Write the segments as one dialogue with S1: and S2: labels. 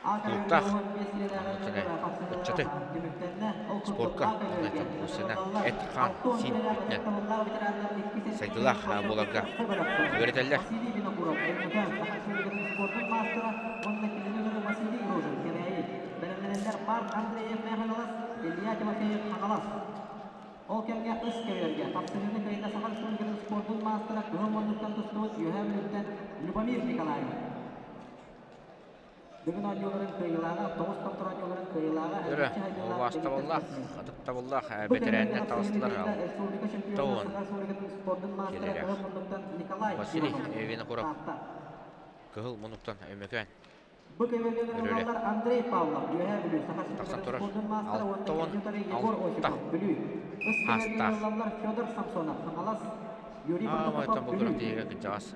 S1: Кулуктаах ыччаты спорка уонна эт-хаан сиин өттүнэн сайдыылаах буоларга үөрэтэллэр.
S2: Ол кэмҥэ ыс көйөргө хапсыһыыны кыайда Саха Республикатын спордун маастара кыһыл муннуктан тустубут Үөһээ Бүлүүттэн Любомир Николаев. Бүгүн оонньууларын кыайыылааҕа, тоҕус томтор оонньууларын кыайыылааҕа
S1: Өрө, убаастабыллаах, ытыктабыллаах бэтэрээннэр таҕыстылар. Тоон кэлэрэ. Василий Винокуров кыһыл муннуктан Өймөкөөн
S2: Бу көмөлөөр
S1: Өрөлө.
S2: Андрей Павлов, Үөһээ Бүлүү, Саха
S1: Тахсан
S2: Республикатын
S1: турар.
S2: спордун маастара уонна
S1: Алтан
S2: кэлин Егор
S1: алта
S2: Осипов, Бүлүү. Ыс
S1: хаастаах.
S2: көмөлөөр Федор Самсонов, Хаҥалас, Юрий
S1: Аамайтан
S2: Протопопов,
S1: бу
S2: Бүлүү.
S1: күрэхтэһиигэ кырдьаҕас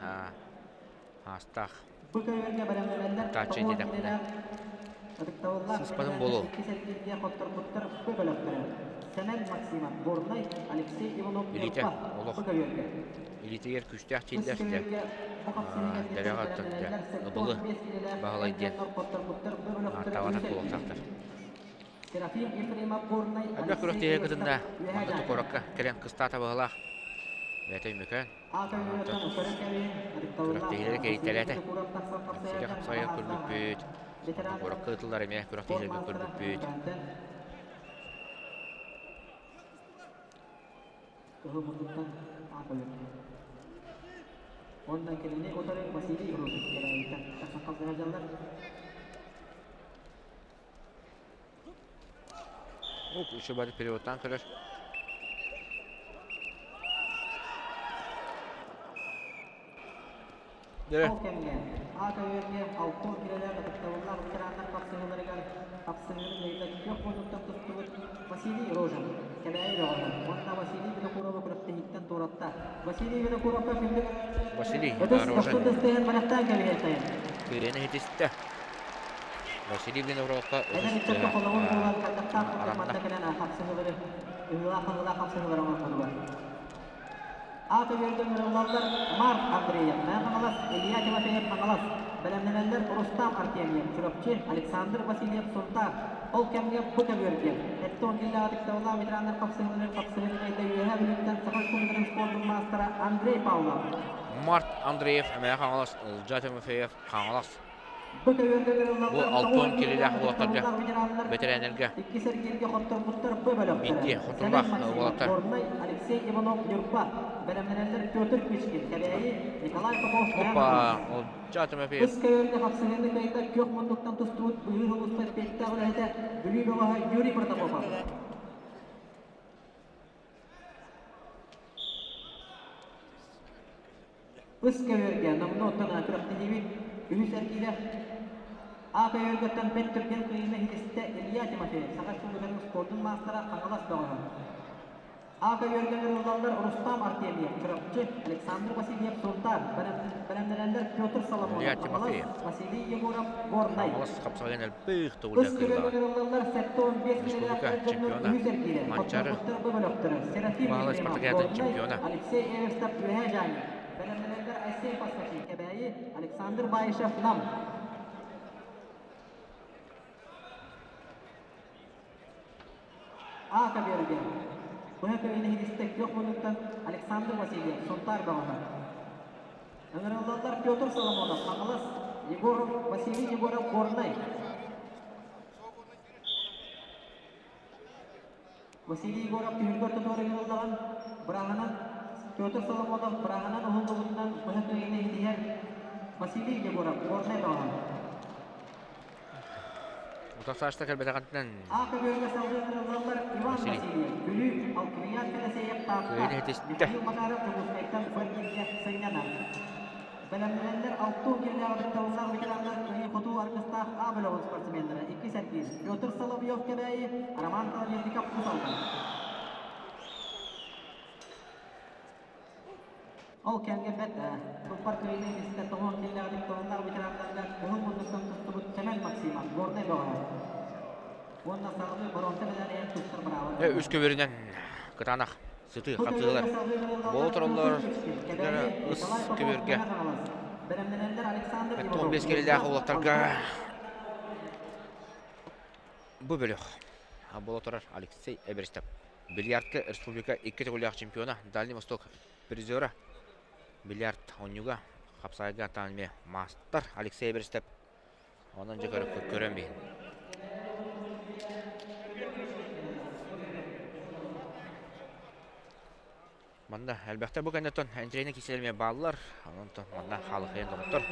S1: аастаах
S2: Бу көмөлөргө бэлэмнэнэллэр
S1: тааччы
S2: тоҕуон
S1: диэтэхпинэ
S2: кинилэр ытыктабыллаах
S1: сыыспатым
S2: бэтэрээттэр
S1: буолуо.
S2: иккис эргииргэ хотторбуттар бу бөлөхтөрө. Сэмэн Максимов, Горнай, Алексей Иванов,
S1: Илиитэ
S2: Ньурба,
S1: олох
S2: бу көбүөргэ.
S1: илиитигэр күүстээх тииллэр дьэ дэлэҕэ оттон дьэ ыбылы Баһылай диэн ааттаабатах буолуохтаахтар. Элбэх күрэхтэһиигэ кытынна манна Тукоракка кэлэн кыстаата баһылаах бэйэтэ Өймөкөөн күрэхтэһиилэри кэрийтэлээтэ. Сири хапсаҕайга көрбүппүт, Тукоракка ыытыллар эмиэ күрэхтэһиилэргэ көрбүппүт.
S2: Кыһыл муннуктан аат Уонна кинини утары Василий Рожин кэрэйиттэн тахсан халдыра дьаллар.
S1: Ук еще бары переводтан көрөр.
S2: Ол кэмҥэ А-көбүөргэ алтын килэлээх ытыктабыллаах ветераннар хапсыһыыларыгар хапсыһыыны ыйда күөх муннуктан туттубут Василий Рожин, Кэбээйи бөҕөһө уонна Василий Винокуровы күрэхтэһииттэн туоратта. Василий Винокуровка күндү
S1: Василий
S2: ытыс
S1: Рожин
S2: тохтун тыстыһын бэлэхтээн кэбиһиэххэйин.
S1: Кыайан иһитистэ. Василий Винокуровка
S2: Эдэр
S1: ытыс
S2: ыччакка холобур буолан хайдахтаах курдук
S1: аранна.
S2: манна кэлэн хапсыһыылары ыһыылаах-хаһыылаах хапсыһыылары оҥорбутугар. Аата үөрдэн ырыллаллар Марк Андреев, Мэҥэ Хаҥалас, Илья Тимофеев Хаҥалас, бэлэмнэнэллэр Рустам Артемьев, Чурапчы, Александр Васильев Сунтаар. Ол кэмҥэ бу көбүөргэ Эттон Киллэҕэ ытыктабыллаах ветераннар хапсыһыыларын хапсыһыыны кэйдэ Үөһээ Бүлүүттэн Саха Республикатын спордун маастара Андрей Павлов.
S1: Март Андреев, Мэҥэ Хаҥалас, Ылдьаа Тимофеев, Хаҥалас.
S2: Бу көбүөргэ
S1: Бу
S2: ырыллаллар
S1: алтон
S2: тоҕуон
S1: килилээх
S2: киилэлээх
S1: уолаттарга,
S2: ытыктабыллаах ветераннар
S1: бэтэрээннэргэ
S2: иккис эргииргэ хотторбуттар Б бөлөхтөрө.
S1: биирдии
S2: Сэмэн
S1: хотуулаах
S2: Максимов,
S1: уолаттар.
S2: Горнай, Алексей Иванов, Ньурба. Бэлэмнэнэллэр Петр Кычкин, Кэбээйи, Николай Попов, Мэҥэ
S1: Опа,
S2: Хаҥалас.
S1: Ылдьаа Тимофеев.
S2: Ыс көбүөргэ хапсыһыыны кыайда күөх муннуктан тустубут Быһыы улууспа эппиэттээх үлэһитэ Бүлүү бөҕөһө Юрий Протопопов. Ыс көбүөргэ номнуо оттон күрэхтэһиибит үһүс эргиирэ А көбүөргэттэн бэрт түргэн кыайыыны иһитистэ Илья Тимофеев, Саха Республикатын спордун маастара Хаҥалас бөҕөһө. А көбүөргэ ыҥырыллаллар Рустам Артемьев, Чурапчы, Александр Васильев, Сунтаар, бэлэмнэнэллэр Петр Соломонов,
S1: Илья
S2: Хаҥалас,
S1: Тимофеев.
S2: Василий Егоров, Горнай.
S1: Хаҥалас хапсаҕайын элбэх
S2: Ыс
S1: төгүллээх
S2: көбүөргэ
S1: кыайыылааҕа.
S2: ыҥырыллаллар 75
S1: Республика
S2: киилэлээх дьоннор
S1: чемпиона.
S2: үһүс эргиирэ.
S1: Манчаары
S2: Хотторбуттар бу бөлөхтөрө Серафим
S1: Баһылай
S2: Ефремов,
S1: спартакиадатын
S2: Горнай,
S1: чемпиона.
S2: Алексей Эверстов, Үөһээ Дьааҥы. Бэлэмнэнэллэр Айсен Поскачин, Кэбээйи, Александр Баишев, Нам. А көбүөргэ быһа көбүнэ иһитистэ күөх муннуктан Александр Васильев, Сунтаар бөҕөһө. Ыҥырыллаллар Петр Соломонов, Хаҥалас, Егоров, Василий Егоров, Горнай. Василий Егоров түһүлгэ ортотугар ыҥырыллаҕын бырааһынан Петр Соломонов бырааһынан уһуллубутунан быһа кыайыыны иһитиһэр Василий Егоров, Горнай бөҕөһө.
S1: Утарсаачта кэлбэтэҕиттэн
S2: А көбүөргэ салгыы ыҥырыллаллар Иван
S1: Василий
S2: Васильев, Бүлүү, Алквиад Федосеев, Таатта,
S1: кыайыыны иһитистэ.
S2: Михаил Макаров Дьокуускайтан Бэргииргэ сынньанар. Бэлэмнэнэллэр алтын киилээх ытыктабыллаах ветераннар кыайыы-хотуу аргыстаах А бөлөҕүн спортсменнара иккис эргиир Петр Соловьев Кэбээйи, Роман Колодезников Уус Алдан. Ол кэмҥэ бэрт Туппар кыайыыны истэ тоҕуон киилээх ытыктабыллаах ветераннарга кыһыл муннуктан тустубут Сэмэн Максимов, Горнай бөҕөһө. Уонна салгыы боруонса медалиһын тустар быраабын ылла.
S1: Үс көбүөрүнэн кытаанах сытыы хапсыһыылар буола тураллар. Ыс көбүөргэ 15 киилэлээх уолаттарга. Бу бөлөх буола турар Алексей Эверстов. Бильярдка республика икки төгүллээх чемпиона, Дальний Восток призера. Бильярд оонньууга хапсаайга таан эмиэ маастар Алексей Эверстов. Онон дьэ көрөн биһин. Манна элбэхтэ бу кэнниттэн энтриэни киирсэлэр эмиэ бааллар. Онон манна хаалыхайан доҕоттор.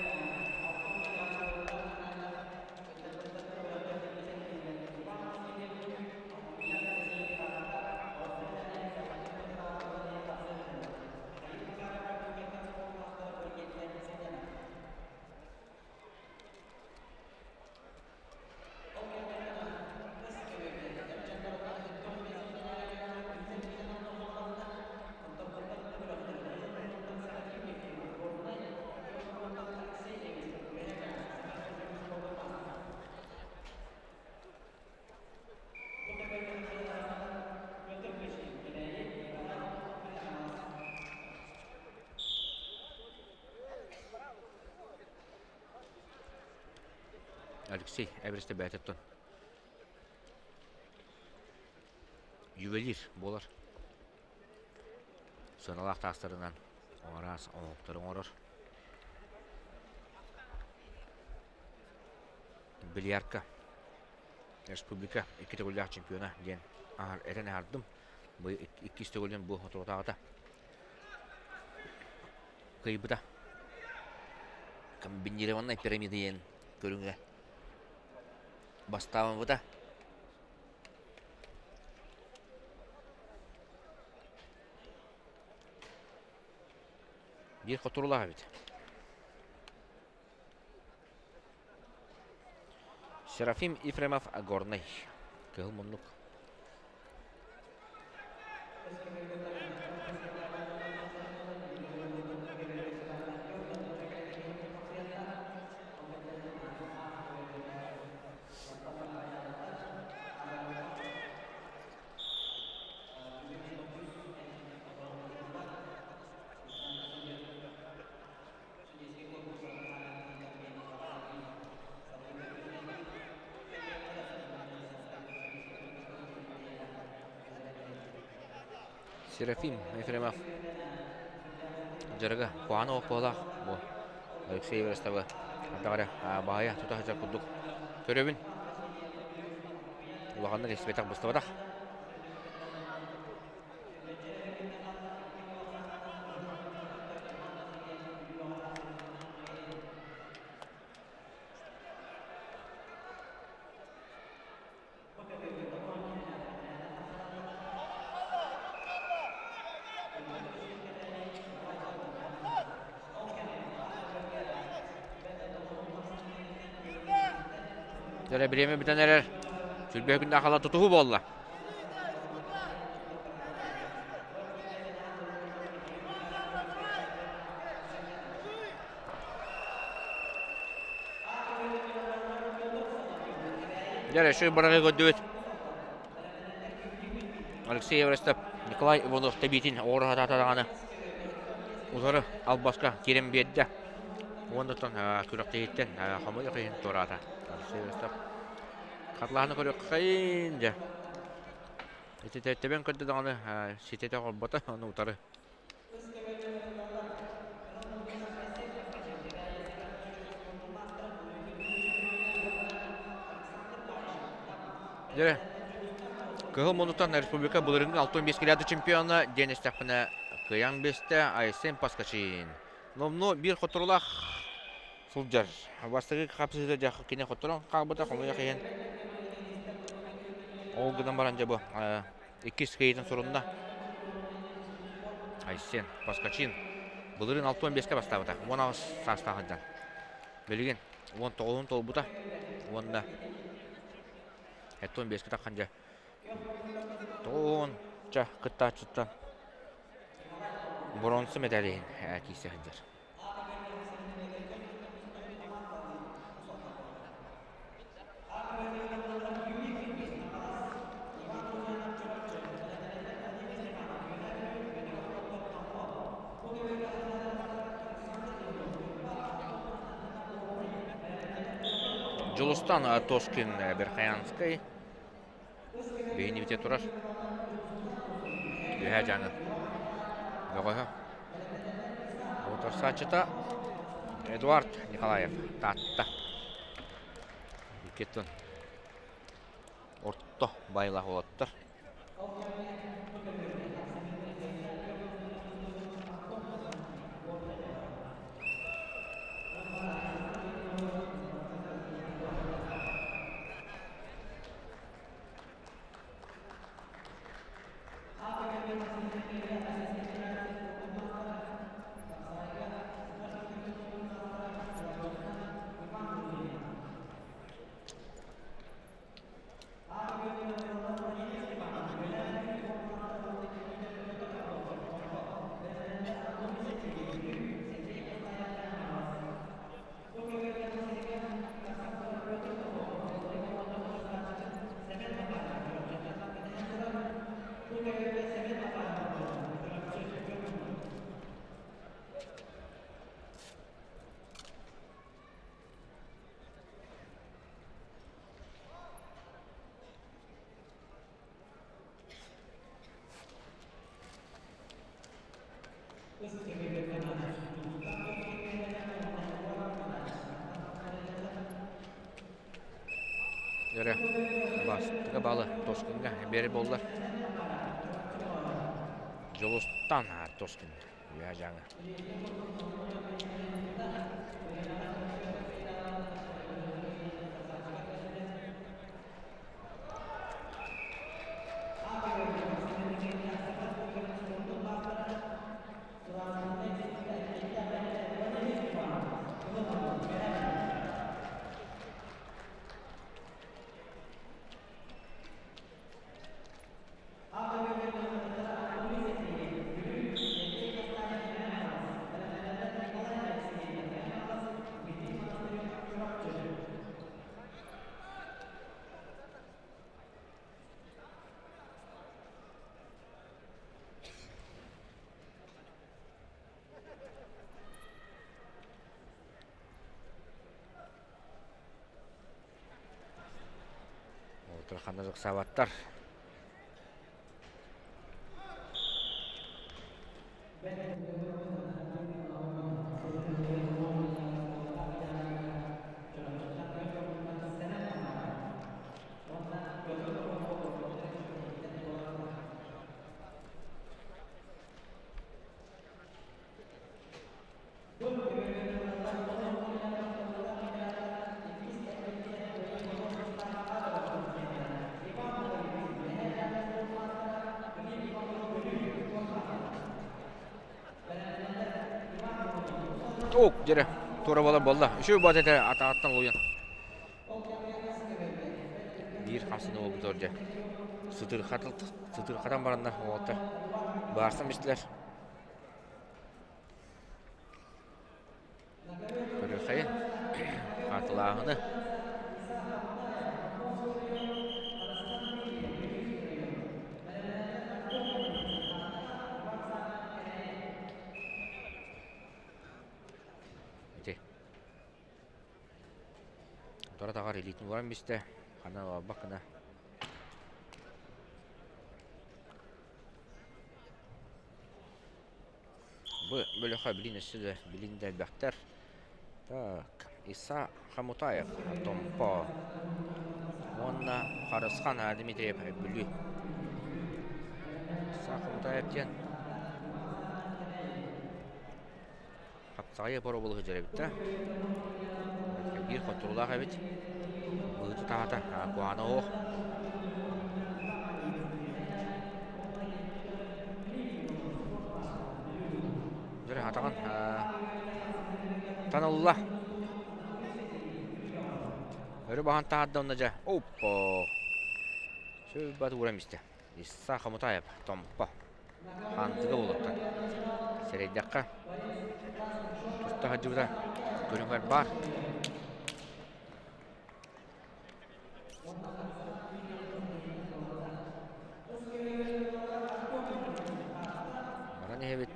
S1: Алексей Эвересте бэйэтиттэн ювелир буолар. Сыаналаах таастарынан араас оҥоһуктары оҥорор. Бильярдка республика икки төгүллээх чемпиона диэн этэн аһардым. Бу иккис төгүлүн бу соторутааҕыта кыайбыта. Комбинированная пирамида диэн көрүҥэ бастаабыта. Биир хотурулаах эбит. Серафим Ефремов Горнай. Кыһыл муннук. Серафим Ефремов дьарыга куһаҕан оһох бу Алексей Верестовы хайдах эрэ баһыйа тута сылдьар курдук көрөбүн. Улаханнык истибэтэх быстыбатах. Дьэ, бириэмэ бүтэн эрэр. Сүрбэһэ күннээх хаалан тутуһуу буолла. Дьэ, үчүгэй быраҕыы көрдүбүт. Алексей Эверестов Николай Иванов тэбиитин оҕоро сатаата даҕаны утары албаска киирэн биэрдэ. Уонна күрэхтэһииттэн хомойуох иһин туораата. Алексей Эверестов хатылаһаны көрүөххэйин дьэ. Ити тэбэн көрдө даҕаны ситэтэ холбото, ону утары. Дьэ, Кыһыл муннуктан республика былырыыҥҥы 65 километр чемпиона диэн истэхпинэ кыайан биэстэ Айсен Паскачин. Номнуо биир хотторулаах сылдьар. Бастакы хапсыһыыта дьэ кини хотторон хаалбыта, хомойуох иһин. Ол гынан баран дьэ бу иккис кыайыытын сурунна. Айсен Паскачин былырыын 65-кэ бастаабыта. 18 саастаах сылдьан. Билигин 19-ун туолбута. Уонна 75-кэ таххан дьэ 90 кыттааччыттан боруонса мэтээлин киирсэ сылдьар. Дьулустан Тоскин Верхоянскай. Биһини бүтэ турар. Үөһээ Дьааҥы бөҕөһө. Утарсааччыта Эдуард Николаев Таатта. Иккиттэн орто байлаах уолаттар. Эрэ бастакы балы Тоскинга биэри буоллар. Дьулустан Тоскин Үөһээ Дьааҥы. Ханна ыксаабаттар. Ок, дьэрэ, туора буолар буолла. Үчүгэй буолла этэ, атаҕыттан луйан. Биир хамсаныы буолбут дьэ. Сытырхатан бараннар уолаттар баарсан бистилэр. Көрүөххэйин хаатылааһыны. Ити. Утары таҕар илиитин ууран бистэ. Ханна олорбок гына. Бу бөлөхө билин өссө да билин да элбэхтэр. Так, Иса Хамутаев, Томпо уонна Харысхан Дмитриев Бүлүү. Иса Хамутаев диэн хапсаҕай боробул сылдьар эбит да. Биир хотторуулаах эбит. Быһыты таһата куһаҕана суох. Дьөрү атаҕын таналла. Өрө баһан таһаарда онно дьэ. Оппо. Сүрбат ууран истэ. Исса Хомутаев, Томпо. Хаантыга буолуохтан. Сэрэйдэххэ, туста сылдьыбыта көрүҥэр баар. Баран иһэбит.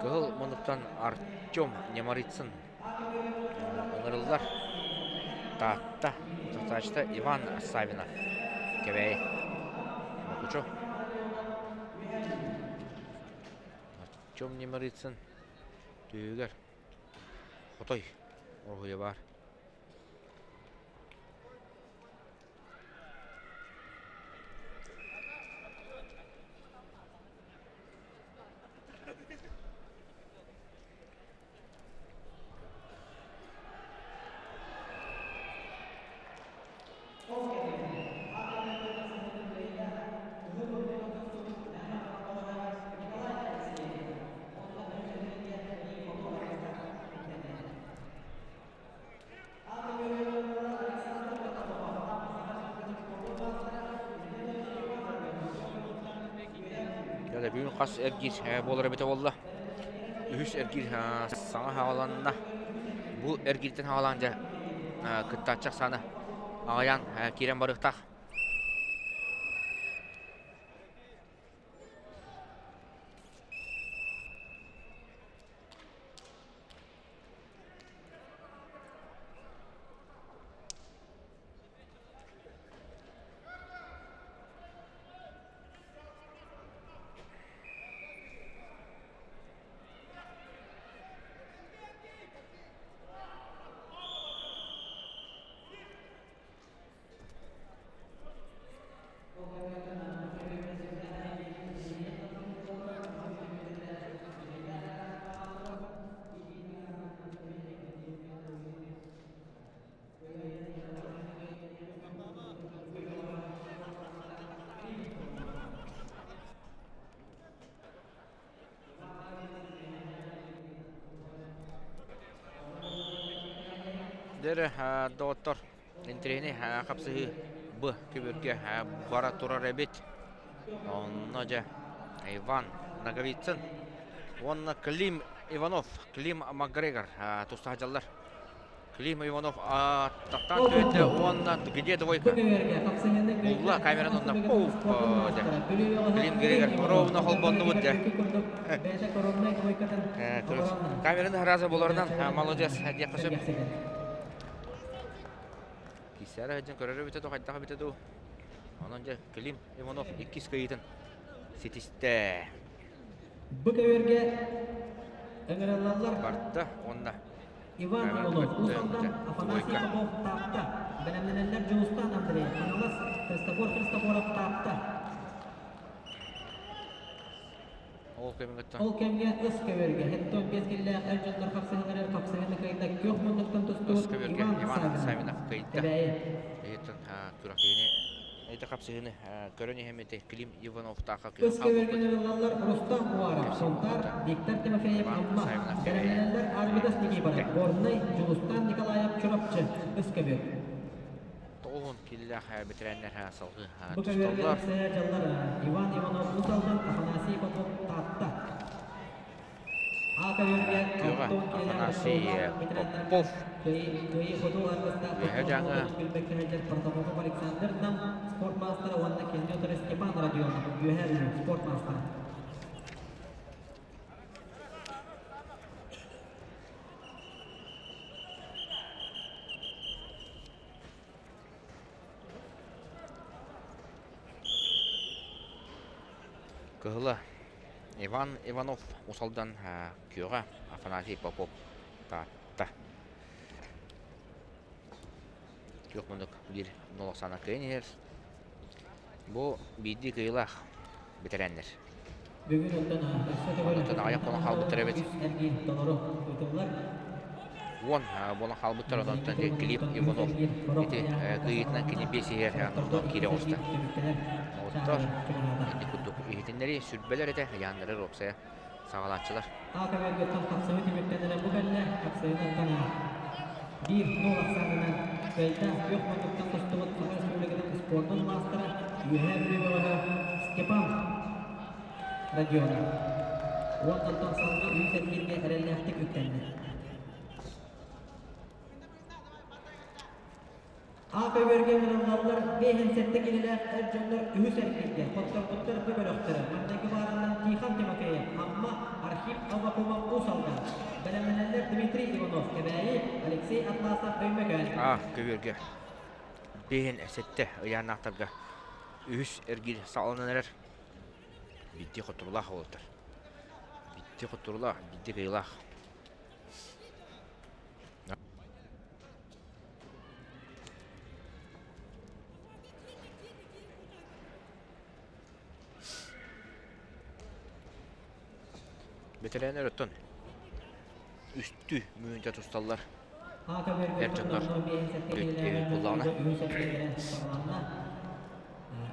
S1: Кыһыл муннуктан Артем Немарицын ыҥырыллар. Таатта утарсааччыта Иван Савинов. Кэбээйи. Мукучу. Артем Немарицын түһүгэр хотой уруһуйа баар. Дьэ, бүгүн хас эргиир буолар эбитэ буолла. Үһүс эргиир саҥа хааланна. Бу эргииртэн хаалаан дьэ кыттааччы ахсаана аҕыйаан киирэн барыахтаах. Дьэ, доҕоттор, интэриэһинэй хапсыһыы б көбүөргэ бара турар эбит. Онно дьэ Иван Ноговицын уонна Клим Иванов, Клим Макгрегор туста сылдьаллар. Клим Иванов аттахтаан түһүтэ уонна где двойка? Булла камераны онно пуф дьэ. Клим Грегор ровно холбоннубут дьэ. Камераны сразу буларынан молодец диэххэ сөп. Кисээрэ сылдьан көрөрө бүтэ дуу, хайдах эбитэ дуу. Онон дьэ Клим Иванов иккис кыайыытын ситистэ.
S2: Бу көбүөргэ ыҥырыллаллар.
S1: Барда уонна
S2: Иван Иванов, Уус Алдан, Афанасий Попов, Таатта. Бэлэмнэнэллэр Дьулустаан Андреев, Хаҥалас, Христофор Христофоров, Таатта.
S1: Ол кэмҥэ
S2: Ол кэмҥэ ыс көбүөргэ хэттон биэс киллээх эр дьоннор хапсыһыыларыгар хапсыһыыны кыайда күөх муннуктан
S1: Ыс
S2: тустубут
S1: көбүөргэ
S2: Иван
S1: Иван
S2: Савинов.
S1: Савинов кыайда.
S2: Эбээйи.
S1: Эһиттэн күрэхтэһиини эйдэ хапсыһыыны көрөн иһэммит Клим Ивановтаахха
S2: Ыс
S1: хаалбыппыт.
S2: көбүөргэ ылаллар Рустам Уаров,
S1: Кэпсиир
S2: Сунтаар,
S1: буолбута.
S2: Виктор Тимофеев,
S1: Иван
S2: Амма.
S1: Савинов
S2: Бэлэмнэнэллэр Арвидас Никифоров, Горнай, Дьулустаан Николаев, Чурапчы, Ыс көбүөр.
S1: 90 киилэлээх бэтэрээннэр салгыы
S2: Бу көбүөргэ
S1: тусталлар.
S2: ыксая дьаллар Иван Иванов Уус Алдан, Афанасий Попов, Таатта. А көбүөргэ
S1: Күөҕэ
S2: Антон Киэлээх
S1: Афанасий
S2: Бочкоулаах ветераннарга
S1: Попов
S2: кыайыы-хотуу аргыстаах
S1: Үөһэ Дьааҥы
S2: билбэккэ сылдьар Протопопов Александр Нам спорт маастара уонна киһини утары Степан Родионов Үөһээ Бүлүү спорт маастара.
S1: Кыһыла Иван Иванов Уус Алдан күөҕэ Афанасий Попов Таатта. Күөх муннук биир нолохсаана кыайан иһэр. Бу биирдии кыайыылаах бэтэрээннэр.
S2: Бүгүн оттон өссө төгүл
S1: Онтон аҕыйах буолан хаалбыттар эбит.
S2: үс эргиир толору ыытыллар.
S1: Уон буолан хаалбыттар, онтон Клим Иванов ити кыайыытынан кини биэс иһэр онно киирэ оҕуста. Оттор ити курдук иһитиннэри сүрбэлэр этэ, ыйааннары уопсайа саҕалааччылар.
S2: А көбүөргөттөн тахсыбыт түмүктэнэрэ бу кэллэ. Хапсыйын биир нол ахсаанынан кыайда күөх муннуктан тустубут Саха Республикатын спордун маастара Үөһээ Бүлүү бөҕөһө Степан Родионов. Уонтан салгыы үс эргииргэ эрэллээхтик үктэннэ. А көбүөргэ ыҥырыллаллар 57 киилэлээх эр дьоннор үһүс эргииргэ хотторбуттар бу бөлөхтөрө маҥнайгы баарынан Тихон Тимофеев, Амма, Архип Аввакумов, Уус Алдан. Бэлэмнэнэллэр Дмитрий Иванов, Кэбээйи, Алексей Атласов, Өймөкөөн.
S1: А көбүөргэ 57 ыйааннаахтарга үһүс эргиир саҕаланан эрэр. Биирдии хотторулаах уолаттар. Биирдии хотторулаах, биирдии кыайыылаах. Бэтэрээннэр оттон үстүү мүнүүтэ тусталлар. Эр дьоннор буллаҕына.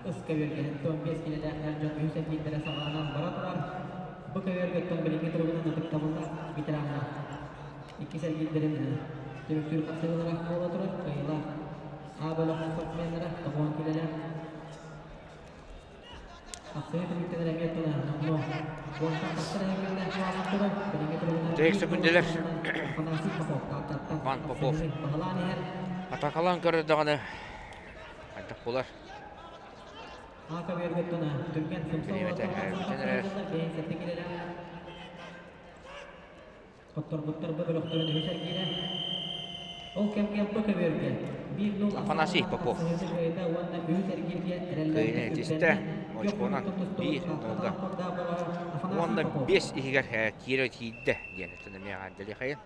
S2: Ыс көбүөргэһин 15 килэлээх эр дьон үһүс эргиирдэрэ саҕаланан бара турар. Бу көбүөргэттэн билиҥҥи туругунан ытыктабыллаах ветераннар иккис эргиирдэрин түмүктүүр хапсыһыылара буола турар. Кыайыылаах А бөлөх спортсменнара 90 килэлээх Хапсыһыы түмүктэнэр эмиэ тына номнуо уонтан тахсар эһэҥҥэллээх буолан турар. Билиҥҥи туругунан
S1: Текст күндэлэр
S2: Афанасий Попов Тааттаттан
S1: Иван Попов
S2: баһылаан иһэр.
S1: Атакалаан көрөрдөҕүнэ хайдах буолар?
S2: Ака бербеттона түргэн сымса
S1: Бириэмэтэ бүтэн эрэр.
S2: Хотторбуттар бу бөлөхтөрүн үһүс эргиирэ. Ол кэмҥэ бу көбүөргэ 1-0
S1: Афанасий Попов
S2: уонна үһүс эргииргэ
S1: кыайыыны этистэ очконан 1-0 уонна 5 иһигэр киирэ тиийдэ диэн этэн эмиэ эҕэрдэлиэхэйин.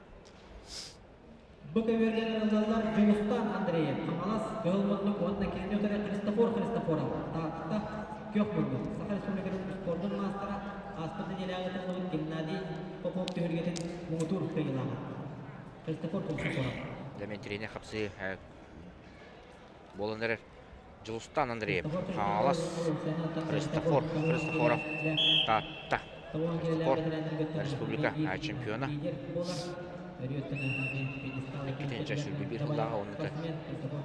S2: Бу көбүөргэ ылаллар Дьулустан Андреев, Хаҥалас, Кыһыл Муннук уонна кинини утары Христофор Христофоров, Таатта, Күөх Муннук, Саха Республикатын спордун маастара, ааспыт нэдиэлэҕэ ыытыллыбыт Геннадий Попов түһүлгэтин муҥутуур кыайыылааҕа. Христофор Христофоров.
S1: Дмитрийни хапсыы буолан эрэр Дьулустан Андреев, Хаҥалас, Христофор Христофоров, Таатта, Христофор республика чемпиона. Иккитинчи сүүрбэ сыллааҕы уонна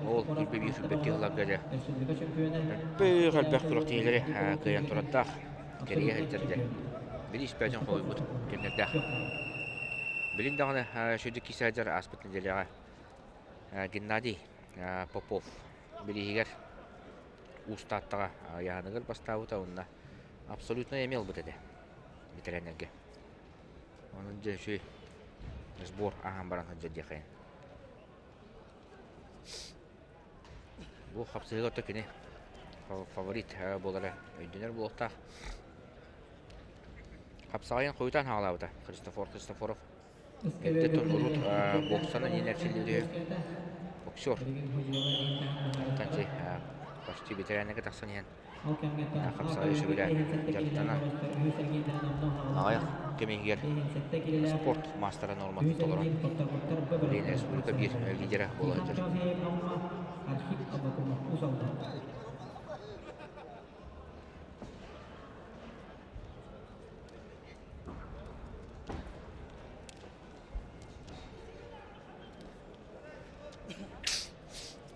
S1: ол сүүрбэ сүүрбэкки сылларга дьэ элбэх элбэх күрэхтэһиилэри кыайан турардаах кэрийэ сылдьар дьэ бириис бөтөн холуйбут кэмнэрдээх. Билин даҕаны сүдү киһи сылдьар ааспыт нэдиэлэҕэ Геннадий Попов бирииһигэр Уус Тааттаҕа ыйааһыныгар бастаабыта уонна абсолютно эмиэ ылбыт этэ бэтэрээннэргэ. Онон дьэ үчүгэй сбор ааһан баран сылдьар диэххэ. Бу хапсыһыыга ото кини фаворит буолара өйдөнөр буолуохтаах. Хапсаҕайын хойутаан хаалаабыта Христофор Христофоров. Эрдэ урут боксаны иһин эрчиллибит боксер. Онтон почти ветераннарга тахсан иһэн хапсаҕайы сөбүлээн дьарыктанан аҕыйах кэм иһигэр спорт маастара нуорматын толорон билигин республика биир лидерэ буола сылдьар.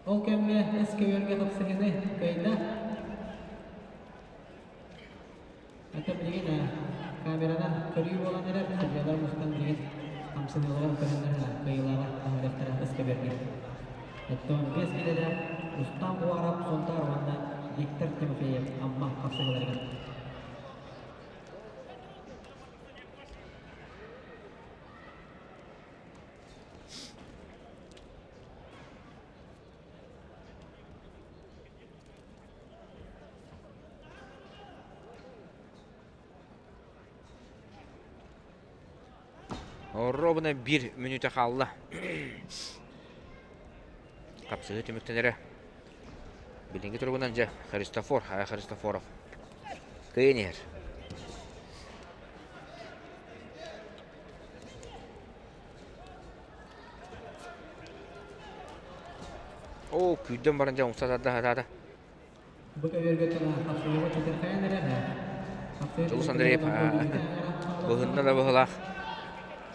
S2: Ол кэмҥэ эс көбүөргэ хапсыһыыны кыайда. Ата билигин камеранан көрүү буолан эрэр, судьуйалар мустан билигин хамсаныыларын көрөннөр кыайыылааҕы таһаарыахтара эс көбүөргэ. Оттон 5 киилэлээх Рустам Уаров Сунтаар уонна Виктор Тимофеев Амма хапсыһыыларыгар.
S1: Ровно биир мүнүүтэ хаалла. Хапсыһыы түмүктэнэрэ. Билиҥҥи туругунан дьэ Христофор, Христофоров кыайан иһэр. Оо, күүрдэн баран дьэ умса тарда сатаата.
S2: Бу көбүөргэ хапсыһыыга чөтөрхөйөн эрэр.
S1: Дьулус Андреев быһынна да быһылаах,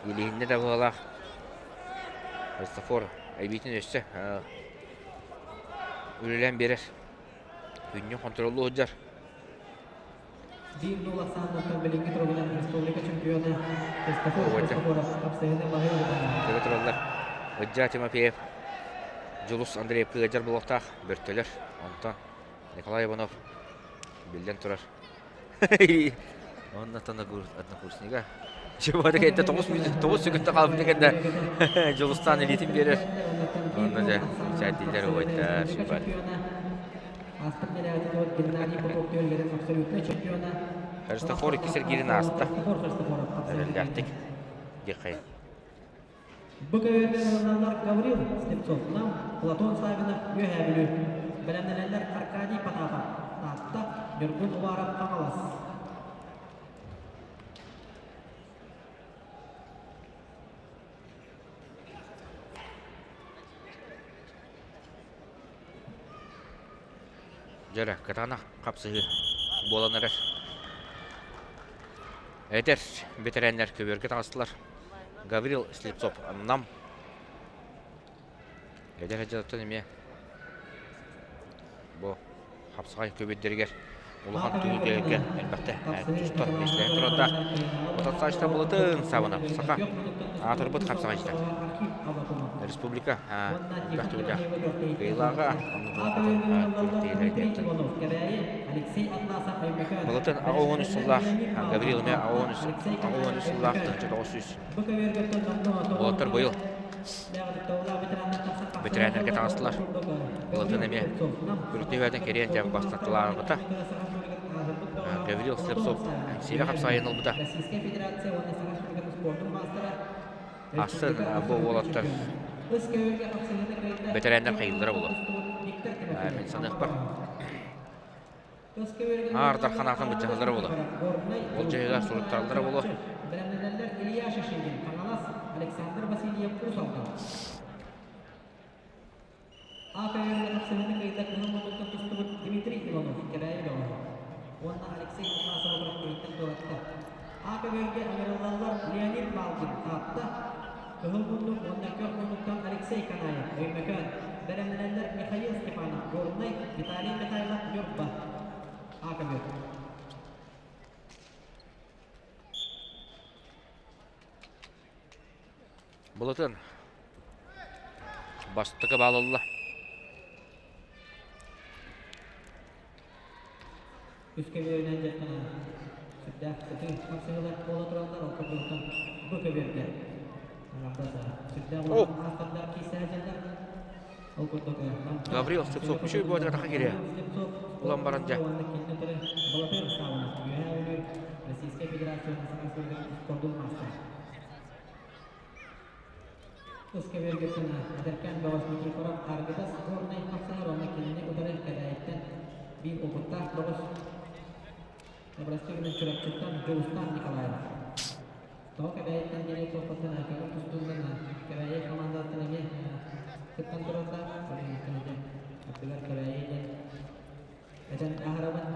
S1: илиһиннэ да быһылаах. Христофор эбиитин өссө үлэлээн биэрэр. Күннүн хонтуруоллуу сылдьар.
S2: 1-0 ахсааннартан билиҥҥи туругунан республика чемпиона Христофор Христофоров хапсыһыыны баһыы
S1: Төбө тураллар. Ыдьаа Тимофеев. Дьулус Андреевка ыалдьар буолуохтаах бөртөлөр. Онтон Николай Иванов биллэн турар. Онно однокурснига. Чего кэннэ 9 секунда хаалбыта кэннэ Дьулустаан илиитин биэрэр. Онно дьэ чэйдииллэр убайдар супер. Христофор иккис эргиирин ааста. Эрэллээхтик диэххэй.
S2: Бу көбүөргэ ылыналлар Гаврил Слепцов, Нам, Платон Саввинов, Үөһээ Бүлүү. Бэлэмнэнэллэр Аркадий Потапов, Таатта, Ньургун Уваров, Хаҥалас.
S1: Дьэ кытаанах хапсыһыы буолан эрэр. Эдэр бэтэрээннэр көбүөргэ таҕыстылар. Гаврил Слепцов Нам. Эдэр дьонтон эмиэ бу хапсаҕай көбүөрдэригэр улахан түһүлгэлэргэ элбэхтэ тустан миэстэлэһэн турардаах. Отатсаачта Былытын Саванов саха аатырбыт хапсаҕайдьыта. Республика элбэх төгүллээх кыайыылааҕа күрэхтэһиилэргэ Былытын 83 сыллаах Гаврил эмиэ 83 сыллаах 1900 Уолаттар быйыл бэтэрээннэргэ таҕыстылар. Былытын эмиэ күрэхтэһиилэртэн кэриэн дьэ бастатылаабыта. Гаврил Слепцов сиирэ хапсаайын ылбыта. Астын бу уолаттар бэтэрээннэр хайыыллара буолуо. Мин саныахпар Аар Дархан аатын былдьаһаллара буолуо. Ол дьайыыга суруттараллара буолуо.
S2: АПР хапсыһыыны кыайда кыһыл муннуктан тустубут Дмитрий Иванов Кэбээйи бөҕөһө уонна Алексей Атласов күрэхтэһииттэн туоратта. АПР-гэ ыҥырыллаллар Леонид Малгин Таатта, Кыһыл муннук уонна Көх муннуктан Алексей Канаев Өймөкөөн, бэлэмнэнэллэр Михаил Степанов Горнай, Виталий Михайлов Ньурба. АКБ.
S1: Былытын бастакы баал ылла.
S2: Үс көбүөрүнэн дьахтана сүрдээх сытыы хапсыһыылар буола тураллар. Ол курдуктан бу көбүөргэ сүрдээх улахан маастардар киирсэ сылдьаллар. Ол курдук
S1: Гаврил Слепцов үчүгэй буолар атаха кириэ. Улан баран дьэ.
S2: Балатыр Саввинов Үөһээ Бүлүү Российскай Федерация Саха спордун маастара. Ыс көбүөргүттэн эдэркээн бөҕөс Никифоров Аргытас Горнай хапсыһар уонна кинини утары Кэбээйиттэн биир опыттаах бөҕөс Образцовынан Чурапчыттан Дьулустаан Николаев. Тоҕо Кэбээйиттэн диэри туохпуттан көҥүл тустуунан Кэбээйи хамаандаттан эмиэ кыттан турардаах. Ардыгар Кэбээйи диэн этэн аһарабын.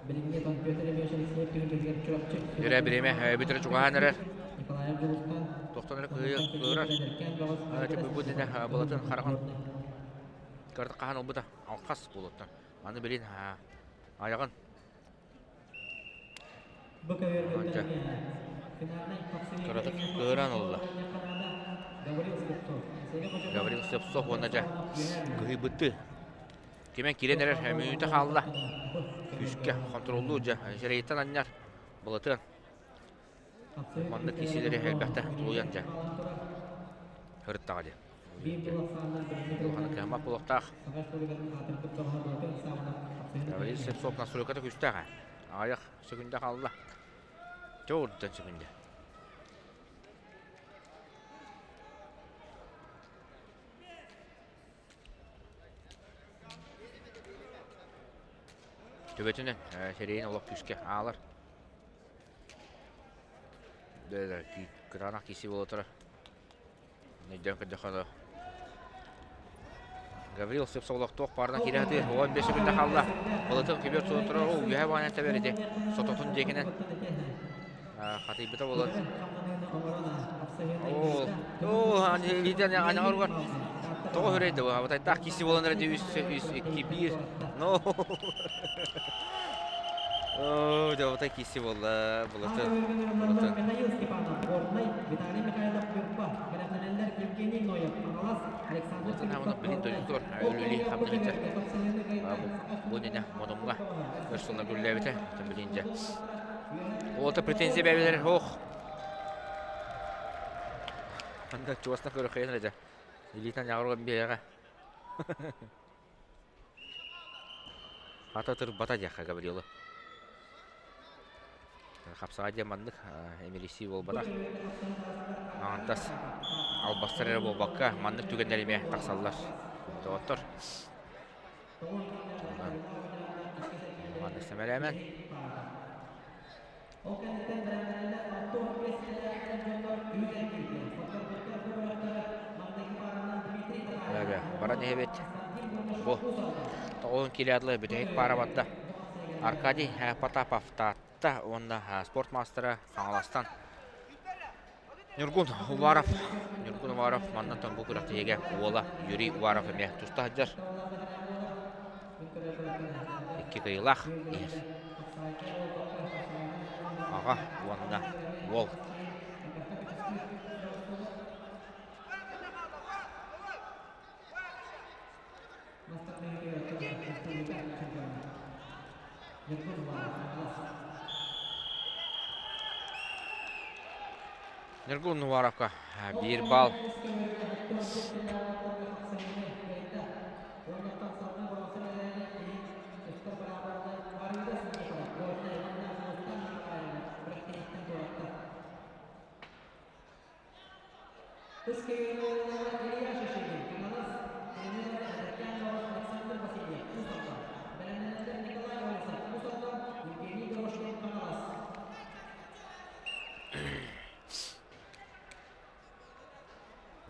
S2: Билиҥҥи Петр Ильич Алексеев түһүлгэтигэр Чурапчы
S1: Эрэ бириэмэ бүтэрэ чугаһаан эрэр.
S2: Николаев Дьулустаан
S1: Тохтон эрэ кыырар. Бу дэнэ былатын хараҕын кырдык хаһан ылбыта алхас буолуттан. Аны билин айаҕын
S2: Бу көбүөргүттэн финальнай хапсыһыы
S1: кыратык кыыран ылла.
S2: Гаврил Слепцов.
S1: Гаврил Слепцов уонна дьэ кыһыйбыттыы Кимэн киирэн эрэр мүнүүтэ хаалла. Күүскэ хонтуруоллуур дьэ сирэйиттэн анньар былытыан. Маннык киисилэри элбэхтэ тулуйан дьэ ырыттаҕа дии. Улахан кыһаммат буолуохтаах. Гаврил Слепцов настройката күүстээх ээ. Аҕыйах секунда хаалла. Чэ урдан секунда. Төбөтүнэн сирэйин олох күүскэ аалар. Кытаанах киси буола турар. Өйдөөн көрдөххө Гаврил Сыпсоҕолох туох баарынан киирэ сатыыр. 15 секунда хаалла. Былытын көбүөр сула турар. Ол үөһэ баҕанан тэбэр ити. Сототун диэкинэн хатыйбыта буолан. Ол, оо, илиитин анаҕар тоҕо үрэйдэ бу? Абытайдаах киси буолан эрэ 3, 2, 1. Но. Оо, дьэ, киси буолла, булатын. Булатын.
S2: Михаил Степанов, Горнай, Виталий Михайлов, Ньурба, бэлэмнэнэллэр Евгений Ноев, Хаҥалас, Александр
S1: Булатын
S2: Филиппов,
S1: хамына билин
S2: Горнай.
S1: дойдутугар үлүли хамныгытар. Бу нene модумга өр сыллар үллээбитэ. Билин дьэ. Уолта претензия бэбилер ох. Анда чугасна көрөхөйөн эрэ. Илиитин яҕырган биэрэҕэ. Хата тырбата диэххэ Гаврилы. Хапсаҕай диэн маннык эмилисии буолбатах. Аҥардас албастар эрэ буолбакка, маннык түгэннэр эмиэ тахсаллар. Доҕоттор. Маннык сэмэлээмэн. Баран иһэбит. Бу тоҕуһун килиадлы бүтэһик паара барда. Аркадий Потапов Таатта уонна спорт маастара Хаҥаластан Ньургун Уваров. Ньургун Уваров манна бу күрэхтэһиигэ уола Юрий Уваров эмиэ туста сылдьар. Икки кыайыылаах иһэр. Аҕа уонна уол. Ньургун Уваровка биир балл.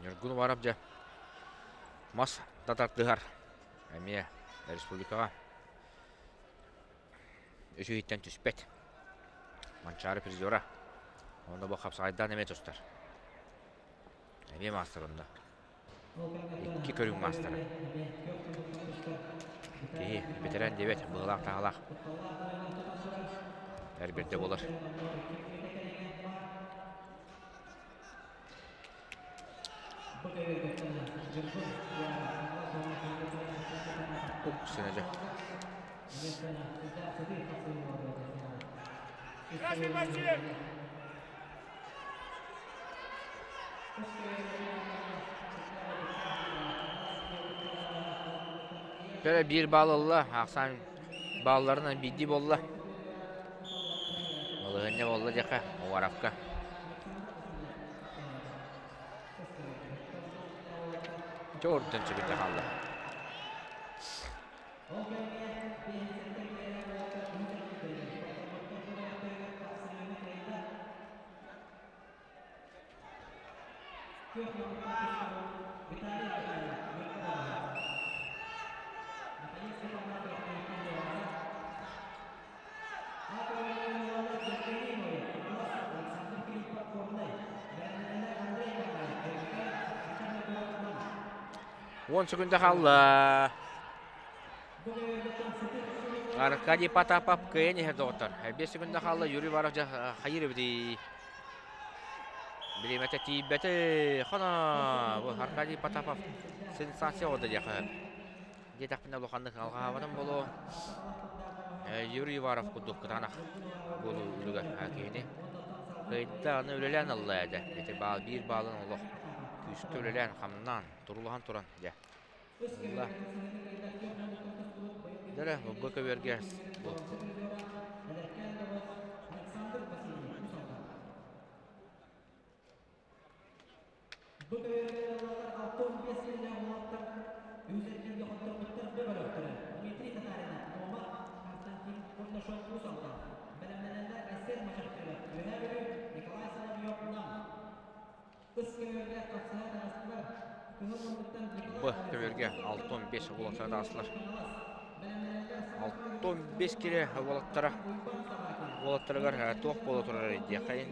S1: Ньургун Уваров дьэ мас да тардыһар эмиэ республикаҕа үсүһүттэн түспэт. Манчаары призера. Онно бу хапсаҕайдаан эмиэ тустар. Эмиэ маастар онно. Икки көрүҥ маастара. Киһи бэтэрээн диэбэт, быһыылаах-таһаалаах эр бэрдэ буолар. Сенеже. Бэрэ биир баал ылла, ахсаан баалларынан биирдии буолла. Балаһыанньа буолла диэххэ, Уваровка. Чордун сүгүтэ хаалла. Уон секунда хаалла. Аркадий Потапов кыайан иһэр доҕоттор. 5 секунда хаалла Юрий Варов дьэ хайыр эбитий. Бириэмэтэ тиийбэтэ. Хона! Бу Аркадий Потапов сенсация оҕото диэхэ. Диэтэхпинэ улаханнык алҕаһаабатым буолуо. Юрий Иваров курдук кытаанах буолуу үлүгэр киһини кыайда аны үлэлээн ылла этэ. Ити баал биир баалын олох күүскэ үлэлээн, хамнаан, турулаһан туран дьэ ылла. Дэрэ бу көбүөргэ бу
S2: Бу көбүөргэ 65 сиэллээх уолаттар үһүс эргииргэ хотторбуттар бөҕөлөхтөрө Дмитрий Татаринов, Муома, Константин Бурнашов, Уус Алдан, бэлэмнэнэллэр Айсен Мачахтыров, Үөһээ Бүлүү, Николай Соловьев, Нам. Ыс көбүөргэ хапсыһа таҕыстылар. Кыһыл муннуктан Николай
S1: Б көбүөргэ 65 уолаттара таҕыстылар. 65 кире уолаттара уолаттарыгар туох буола турар диэххэ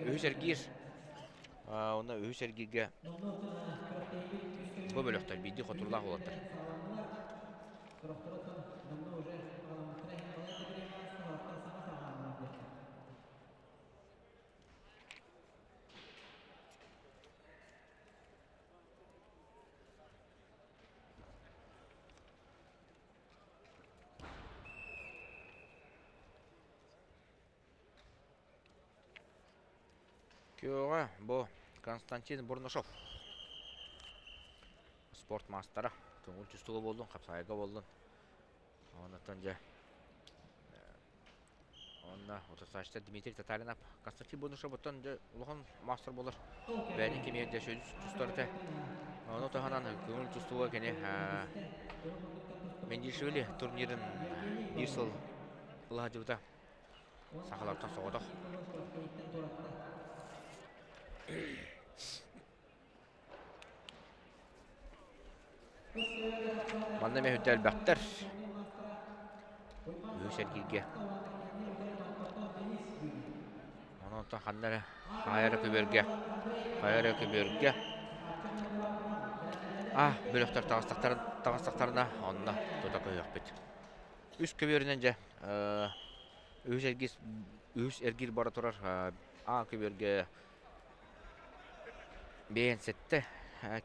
S1: үһүс эргиир Онно үһүс эргииргэ бу бөлөхтөр биирдии хотурлаах уолаттар. Күөҕэ бу Константин Бурнашов спорт маастара. Көҥүл тустууга буоллун, хапсаҕайга буоллун. Онтон дьэ Онно утарсааччыта Дмитрий Татаринов Константин Бурнашов оттон дьэ улахан маастар буолар. Бэйэтин кэмигэр дьэ сүдү тустар этэ. Ону таһынан көҥүл тустууга кини Мендишвили турнирын биир сыл ыла сылдьыбыта. Сахалартан соҕотох. Манна эмиэ үрдэ элбэхтэр. Үһүс эргииргэ. Онон ханна эрэ хайа эрэ көбүөргэ, хайа эрэ көбүөргэ а бөлөхтөр таҕыстахтарына онно тута көһүөхпүт. Үс көбүөрүнэн дьэ үһүс эргиир үһүс эргиир бара турар А көбүөргэ Биэһин сэттэ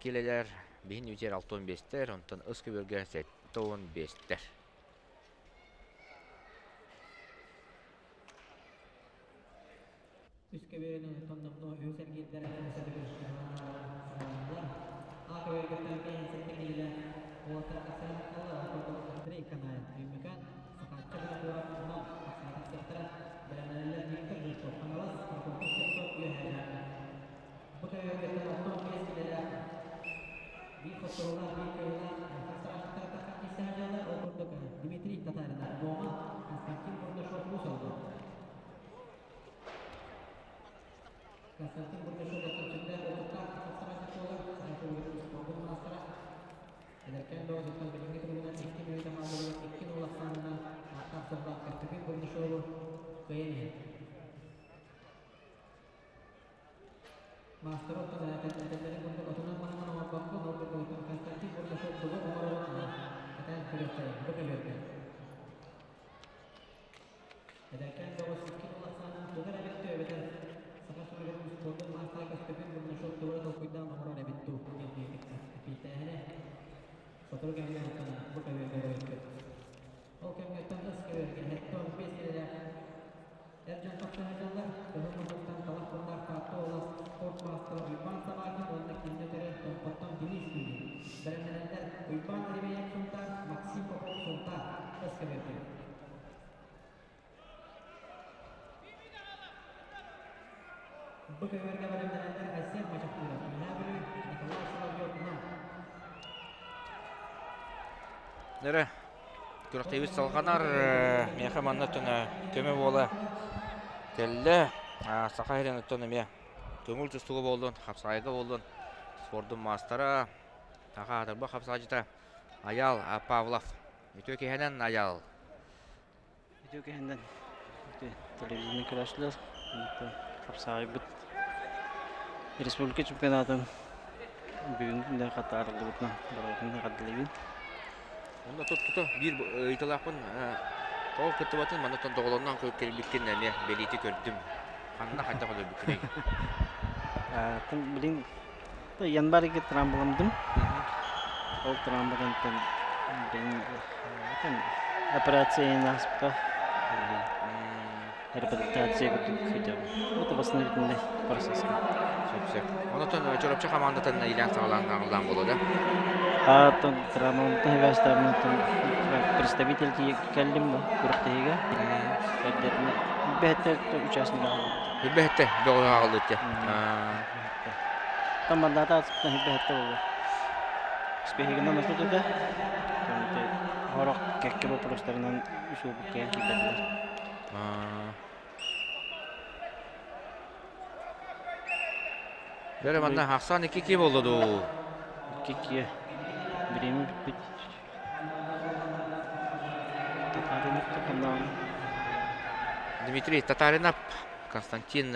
S1: киилэлэр, биһин үтүөр 65-тэр, онтон ыс көбүөргэ 75-тэр.
S2: Үс көбүөрүнэн оттон номнуо үһүс эргиирдэрэ А көбүөргөттөн биэһин сэттэ киилэлэр уолаттар тахсар Андрей Канаев, Өймөкөөн, Сахаачча Белокуров, Нам тахсыахтара бэлэмнэнэллэр Виктор Жирков, Хаҥалас, Прокопий Слепцов, Үөһээ Дьааҥы. Бу көбүөргөттөн 65 киилэлээх биир хотторуулаах, биир кыайыылаах хапсаҕайдьыттар тахсан киирсэ сылдьаллар. Ол курдук Дмитрий Татаринов, Муома, Константин Бурнашов, Уус Алдан. Константин Бурнашов оттон сүрдээх уопуттаах хапсаҕайдьыт буолар. Саха сылгытын спордун маастара. Эдэркээн бөҕөтүттэн билиҥҥи туругунан икки мүнүүтэ хааллыбыт икки нуол ахсаанынан ааттаах-суоллаах Константин Бурнашову кыайан иһэр. Маастар оттон этэллэрин курдук отунан-маһынан оҥорбокко, ол курдук Константин Бурнашов тугу оҥорорун кэтээн көрүөххэ, бу көбүөргэ. Эдэркээн бөҕөс икки нуол ахсаанынан тугу эрэ эбит эбэтэр саха суругун спордун маастара Константин Бурнашов тугу эрэ толкуйдаан оҥорор эбит дуу диэн киһи эпиитээһинэ сотору кэмҥэ оттон бу көбүөргэ көрүөхпүт. Ол кэмҥэ оттон ыс көбүөргэ 75 килэлээх эр дьон тахса сылдьаллар. Кыһыл муннуктан талах куннаах Таатта уола спорт маастара Уйбаан Собакин уонна кинини өтөрө Томпоттон Денис Юрин. Бэлэмнэнэллэр Уйбаан Еремеев Сунтаар, Максим Попов Сунтаар. Ыс көбүөргэ. Бу көбүөргэ бэлэмнэнэллэр Айсен Мачахтыров, Үөһээ Бүлүү, Николай Соловьев, Нам.
S1: Эрэ күрэхтэһиибит салҕанар. Миэхэ манна өттүн көмө буола кэллэ. Саха сирин өттүн эмиэ көҥүл тустууга буоллун, хапсаҕайга буоллун спордун маастара, саха аатырбыт хапсаҕайдьыта Айаал Павлов. Үтүө киһинэн Айаал.
S3: Үтүө киһинэн телевидение көрөөччүлэр хапсаҕайбыт республика чемпионатын бүгүн күннэр хатаарыллыбытынан барыбытын эҕэрдэлиибин.
S1: Онно тута биир ыйыталаахпын тоҕо кыттыбатын манна доҕолонноон кэлбиккин эмиэ бэлиэтии көрдүм. Ханна хайдах өлөрбүккүнүй?
S3: Билин январьга травмаламдым. Ол травмадан билин операция ааспыта. Реабилитация курдук сылдьабын. Это восстановительный процесс.
S1: Сөп-сөп. Онотон Чурапчы хамаандатын илээн саҕалаан аҕаллаан буолуо да?
S3: Ааттан травмаламмытын хибээстаабынтан представитель кэллим бу күрэхтэһиигэ. Эрдэтинэ бэһэттэ участник аҕалбыт.
S1: Бэһэттэ бөҕө аҕаллыт
S3: Там мандата бэһэттэ буолла. Спеһигинэн отут этэ. Хорох кэккэ боппуруостарынан үс уолбут кыайан киирбэтилэр.
S1: Бэрэ манна ахсаан икки кие буолла дуу?
S3: Икки кие. Бириэмэ бүппүт. Татаринов
S1: Дмитрий Татаринов, Константин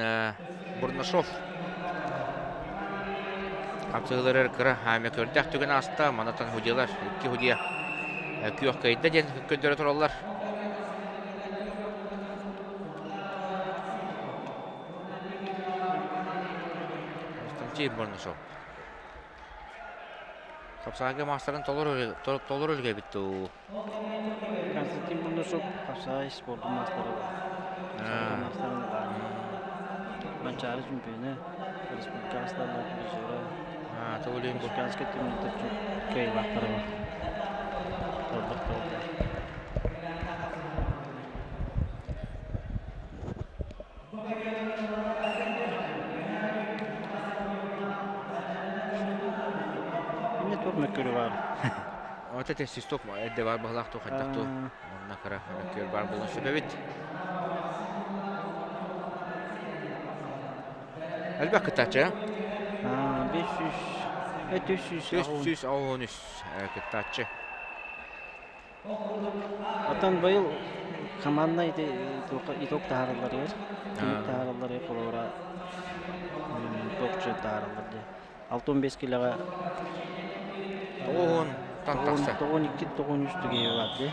S1: Бурнашов хапсыһыыларыгар кыра аамя көрдөөх түгэн ааста. Манатан худьялар икки худья күөх кыайда диэн көрдөрө тураллар. Константин Бурнашов. Хапсаҕайга маастарын толору үлгэбит дуу?
S3: Константин Бурнашов хапсаҕай спордун маастара буолар. Маастарын баар. Манчаары чемпиона, республикаҕа сталлар призера,
S1: Тоҕулуйун бу.
S3: Республиканскай түмүктэр кыайыылаахтара бар. Торбох торбох. Инне туох мөккүөрү баар?
S1: Ата те свисток эрдэ бар баһылаах туох хайдах ту онно кыра мөккүөр баар буолуон сөп эбит. Элбэх кыттааччы,
S3: Аа, 500 300
S1: 383 кыттааччы.
S3: Оттон быйыл команда ити итог таһааралларыгар, түмүк таһааралларыгар холобура туохчу таһаараллар дии. 65 килоҕа
S1: 90-тан тахса.
S3: 92-93 түгэйэ бар дии.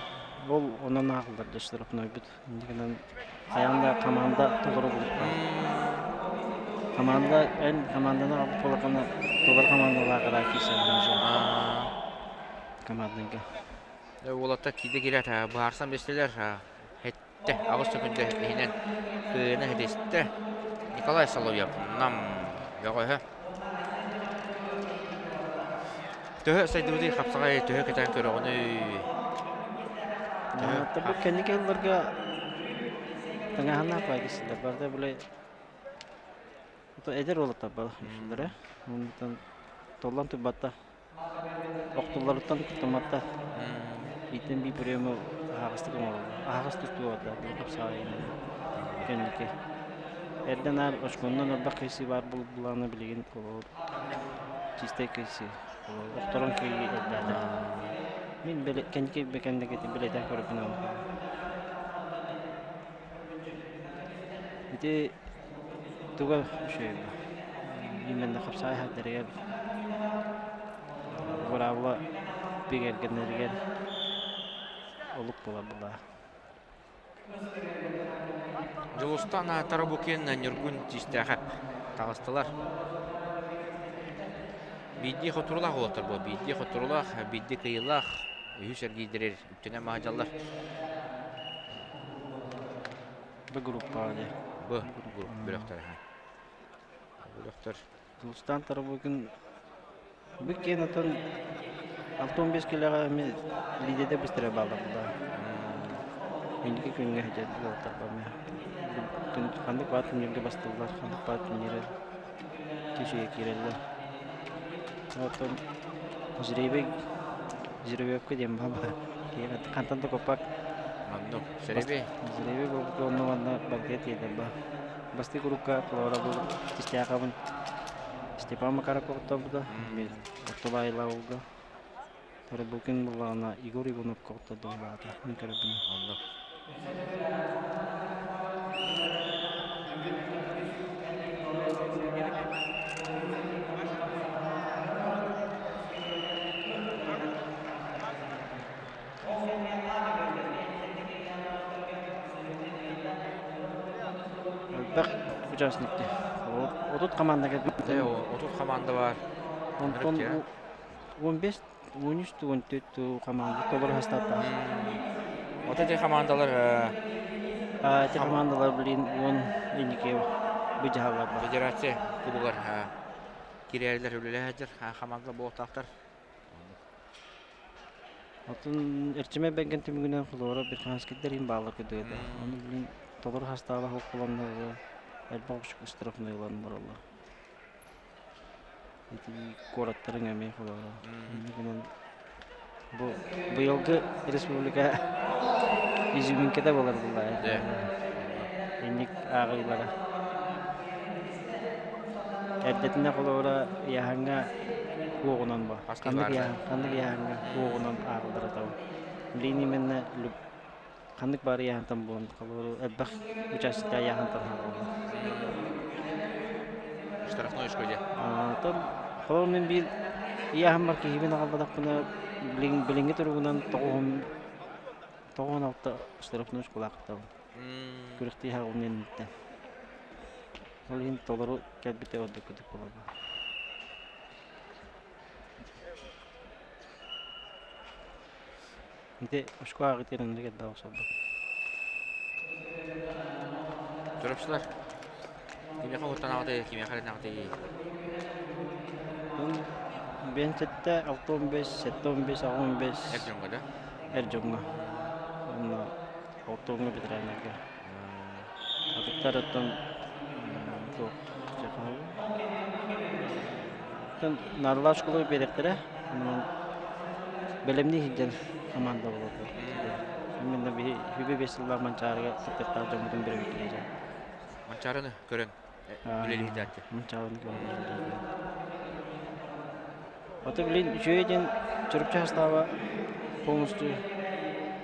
S3: Ол онон ааҕыллар дии штрафнойбут. Инникинэн хайаан да команда толору булуктаах. Команда эн команданы алып буоллаххына толору командалаах киирсэр команданга.
S1: Уолаттар киирдэ киирээт быһаарсан биэстилэр хэттэ аҕыс сөкүндэ иһинэн кыайыыны ситистэ Николай Соловьев Нам бөҕөһө. Төһө сайдыбытый хапсаҕай төһө кэтээн көрөҕүнүй? Төһө
S3: Бу кэнники ылларга тыҥааһыннаах баайгысылар барда бile эдэр уолаттар бар үксүлэрэ. Онтон толлон турбатта Охтулларыттан куттамматтар. Бииртэн биир приему аһаҕастык оҥороллор. Аһаҕас тустууга бу хапсаҕайынан кэнники. Эрдэ наар очконнан элбэх кыайсыы баар буоллаҕына билигин холобур чистай кыайсыы охторон кыайыы элбээтэ. Мин кэнники кэнники билэтэн көрөбүн ону. Ити туга үчүгэй именно хапсаҕай аһардарыгар быраабыла бигэргэнэригэр олук буолар былаа.
S1: Дьулустан Тарабукин Ньургун Тиистээхэп таҕыстылар. Биирдии хотурулаах уолаттар буол. Биирдии хотурулаах, биирдии кыйылаах, үһүс эргийдэрэр үктэнэн маһадьаллар.
S3: Б группаҕа дии.
S1: Б групп бөлөхтөр. Бөлөхтөр.
S3: Тулустаан Тарабукин бу киэн отон 65 килоҕа эми лидерде быстыра баалар була. Инники күҥҥэ сылдьар уолаттар бамы. Ханнык баар турнирга бастыыллар, ханнык баар турниры кишигэ киирэллэр. Оттон жребий жребиевка диэн баба. Хантан да коппак.
S1: Оннук. Жребий.
S3: Жребий буолбут онно манна банкет тиэдэр ба. Бастыы курукка холобура бу Истяхабын Степан Макаров оттообута. Оттолайла Тарабукин буллаҕына Егор Ивановка оттодуллаата. Мин көрөбүн.
S1: Оннук.
S3: Элбэх участникты. 30 команда кэлбит.
S1: 30 команда бар.
S3: Онтон 15 13 14 команда толору хастааттаах.
S1: Вот эти командалар
S3: Эти командалар блин он инники быдьаһаллар бар.
S1: Федерация кубогар кириэрилэр үлэлэһэр хамаанда буолтаахтар.
S3: Отун эрчимэ бэгген түмүгүнэн холобура бир ханаскиддер иһин баалар курдук этэ. Ону блин толору хастаала холкуланнар элбэх штрафныйларын бараллар. Ити куораттарыҥ эмиэ холобура. Иннинэн бу быйылгы республика изюминката буолар буоллаҕа. Инник ааҕыылара. Эрдэтинэ холобура ыйааһыҥҥа уоҕунан бо. Ханнык ыйааһын ханнык ыйааһыҥҥа уоҕунан ааҕыллара табы. Билигин именно ханнык баар ыйааһынтан буолан холобура элбэх участка ыйааһынтан ааҕыллар.
S1: Штрафной шкоде.
S3: Оттон холобур мин биир ыйааһыммар киһибин аҕалбатахпына билиҥ билиҥҥи туругунан 96 штрафной школаахтабын. Күрэхтии аҕабын инниттэн. Ол иһин толору кэлбитэ ордук курдук буолар. Ити очко ааҕытыырын элбэх охсорбут.
S1: Чурапчылар. Кимиэхэ уһуттанаҕытый, кимиэхэ эрэнэҕитий?
S3: Бен сэттэ, 65, 75, 85
S1: Эр дьоҥҥо да?
S3: Эр дьоҥҥо. Уонна алтуоҥҥа ветераннарга. Атыттар оттон туох наадалаах школа биэриэхтэрэ. Онон бэлэмнии сылдьар команда буолаллар. Именно биһи үбү биэс сыллаах Манчаарыга кыттыахтаах дьоммутун бирэбит киһи.
S1: Манчаарыны көрөн үлэлиһитээччи.
S3: Манчаарыны көрөн үлэлиһитээччи. Ото билин үчүгэй диэн Чурапчы састааба полностью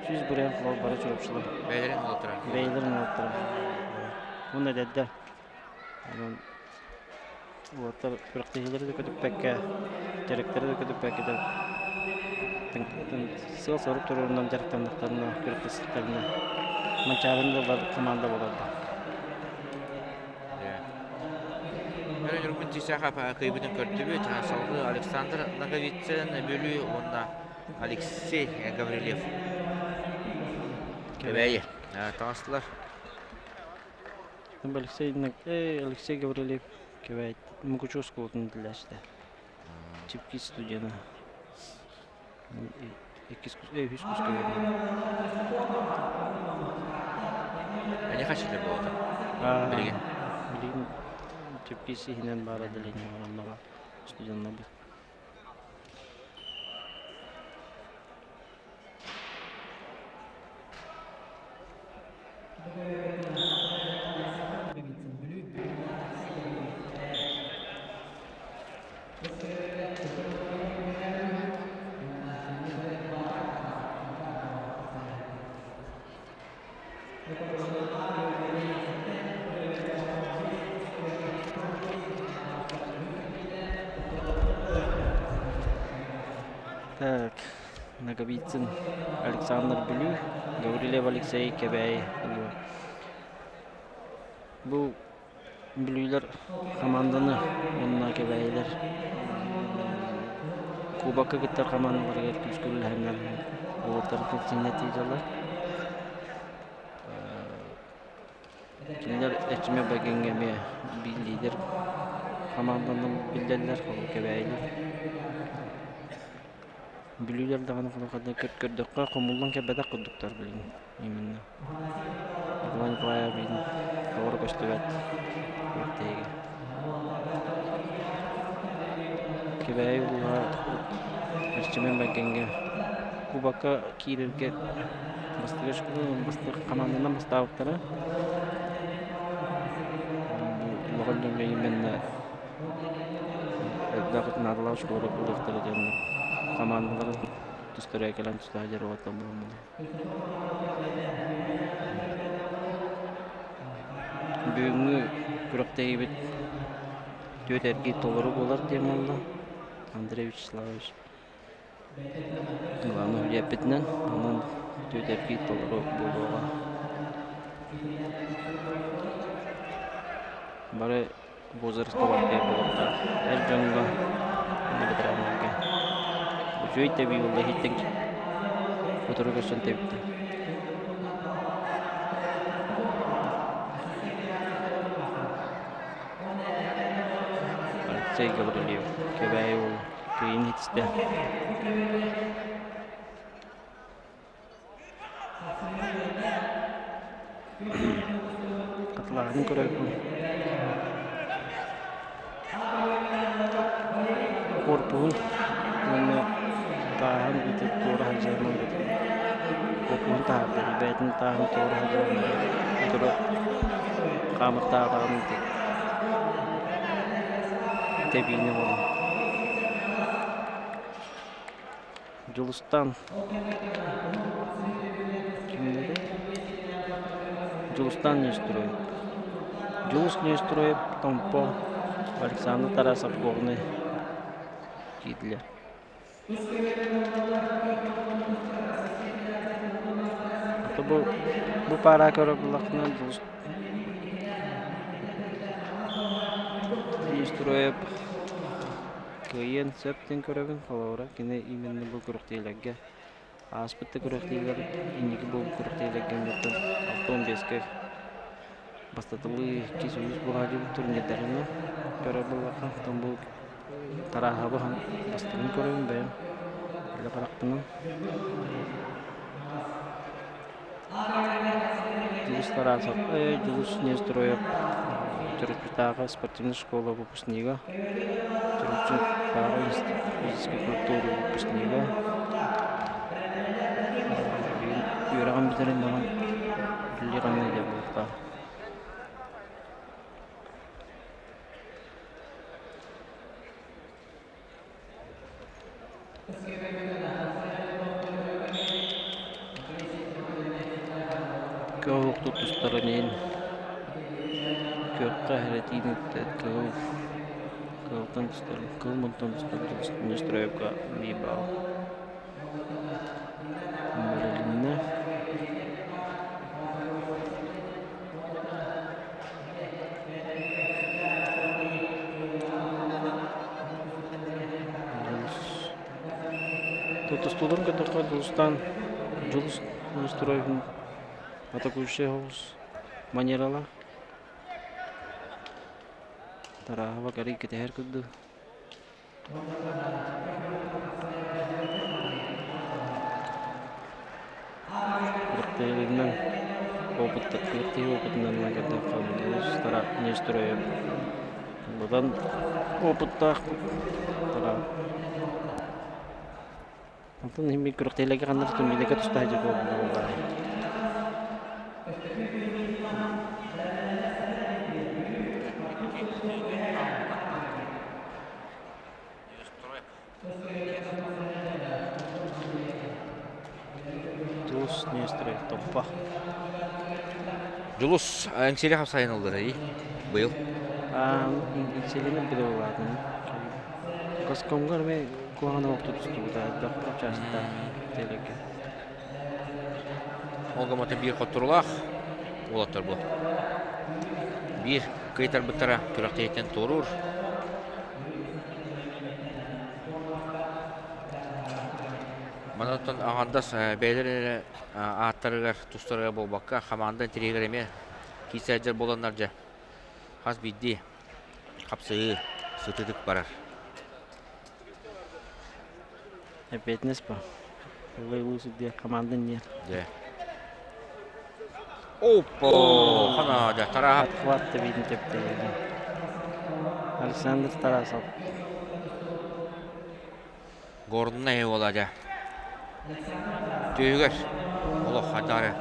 S3: 100% флот бары чурапчылар.
S1: Бэйэлэрин уолаттара.
S3: Бэйэлэрин уолаттара. Уонна эдэрдэр. Онон уолаттар күрэхтэһиилэри да көтүппэккэ, дьарыктары да көтүппэккэ сыал-сорук туруорунан дьарыктаннахтарына, күрэхтэстэхтэринэ Манчаарын да ылар команда буолаллар.
S1: Ньургун Тисяхов кыайбытын көрдүбүт. Салгыы Александр Ноговицын Бүлүү уонна Алексей Гаврильев Кэбээйи таҕыстылар.
S3: Алексей, Алексей Гаврильев Кэбээйи Мукучу оскуолатын иитиллээччитэ. Чипки студена. Иккис үһүс куска үөрэнэр.
S1: Эйиэхэ чили буолта? Билигин?
S3: Билигин чипкис иһинэн баар отделение бар онно баар студеннарбыт. Так, Ноговицын Александр Бүлүү, Гаврильев Алексей Кэбээйи. Бу Бүлүүлэр хамаанданы уонна Кэбээйилэр кубокка кыттар хамаандаларыгар күүскэ үлэлэһэннэр уолаттары синнэтиилэр. Кинилэр Эрчимэ Бэгиҥҥэ эмиэ биир лидер хамаанданан биллэллэр, ол Кэбээйилэр. Бүлүүлэр даҕаны көрдөххө хомуллан кэлбэтэх курдуктар билигин именно. Николай Николаевич тоҕо көстүбэт күрэхтэһиигэ. Кэбээйи улууһа Эрчимэн Бэргэҥҥэ кубокка киирэргэ бастакы бастакы хамаанданан бастаабыттара. Улахан дьоҥҥо именно элбэх наадалаах школа буолуохтара диэн хамаандалары тустара кэлэн тустаах дьарыгыттан буолан Бүгүҥҥү күрэхтэһиибит түөрт эргиир толору буолар диэн буолла. Андрей Вячеславович Иванов диэппитинэн, онон түөрт эргиир толору буолуоҕа. Бары возраста барбыт буолуохтаах. Эр дьоҥҥо уонна ветераннарга үчүгэй тэбии буолла иһиттэн утары көрсөн тэбиттэ. Алексей Гаврильев Кэбээйи уола кыайыыны ситистэ. Хатылааһынын көрөбүн. Корпуһун уонна тааһын ити туора сылдьарын корпуһун таһаарда бэйэтин тааһын туора сылдьарын утары хаамыттаатаҕын тэбиини оҥорон Дьулустаан кимнэрий? Дьулустаан Неустроев. Дьулус Неустроев Томпо Александр Тарасов Горнай киирдилэр. Ото бу бу пара көрөр буллаххына Дьулус Неустроев Кыайыан сөп диэн көрөбүн, холобура, кини именно бу күрэхтэһиилэргэ ааспыт да күрэхтэһиилэр инники буолбут күрэхтэһиилэргэ миэттэн 65-кэ Бастатылыы иккис үһүс буолааччыбыт турнирдарынан көрөр буоллахха, оттон бу Тарааһабы бастакын көрөбүн бэйэм илэ харахпынан. Дьулус Тарасов, Дьулус Нестероев Чурапчытааҕы спортивнай школа выпускнига, Чурапчытааҕы институт физической культуры выпускнига. Билигин үөрэҕин бүтэрэн баран үлэлиэх диэн буолуохтаах. Кыһыл тустарын иһин күөххэ эрэтиини кыһыл кыһылтан тустарын кыһыл мунтан тустар Нестеровка биир баал бэрилиннэ. Тустууларын көрдөххө Дьулустаан Дьулус Нестеровин атакующий соҕус манералаах. Тарааһаба кэлин кэтэһэр курдук. Күрэхтэһиилэринэн опыт күрэхтэһии опытынан ылан көрдөххө Нестероев быдан опыттаах Онтон иһин күрэхтэһиилэргэ ханна да турнирга туста сылдьар буоллаҕа. Дьулус Нестеров Топпо.
S1: Дьулус Эҥсиэли хапсайын ыллара быйыл.
S3: Эҥсиэлини быдылаатын. Госкомҥа эмиэ куһаҕан олохто тустубута элбэх учаастактаах телегэ.
S1: Ол гыммата биир хотторулаах уолаттар бу. Биир кыайтарбыттара күрэхтэһииттэн туоруур. Манан аҥардас бэйэлэрин эрэ ааттарыгар тустарыгар буолбакка, хамаанда интэриэһигэр эмиэ киирсээччилэр буоланнар дьэ хас биирдии хапсыһыы сытыытык барар.
S3: Эппиэтинэс ба. Ыллыы сылдьар команда инниэр.
S1: Дьэ. Оппо! Хана дьэ Тарасов.
S3: Отхват тэбиитин тэптэйэбин. Александр Тарасов.
S1: Горнай уола дьэ. Түһүгэр олох хатаары.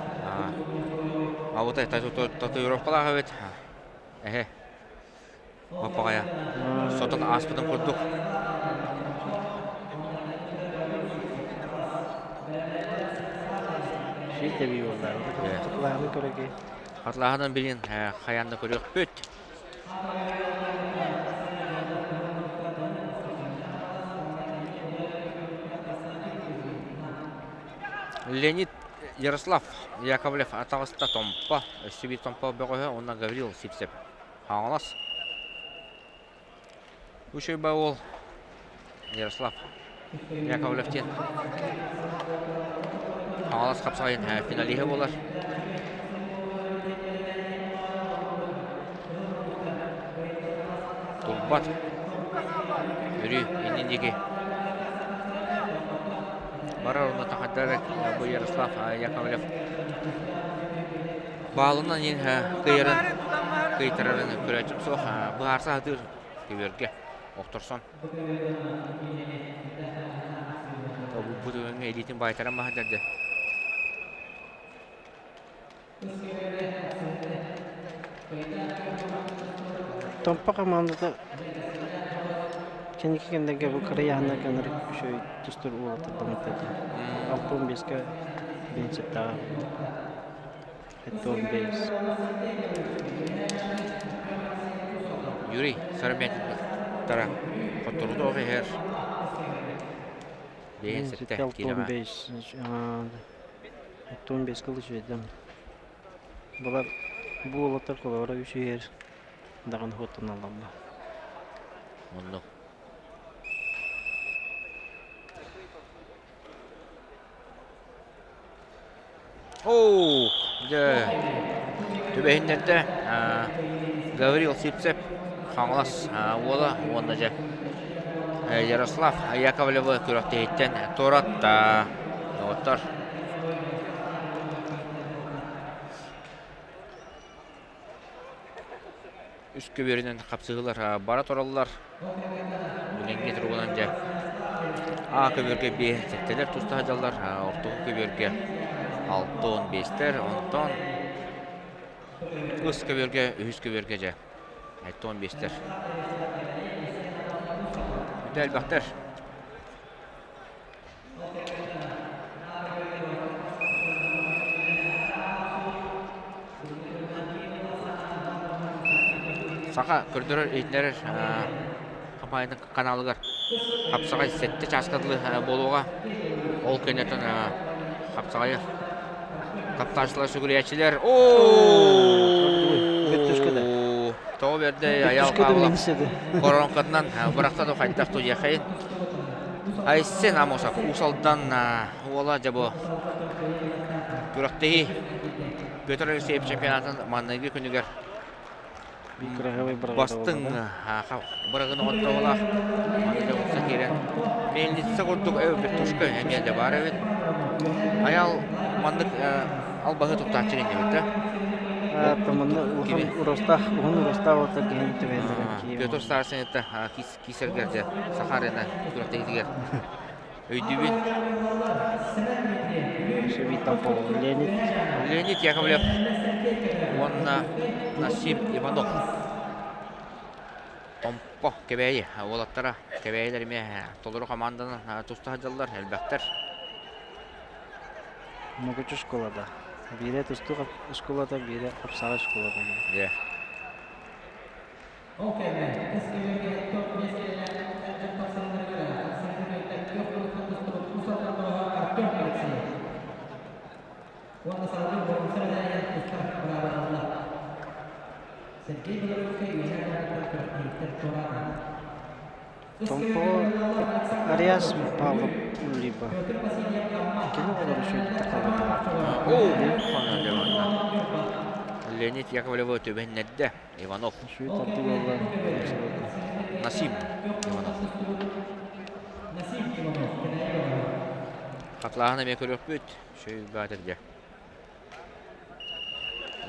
S1: Абытай татуировкалаах эбит. Эһэ. Баппаҕайа сотон ааспытын курдук.
S3: Сүүс тэбии буолла. Хатылааһыны көрөкүй.
S1: Хатылааһынан билин хайаан да көрүөхпүт. Леонид Ярослав Яковлев атаҕыста Томпо, өссө биир Томпо бөҕөһө уонна Гаврил Сивцев Хаҥалас. Үчүгэй уол Ярослав Яковлев диэн Хаҥалас хапсаҕайын финалиһа буолар. Турбат. Өрүү иннин диэки барар онно тахардар бу Ярослав Яковлев Баалынан иһин кыайарын, кыайтарарын көрөөччүм суох. Быһаарса сатыыр көбүөргэ охторсон. Бу түгэҥҥэ илиитин баайтаран баһырдарды.
S3: Томпо командата кэнники кэмнэргэ бу кыра ыйааһыннарга ынырык үчүгэй тустар уолаттардаммыттар дии. 65-кэ биэнсиптээҕэ
S1: Юрий Сарамятин хотторутоох иһэр бэйэн сэттэ киилэҕэ.
S3: 15 кыл үчүгэйдэн. Балар бу уолаттар холобура үчүгэр даҕаны хуоттаналлар.
S1: Оннук. Оо, дьэ. Түбэһиннэрдэ Гаврил Сивцев Хаҥалас уола уонна дьэ Ярослав Яковлевы күрэхтэһииттэн туоратта. Доҕоттор. Үс көбүөрүнэн хапсыһыылар бара тураллар. Билиҥҥи туругунан дьэ А көбүөргэ биэс сэттэлэр туста сылдьаллар, ортоку көбүөргэ 65-тэр, онтон ыс көбүөргэ, үһүс көбүөргэ дьэ 75-тэр. Бүтэ элбэхтэр. Саха көрдөрөр-иһитиннэрэр хампаанньатын каналыгар хапсаҕай сэттэ чааска дылы буолуоҕа. Ол кэнниттэн хапсаҕайы таптааччылар сүгүрүйээччилэр
S3: Бөттүшкэ
S1: Тоҕо берде Аял Павлов коронкатынан бырахта да хайдах туйахайын Айсен Амосов Уус Алдан уола дьэ бу күрэхтэһии Петр Алексеев чемпионатын маҥнайгы күнүгэр бастыҥ бырагын оҕотторолаах манна укса киирэн мельница курдук вертушка эмиэ да баар эбит. Айал маннык албаһы туттааччы иннибит да.
S3: Манна улахан уростаах, уһун уростаах отор киһини түбэһиннэрэн
S1: Петр Старшин это киисэргэр дьэ Саха арена күрэхтэһиитигэр өйдүүбүн.
S3: Леонид.
S1: Леонид Яковлев уонна Насим Иванов. Томпо Кэбээйи уолаттара Кэбээйилэр эмиэ толору хамаанданан туста сылдьаллар, элбэхтэр.
S3: Мукучу школада. Биирэ тустуу школата, биирэ хапсаҕай школата.
S1: Дьэ.
S3: Томпо Ариас Павлов либо кини олору үчүгэйдик тахаллар.
S1: Леонид Яковлевы түбэһиннэрдэ. Иванов. Насим Иванов. Хатлааһын эмиэ көрүөхпүт. Шөй баатырдьа.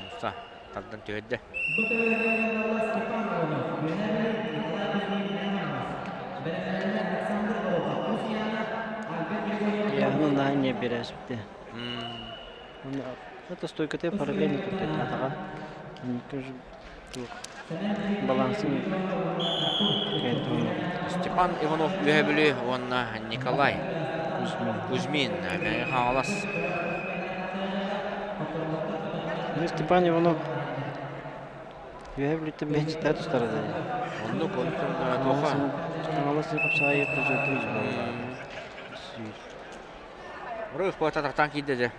S1: Муса тардан түһэрдэ.
S3: Яһын наһаа не берәсипте. Это стойката параллельно турда атаға. Балансын
S1: Степан Иванов Үөһэ Бүлүү уонна Николай Кузьмин Мэҥэ Хаҥалас.
S3: Степан Иванов Үөһэ Бүлүүттэн бэһинчитэ тустара дии.
S1: Оннук онтон туоха
S3: Хаҥалас хапсаайы призердүү
S1: Рых бата тахтаан киирдэ дьэ.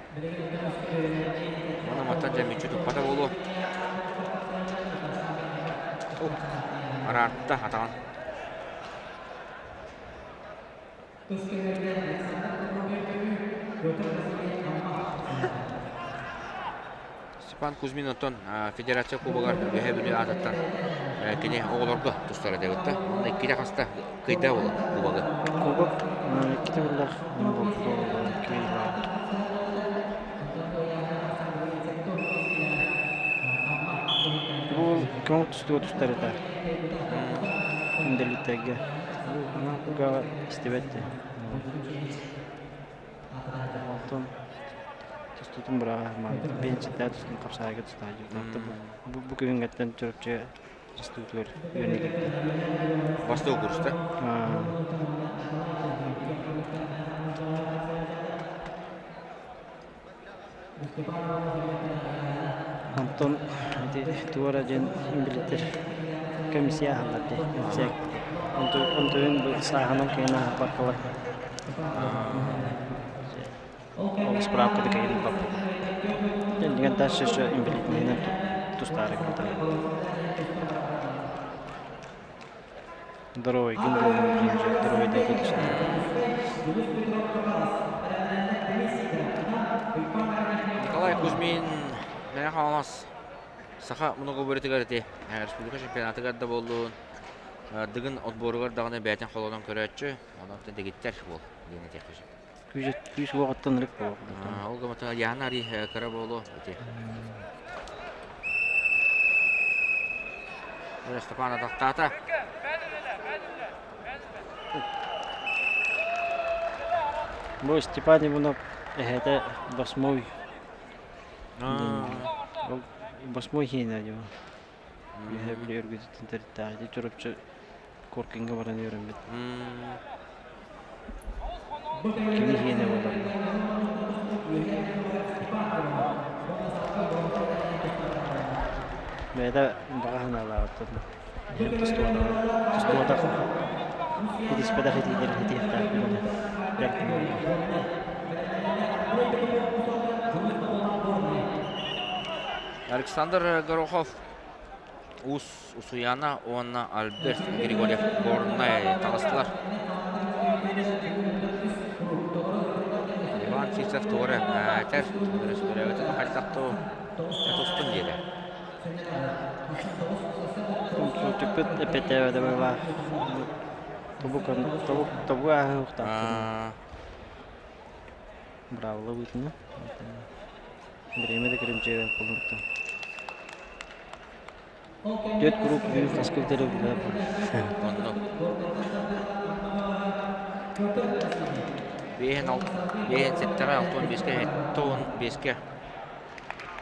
S1: Уонна мантан дьэ мүччү туппата буолуо. Араартта атаҕын. Степан Кузьмин оттон Федерация Кубогар Үөһээ Бүлүү аатыттан кини оҕолорго тустара диэбит да. Онно иккитэ хаста кыйда буолар кубогы.
S3: Кубок иккитэ биллэх Бу көҥүл тустууга тустар этэ. Индэлиттэргэ. Бу истибэт дии. Онтон тустуутун бырааһа бенчитээ тустун хапсаайга тустаайдьыбыт. Бу бу күһүҥҥэттэн Чурапчы тустуутугар үөрэнэ киирдэ.
S1: Бастакы курста.
S3: Онтон ити туора диэн билиттэр комиссия аһаллар дии. Онтуйун сааһынан киһини аһарбаккалар. Ол справката кэлин баппыт. Дьиҥэр дальше еще инвалидныйынан тустаары гыммыта. Здоровый гын буолан билин уже здоровый да тустар.
S1: Николай Кузьмин Мэҥэ Хаҥалас. Саха многоборьетыгар ити республика чемпионатыгар да буоллун, Дыгын отборугар даҕаны бэйэтин холонон көрөөччү, онон дэгиттэр буол диэн этиэххэ сөп.
S3: Күүс уоҕуттан ырык буолуох.
S1: Ол гымата Яна Ари кыра буолуо ити. Степан атахтаата.
S3: Бу Степан Иванов эһэтэ Басмой. Ол Басмой хиэнэ дьон. Үөһээ Бүлүү өргүтүттэн төрүттээх. Ити Чурапчы Коркиҥҥа баран үөрэммит. Кини хиэнэ буолар. Бэйэтэ баҕа санаалааҕыттан тустубатах итиспэтэх итиилэрин итиэхтээх билинэ
S1: Александр Горохов Уус Усуйаана уонна Альберт Григорьев Горнай таҕыстылар. Иван Сивцев туора этэр, өрөспүүбүлүкэтин хайдах тустун диэтэ.
S3: Түппүт эппиэттээбэтэ быһыылаах. Тобук тобук тобук ааһыахтаах. Браво быытына. Бириэмэ да кирэмчигэ холунтан. Түөрт куруук бүгүн хаска бүтэрэ билэр.
S1: Онно. Биэһин ал биэһин сэттэҕэ алтан биэскэ сэттэ биэскэ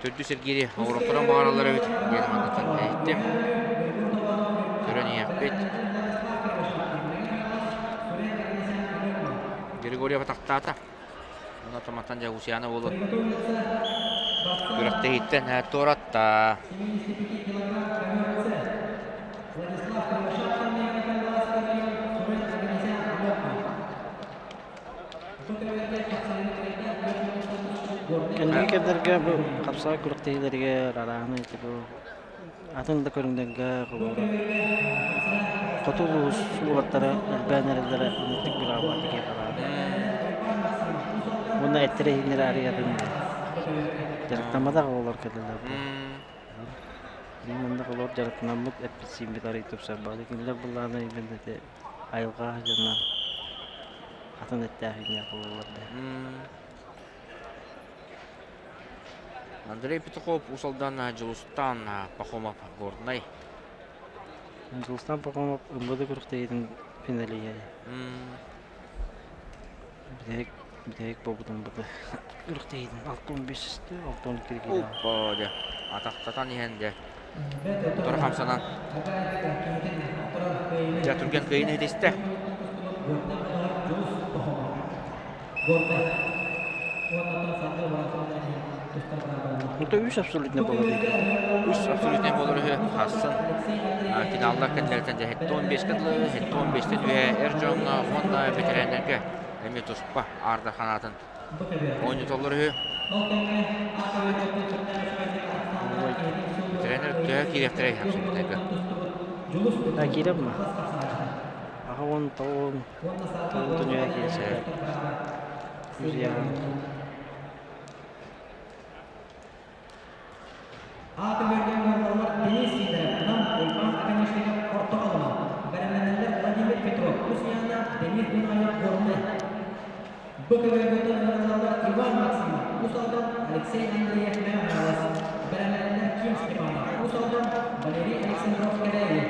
S1: Төрдүс эргиири оҕуруоттаран баҕараллар эбит диэн манныктан иһиттим. Көрөн иһиэхпит. Григорьев атахтаата. Онно томаттан дьэ Усяна уолу күрэхтэһииттэн туоратта.
S3: Кэнники кэмнэргэ бу хапсаҕай күрэхтэһиилэригэр арааһынай типа атын да көрүҥнэргэ холобура хоту улуус уолаттара элбээн эрэллэрэ ынырык быраабыла киһиэхэ баар. Уонна эттэрэ иһиннэрэ арыйатын дьарыктамматах оҕолор кэлэллэр бу. Мин манна холобур дьарыктанаммыт эппит-сииммит арый тупсар баҕайы. Кинилэр былаана именно ити айылҕа дьонно атын эттээх үүннээх буолаллар да.
S1: Андрей Петухов Уус Алдан Дьулустаан Пахомов Горнай.
S3: Дьулустаан Пахомов МВД күрэхтэһиитин финалиһа. Бүтэһик бүтэһик буолбут МВД күрэхтэһиитин 65 62 киилэ.
S1: Оппа дьэ атахтатан иһэн дьэ утары хамсанан дьэ түргэн кыайыыны ситистэ.
S3: Это үс абсолютно болор
S1: Үс абсолютнай болор үһү хассын финаллар кэннилэриттэн дьэ 75-ке дылы 75-тен үһэ эр дьоҥҥо уонна бэтэрээннэргэ эмиэ туспа аардар ханаатын оонньотоллор үһү. Бэтэрээннэр төһө киириэхтэрэй абсолютнайга?
S3: А киирэр ма? Аха он тоҕун тоҕун түнүө киирсэ. Үзьян.
S2: Ааты берген буолаллар Денис Сидоров, Нам Уйбаан Аканешников орто алыма, бэлэмнэнэллэр Владимир Петров, Усуйаана, Денис Дунаев, Горнай. Бу көбүөргөтөн ыҥырыллаллар Иван Максимов, Уус Алдан, Алексей Андреев, Мэҥэ Хаҥалас, бэлэмнэнэллэр Ким Степанов, Уус Алдан, Валерий Александров, Кэбээйи.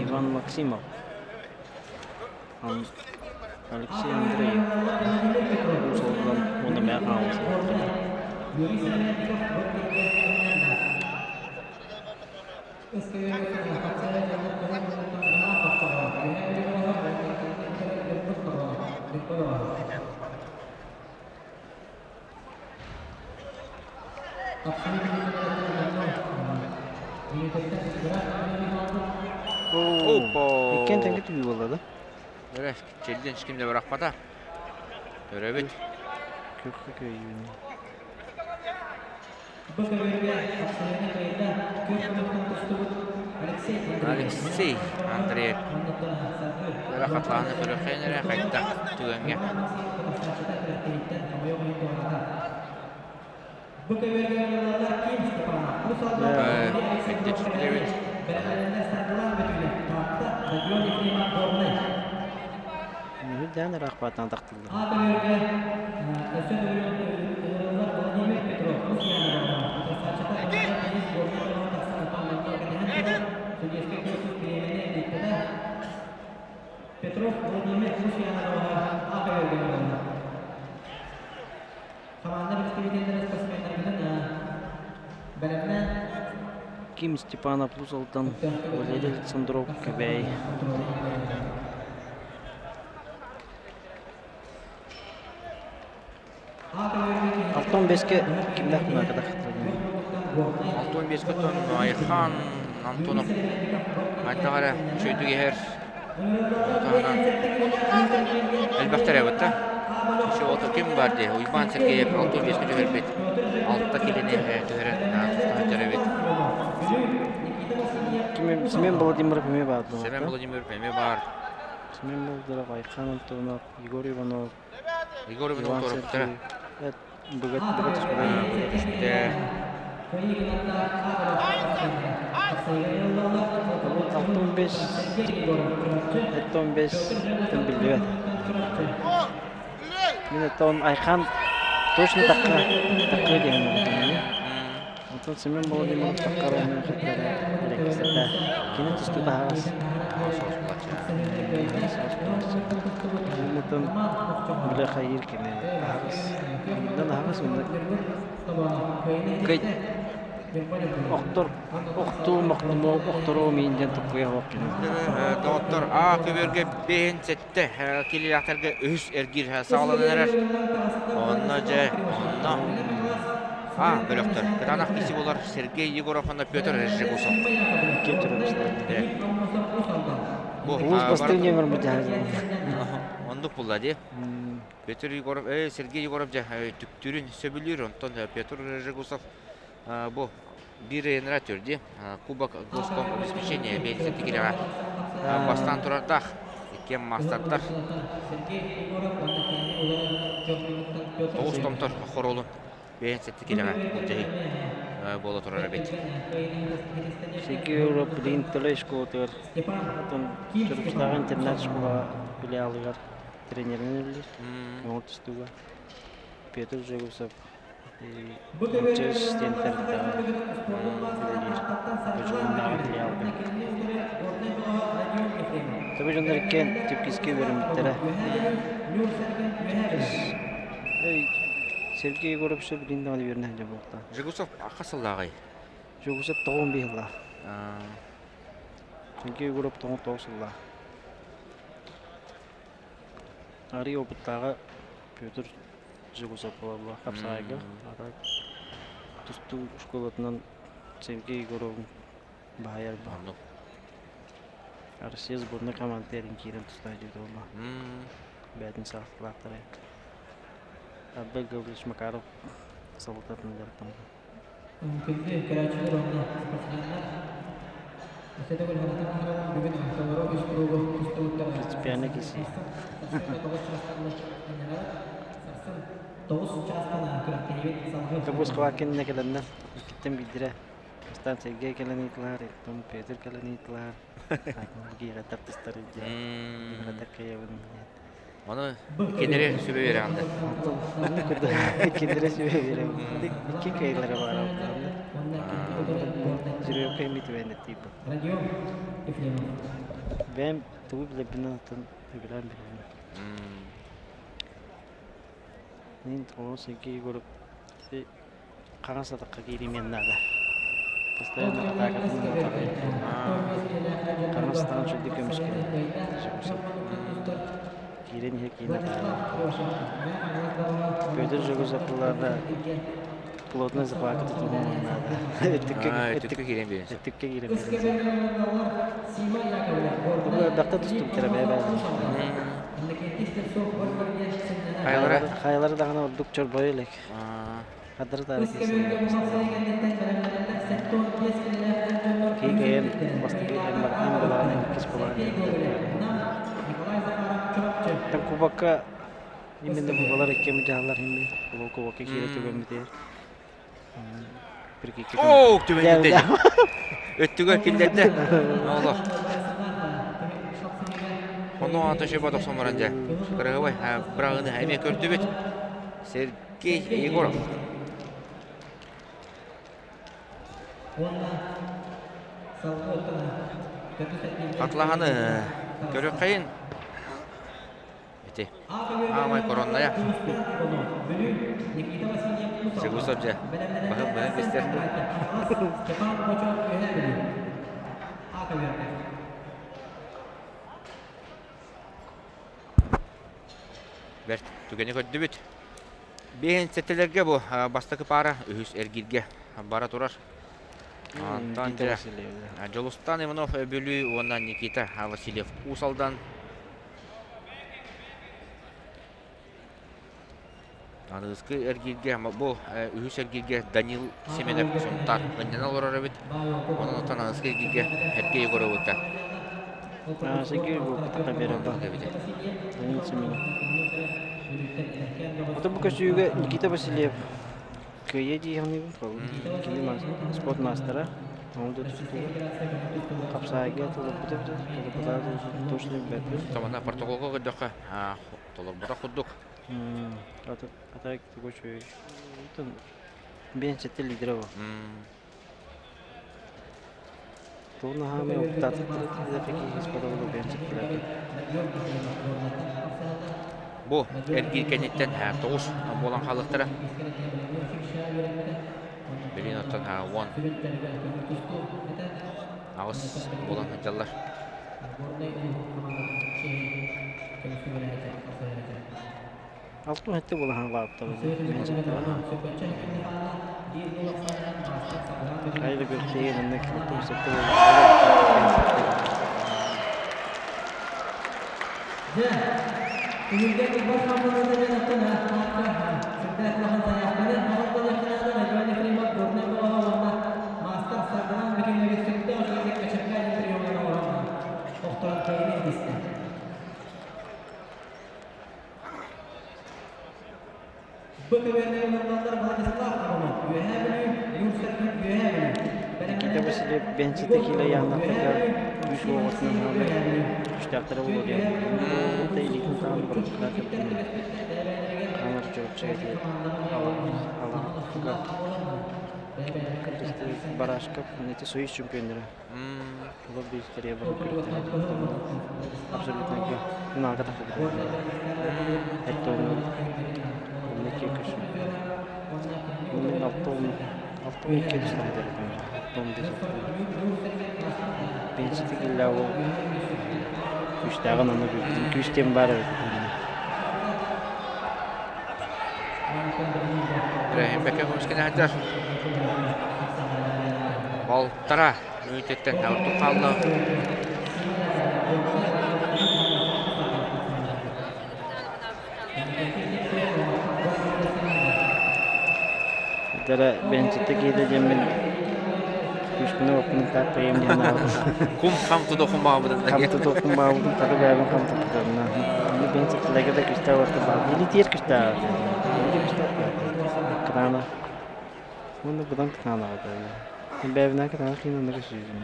S3: Иван Максимов, Алексей Андреев, Уус Алдан уонна Мэҥэ Хаҥалас Иккиэн тэҥҥэ түһүү буолла да?
S1: Эрэ, чэлдиэн ешким да бырахпата. Көрөбүт.
S3: Күөххэ кыайыыны.
S1: Алексей Андреев Ыарахатлааны көрүөххэ эрэ хайдах түгэҥҥэ. Эрдэ түспүт.
S3: Үрдээн ыраахпаатан тахтыллар.
S2: Петров Владимир Хамаанда представителлэрэ спортсменнарбытын бэлэмнээн
S3: Ким Степанов Уус Алдан, Валерий Александров Кэбээйи. Алтан бэскэ кимнээх мунаката
S1: Алтан бэскэ тон Айхан Антонов хайдах эрэ үчүгэйдик иһэр. Таһынан элбэхтэр эбит да. Ото ким бар дии Уйбаан Сергеев 65-кэ түһэрбит. Алта килини түһэрэн туста сылдьар эбит.
S3: Семен Владимиров эмиэ баар
S1: Семен Владимиров эмиэ баар.
S3: Семен Владимиров, Айхан Антонов, Егор Иванов,
S1: Егор Иванов
S3: Иван
S1: туораппыттара.
S3: Сергеев, Быгат быгат
S1: Быгат түспүтэ.
S3: 65 75 тэн биллибэт. Мин оттон Айхан точно такка такка диэн Онтон Семен Владимиров таккара эрэккисэтэ. Кини тустуу таһаҕас.
S1: Соус булаччы.
S3: Онтон бile хайыр кини аһаҕас. Онтон аһаҕас онно кый охтор охтуу мохтумоо охтороо миин диэн туккуйа суох кини.
S1: Доҕоттор А көбүөргэ бэһин сэттэ килилээхтэргэ үһүс эргиир саҕаланан эрэр. Онно дьэ, онно А бөлөхтөр. Кытаанах киси болар Сергей Егоров уонна Петр Режигусов.
S3: Икки төрөпүстэр.
S1: Бу
S3: Улуус бастыҥ диэн көрбүт
S1: Оннук булла дии. Петр Егоров, Сергей Егоров дьэ түктүүрүн сөбүлүүр, онтон Петр Режигусов бу биир ыйынара түрди Кубок Госком обеспечения биэнсийэ тикилэҕэ бастаан турардаах иккиэн маастардар тоҕус томтор хоруолун биэнсийэ тикилэҕэ былдьаһыы буола турар эбит.
S3: Сергей Егоров билигин Төлөй школатыгар, оттон Чурапчытааҕы интернат школаҕа филиалыгар тренеринэн үлэлиир, оҥор тустууга. Петр Жегусов МЧС диэн тэрилтэҕэ үлэлиир. Бочуоннааҕы филиалга. Төбө дьоннор иккиэн Түпкискэ үөрэммиттэрэ. Сергей Егорович билигин даҕаны үөрэнэ сылдьар буолуохтаах.
S1: Жегусов хас сыллааҕый?
S3: Жегусов 95 сыллаах. Сергей Егоров 99 сыллаах. Арый опыттааҕа Петр Жегусов буолла хапсаҕайга. Ата тустуу школатынан Сергей Егоров баһайар
S1: Оннук.
S3: Россия сборной командатын киирэн тустааччы буолла. Бэйэтин саастыылаахтара. Арбек Гаврилович Макаров салалтатын дьарыктаммыта.
S2: Күндү көрөөччүлэр уонна спортсменнар, өссө төгүл санатан аһарабын, бүгүн толору үс кругу тустубуттар
S3: Принципиально киси.
S2: Сарсын 9 чаастан Сарсын 9 чаастан күрэхтэһиибит салгыы
S3: Тобус Хвакин кэлэннэ иккиттэн биирдэрэ Бастаан Сергей кэлэн ыытылаһар, оттон Петр кэлэн ыытылаһар. Гиэҕэ тартыстар диэн. Гиэҕэ таккайабын диэн.
S1: Ону кинилэри сүбэ биэрэҕин да?
S3: Оннук курдук кинилэри сүбэ биэрэбин. Икки кыайыылара баара Жүрүөккэ имитибэн тиийбит. Бэйэм тугу билэрбинэн оттон үбүлээн билэбин. Мин тоҕо Сергей Егоров хаҥас атахха кииримиэн наада. Постоянно атаакатын атаҕай. Хаҥас атаҕын үчүгэйдик көмүскээн. Киирэн иһэ киинэ таһаарар. Петр Жегусовтыларда плотно захваты тутуһуон наада. Өттүккэ
S1: Өттүккэ киирэн биэрэн сөп.
S3: Өттүккэ киирэн биэрэн сөп. Бу элбэхтэ тустубуттара бэйэ-бэйэлэрин.
S1: Хайалара?
S3: Хайалара даҕаны ордук чорбойо илик. Хардары таары киирсэллэр. Киһи кэйэн бастакы эн былаан, иккис былаан Там кубокка именно бу балар иккиэммит дьаһаллар иһин ол кубокка киирэ түгэммитигэр
S1: Оо, түбэһиттэ. Өттүгэр киллэрдэ. Олох. Ону аата шөбө тохсон баран дьэ. Кырыһыбай бырағыны эмиэ көрдүбүт. Сергей Егоров. Атлаһаны көрүөххэйин. Ити. Аамай коронная. Сегусов дьэ. Баһын быһын бистэр. Бэрт түгэни көрдүбүт. Биэһин сэттэлэргэ бу бастакы паара үһүс эргииргэ бара турар. Антон Дьулустан Иванов Бүлүү уонна Никита Васильев Уус Алдан. Аныгыскы эргииргэ бу үһүс эргииргэ Данил Семенов Сунтаар ынньана олорор эбит. Онон оттон аныгыскы эргииргэ Сергей Егоровыта.
S3: Сергей Егоровыта
S1: эбит.
S3: Данил Семенов. Ото бу көсүүгэ Никита Васильев кыайа дии саныыбын. Кини спорт маастара. Ол да тустуу хапсаайга толорбута толорбута точно билбэппин.
S1: Тамана протоколга көрдөххө толорбута курдук.
S3: А так такой үчүгэй. Биэн сэттэ лидера бу. Тугун аһаамай опытаатыктара биэн сэттэлэргэ.
S1: Бу эргиир кэнниттэн тоҕус буолан хаалыахтара. Билин оттон 18 буолан сылдьаллар.
S3: Алтын хэтте буолахан лааттар. Хайда көрсөйө манна алтын сетте Никита Васильев бензите киилэ яаннахтарга үс уоҕутунан хаалар күстээхтэрэ буолуо диэн та илиитин таһан барытыгар хаамар чуопча алаһыга Барашков эти союз чемпионнара Олор биристэрия бары күрэхтэһэр абсолютнайга финалга тахсыбыта. Эттэ онно икки көс. Мен 62 түстэн этэрим. 65 алты. Пенсити киллээ ол күүстээҕин аны билбитим. Күүс диэн баар эбит.
S1: Рэһимбэкэ көмүскэнээччилэр балтара мүнүүтэттэн ордук хаалла.
S3: Дара бенчитте киһитэ диэммин күүспүнэ оппун тааппайым диэн аабытым.
S1: Кум хам туту хумаабытын
S3: Хам туту хумаабытын хата бэйэбин хам туппутарына. Бенчиттэлэгэ да күстээх орто баар. Илитиэр күстээх. Илити күстээх. Кытаана. Уонна быдан кытаанаҕа Бэйэбинэн кытаанах киин онно көсүүтүм.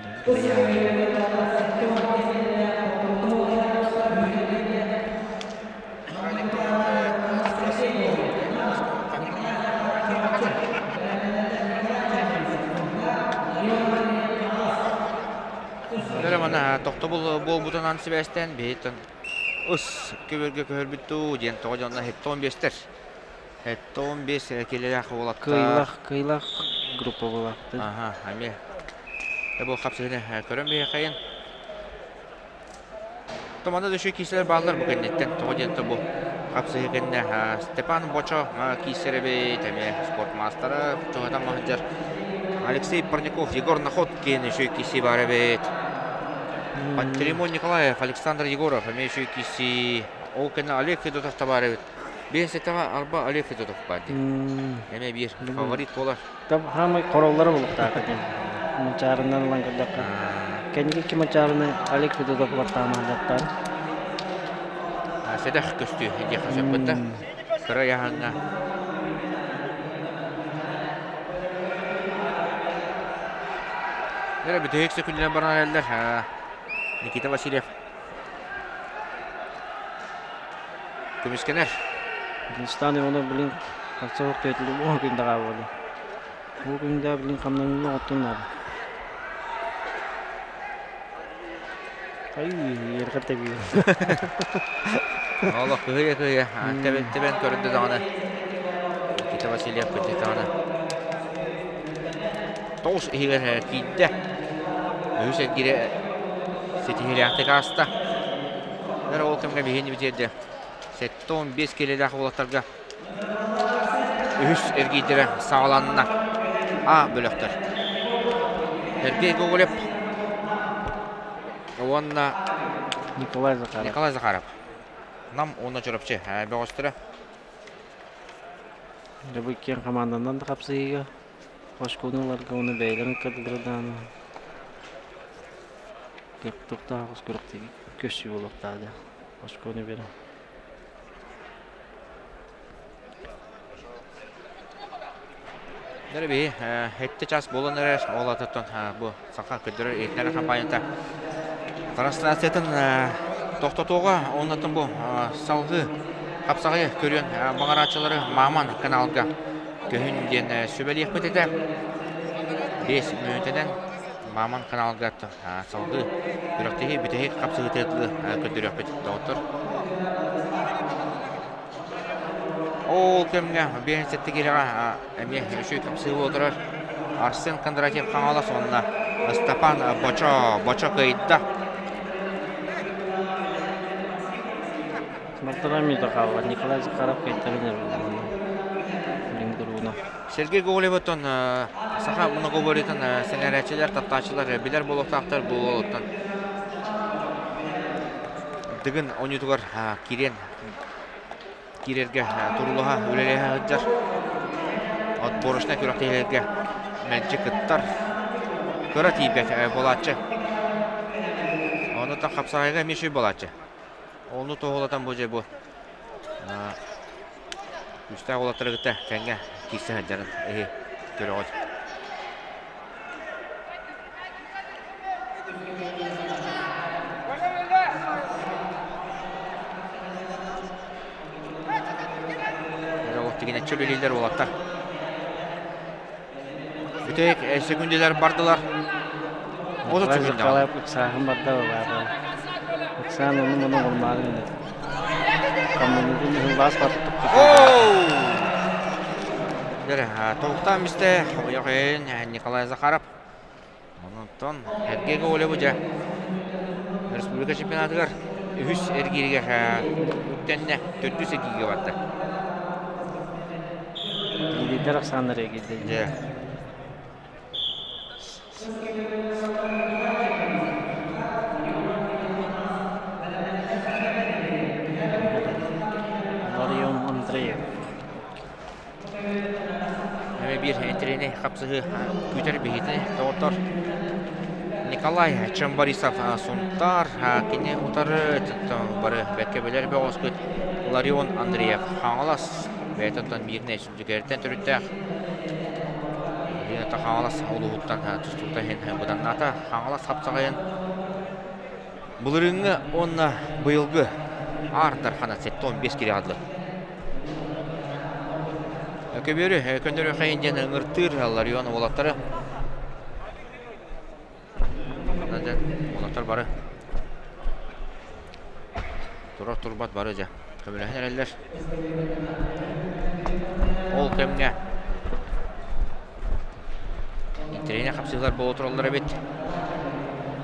S1: Дөрө манна тохтобул буолбутунан сибээстээн биһиттэн ыс көбөргө көһөрбүт дуу диэн тоҕо дьонно хеттон биэстэр. Хеттон биэс килэлээх уолаттар.
S3: Кыйлах, кыйлах группа буолаахтын.
S1: Аха, эмиэ. Бу хапсыһыны көрөн биһиэхэйин. Туманы да үчүгэй киирсэлэр бааллар бу кэнниттэн. Тоҕо диэн бу хапсыһыы кэннэ Степан Бочо киирсэр эбит, эмиэ спорт маастара чугатан сылдьар Алексей Парников, Егор Находкин үчүгэй киирсии баар эбит. Пантелеймон Николаев, Александр Егоров эмиэ үчүгэй киирсии. Ол кэннэ Олег Федотов да баар эбит. Биэсэтэҕэ арба Олег Федотов баар дии. Эмиэ биир фаворит буолар.
S3: Хаамай хороллоро булуктаах этим. Мунчаарынан ылан көрдөххө. Кэнники икки мунчаарыны Олег Федотов баттаамаһдаттаан.
S1: Сэдэх көстүү диэххэ сөп бытта. Кыра ыйааһыҥҥа Эрэ бүтэһик сөкүннэн баран эрэллэр. Никита Васильев Көмүскэнэр.
S3: Динстан Иванов блин харса суох түөтүлү уһун күн даҕаа буолла. Бу күндэ блин хамнаныыны оттун наада. Ай, ерге тэбии.
S1: Олох кыһыйа-кыһыйа тэбэн тэбэн көрдө даҕаны. Никита Васильев кырдьык даҕаны тоҕус иһигэр киирдэ. Үһүс эргиирэ ситиһиилээхтик ааста. Өр ол кэмҥэ биһиги бүтэрдэ. 75 киилэлээх уолаттарга үһүс эргиирдэрэ саҕаланна. А бөлөхтөр. Сергей Гоголев уонна
S3: Николай Захаров.
S1: Николай Захаров. Нам уонна Чурапчы бөҕөстөрө.
S3: Дьэ бу иккиэн хамаанданан да хапсыһыыга Оскуоланы ыларга уонна бэйэлэрин кытта туохтаах күрэхтэһии көссүү буолуохтаах дии оскуоланы биэрэн.
S1: Дьэ биһи сэттэ час буолан эрэр ол атыттан бу саха көрдөрөр иһитиннэрэр хампаанньата трансляциятын тохтотуоҕа оннуттан бу салгыы хапсаҕайы көрүөн баҕарааччылары Мааман каналга көһүн диэн сүбэлиэхпит этэ. 5 мүнүүтэнэн Мааман каналга салгыы күрэхтэһии бүтэһик хапсыһыытыгар көрдөрүөхпүт доҕоттор. Ол кэмҥэ 57 киилэҕэ эмиэ үчүгэй хапсыһыы буола турар. Арсен Кондратьев Хаҥалас уонна Степан Бочо Бочо кыайда.
S3: Балтараа мүнүүтэ хаалла. Николай Захаров кыайтаран эрэр.
S1: Сергей Гоголевыттан саха многоборьетын сэҥээрээччилэр, таптааччылар билэр буолуохтаахтар бу уолуттан Дыгын оонньуутугар киирэн киирэргэ турулаһа үлэлэһэ сылдьар. Отборочнай күрэхтэһиилэргэ мэлдьи кыттар. Кыра тиийбэт буолааччы. Онуттан хапсаҕайга эмиэ үчүгэй буолааччы. Ону туоһулатан бу дьэ бу күүстээх уолаттары кытта тэҥҥэ киирсэ сылдьарын эһи көрөҕүт. Тигинэччи үлэлииллэр уолаттар. Бүтэһик секүндэлэр бардылар. 30 секунда.
S3: Ыксааһын барда баара. Ыксаан ону муну оҥорумаары гынна. Хамнанытын иһин баас батыттык.
S1: Толуктаан мисте Хомойох Николай Захаров. Онтон Сергей Гоголеву дьэ республика чемпионатыгар үһүс эргииригэр үктэннэ, төрдүс эргииргэ барда.
S3: Лидер Оксана эргийдэ.
S1: Дьэ.
S3: Ларион Андреев.
S1: Эмиэ биир интэриэһинэй хапсыһыы күүтэр биһигини доҕоттор Николай Чемборисов Сунтаар кини утары бары бэркэ билэр бөҕөспүт Ларион Андреев Хаҥалас бэйэтэ оттон мииринэй Сүлдьүкээртэн төрүттээх Хаҥалас улууһуттан тустуута иһин быданнаата Хаҥалас хапсаҕайын Былырыыҥҥы уонна быйылгы Аар Дархана 75 киилэ аҕалла. Көбүөрү көннөрүөххэйин диэн ыҥыртыыр Ларион уолаттары. Уолаттар бары турар турбат бары дьэ көмөлөһөн эрэллэр. Ол кэмҥэ Интэриэһинэй хапсыһыылар буола тураллар эбит.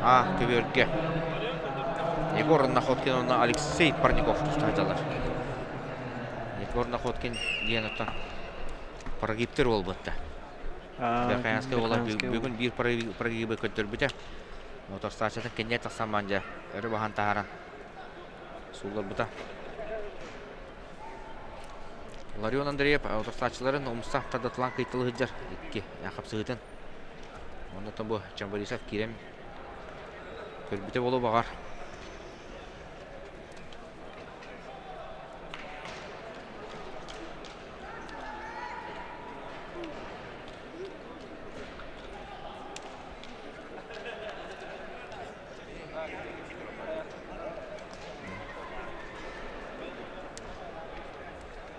S1: А көбүөргэ Егор Находкин уонна Алексей Парников туста сылдьаллар. Егор Находкин диэн оттон прогибтер буолбутта. Верхоянскай уола бүгүн биир прогибы көрдөрбүтэ. Мотостачатын кэннигэр тахсан баан дьэ өрө баһан таһааран суулларбыта. Ларион Андреев утарсааччыларын умса тардатылаан кыйтылы сылдьар икки хапсыһыытын. Оннуттан бу Чамбарисов киирэн көрбүтэ буолуо баҕар.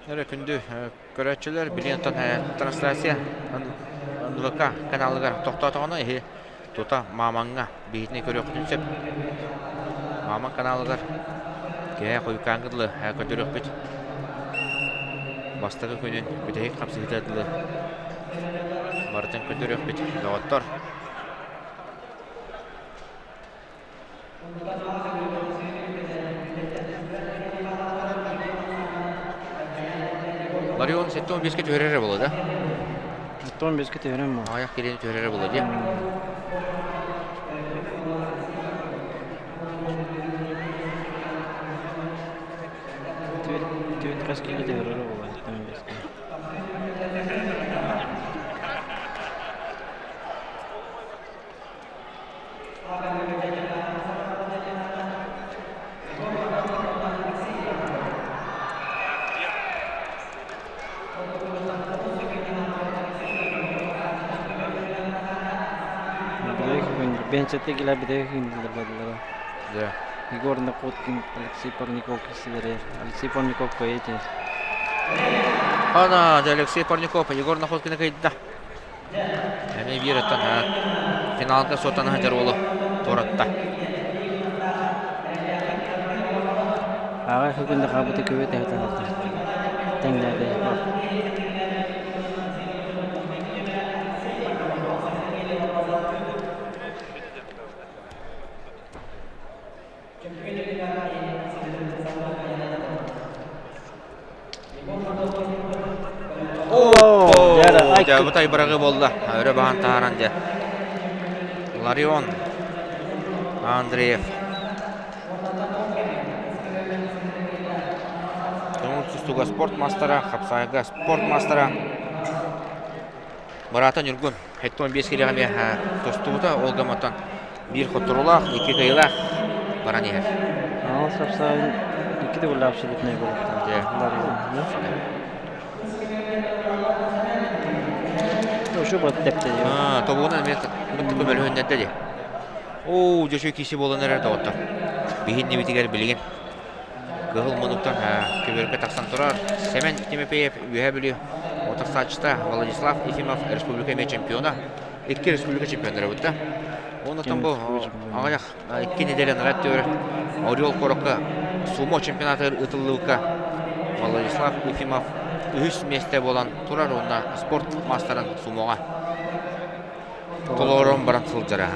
S1: Эрэ күндү көрөөччүлэр, билигин оттон трансляция НВК каналыгар тохтоотоҕуна иһи тута Маамаҥҥа биһитини көрүөхпүтүн сөп. Мааман каналыгар киэһэ хойукааҥҥа дылы көрдөрүөхпүт. Бастакы күнүн бүтэһик хапсыһыыта дылы барытын көрдөрүөхпүт, доҕоттор. Ларион 75-ке түһэрэрэ буолуо да?
S3: 75-ке түһэрэн буолуо.
S1: Аҕыйах киилэни түһэрэрэ буолуо дии.
S3: Түөрт хас киилэ түһэрэрэ буолуо 75-ке. Бенчете килэ битэ хиндилер бадылара.
S1: Да.
S3: Егор Находкин, Алексей Парников кисилери. Алексей Парников поэте.
S1: Ана, Алексей Парников, Егор Находкин кыйда. Эмиэ биир оттон финалга суоттана сылдьар уолу туоратта.
S3: Аҕай күндэ хаабыта көбө тэһитэ тэҥнээдэ.
S1: Оо, дьэ, бутай быраҕыы буолла. Өрө баһан таһааран дьэ. Ларион Андреев. Көҥүл тустууга спорт мастера, хапсаайга спорт мастера. Быраата Ньургун 75 килэҕэ эмиэ тустубута. Ол гымматтан биир хотторуулаах, икки кыайыылаах баран иһэр.
S3: Аал сапсаайын икки төгүл абсолютнай буолуохтаах. Ошо бат тэптэ.
S1: Тобугунан эмиэ көмөлөһүннэрдэ дии. Оо, дьэ киси буолан эрэр доҕоттор. Биһиннибитигэр билигин Кыһыл муннуктан көбүөргэ тахсан турар Сэмэн Тимофеев Үөһээ Бүлүү утарсааччыта Владислав Ефимов республика эмиэ чемпиона. Икки республика чемпионнара бутта. Оннуттан бу аҕыйах икки неделя наряд төөрө Орел куоракка сумо чемпионатыгар ыытыллыбыкка Владислав Ефимов үһүс миэстэ буолан турар уонна спорт маастарын сумоҕа толорон баран сылдьара.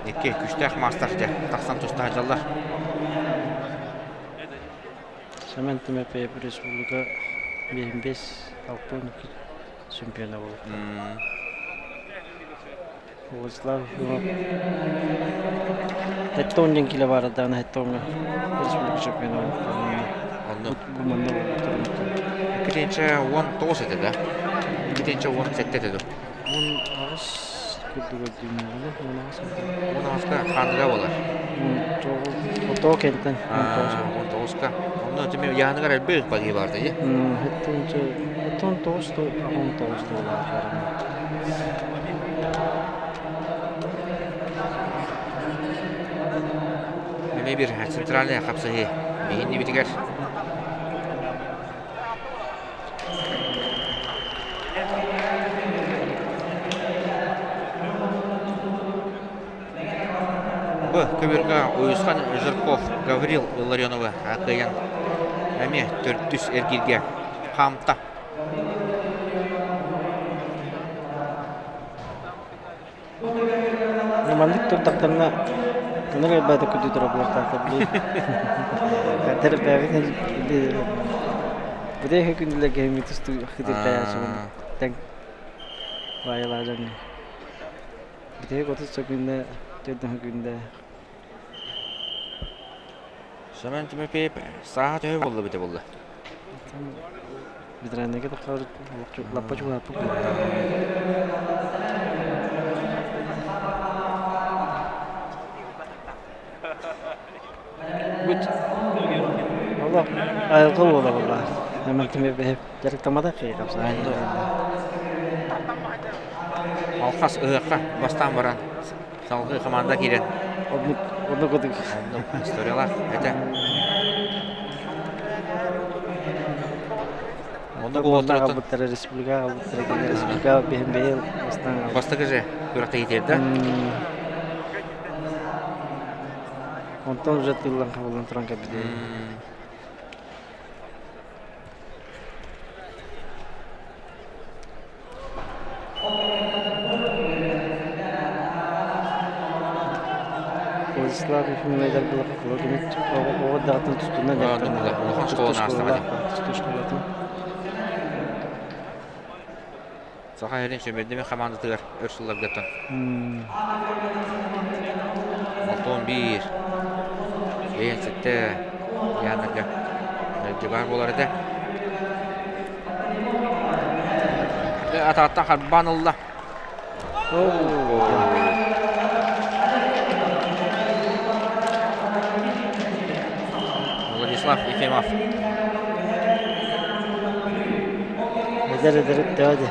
S1: Икки күүстээх маастар дьэ тахсан туста сылдьаллар.
S3: Семен Тимофеев республика 5 алтын чемпиона буолбут. Владислав Ефимов Хеттон диэн килэ баар даҕаны Хеттоҥҥа республика чемпиона буолбуттар.
S1: Онно
S3: Бу манна буолбуттар.
S1: 2 19 этэ да? 2 17 этэ дуо?
S3: 18 курдук өйдүүммүнэ, 18
S1: 18-ка ханыга буолар.
S3: 19 отоо кэнтэн 19.
S1: 19-ка. Онно түмэ яһаныгар элбэх баги барды дии.
S3: Хеттонча 19 то 19 туолар.
S1: Эмиэ бир центральный хапсыһыы биһиннибитигэр Бу көбүргэ Уйусхан Жирков Гаврил Илларионовы кыайан эмиэ төрдүс эргииргэ хаамта.
S3: Маннык турдахтарына ынырык элбээтэ күдү буолуохтаахтар били. Тэрбээбит Бүтэһик күндүлэргэ киһи тустуу хитиркайааччыбын тэҥ баайылаах дьоҥҥо. Бүтэһик 30 күндэ, 40 күндэ.
S1: Семен Тимофеев сааһа төһө буолла эбитэ буолла?
S3: Ветераннарга таххар лаппа чугаһаппыт буолла. Бут олох айылҕа буола буолла. Семен Тимофеев дьарыктамматах киһи хапсаҕай.
S1: Алхас ыһыахха бастаан баран салгыы хамаанда киирэн
S3: Оннук оннук курдук.
S1: Оннук историялаах этэ. Оннук
S3: Манна
S1: уолаттар
S3: аҕалбыттара республика аҕалбыттара кэлэ республика биһин бэйэл бастаан аҕалбыт.
S1: Бастакы же күрэхтэһиитэ да?
S3: Онтон уже тыыллан хабыллан туран кэлбитэ. Владислав Ефимович Владимир оҕо даҕатын тустуунан дьарыктанар.
S1: Улахан школаны аастаҕа дии.
S3: Тустуу школатын.
S1: Саха сирин сүүмэрдэммит хамаандатыгар өр сылларгыттан 61 57 Янарга дьыбаар буолар этэ. Атааттан харбаан ылла. Владислав Ефимов.
S3: Эдэр эдэр өттөө дии.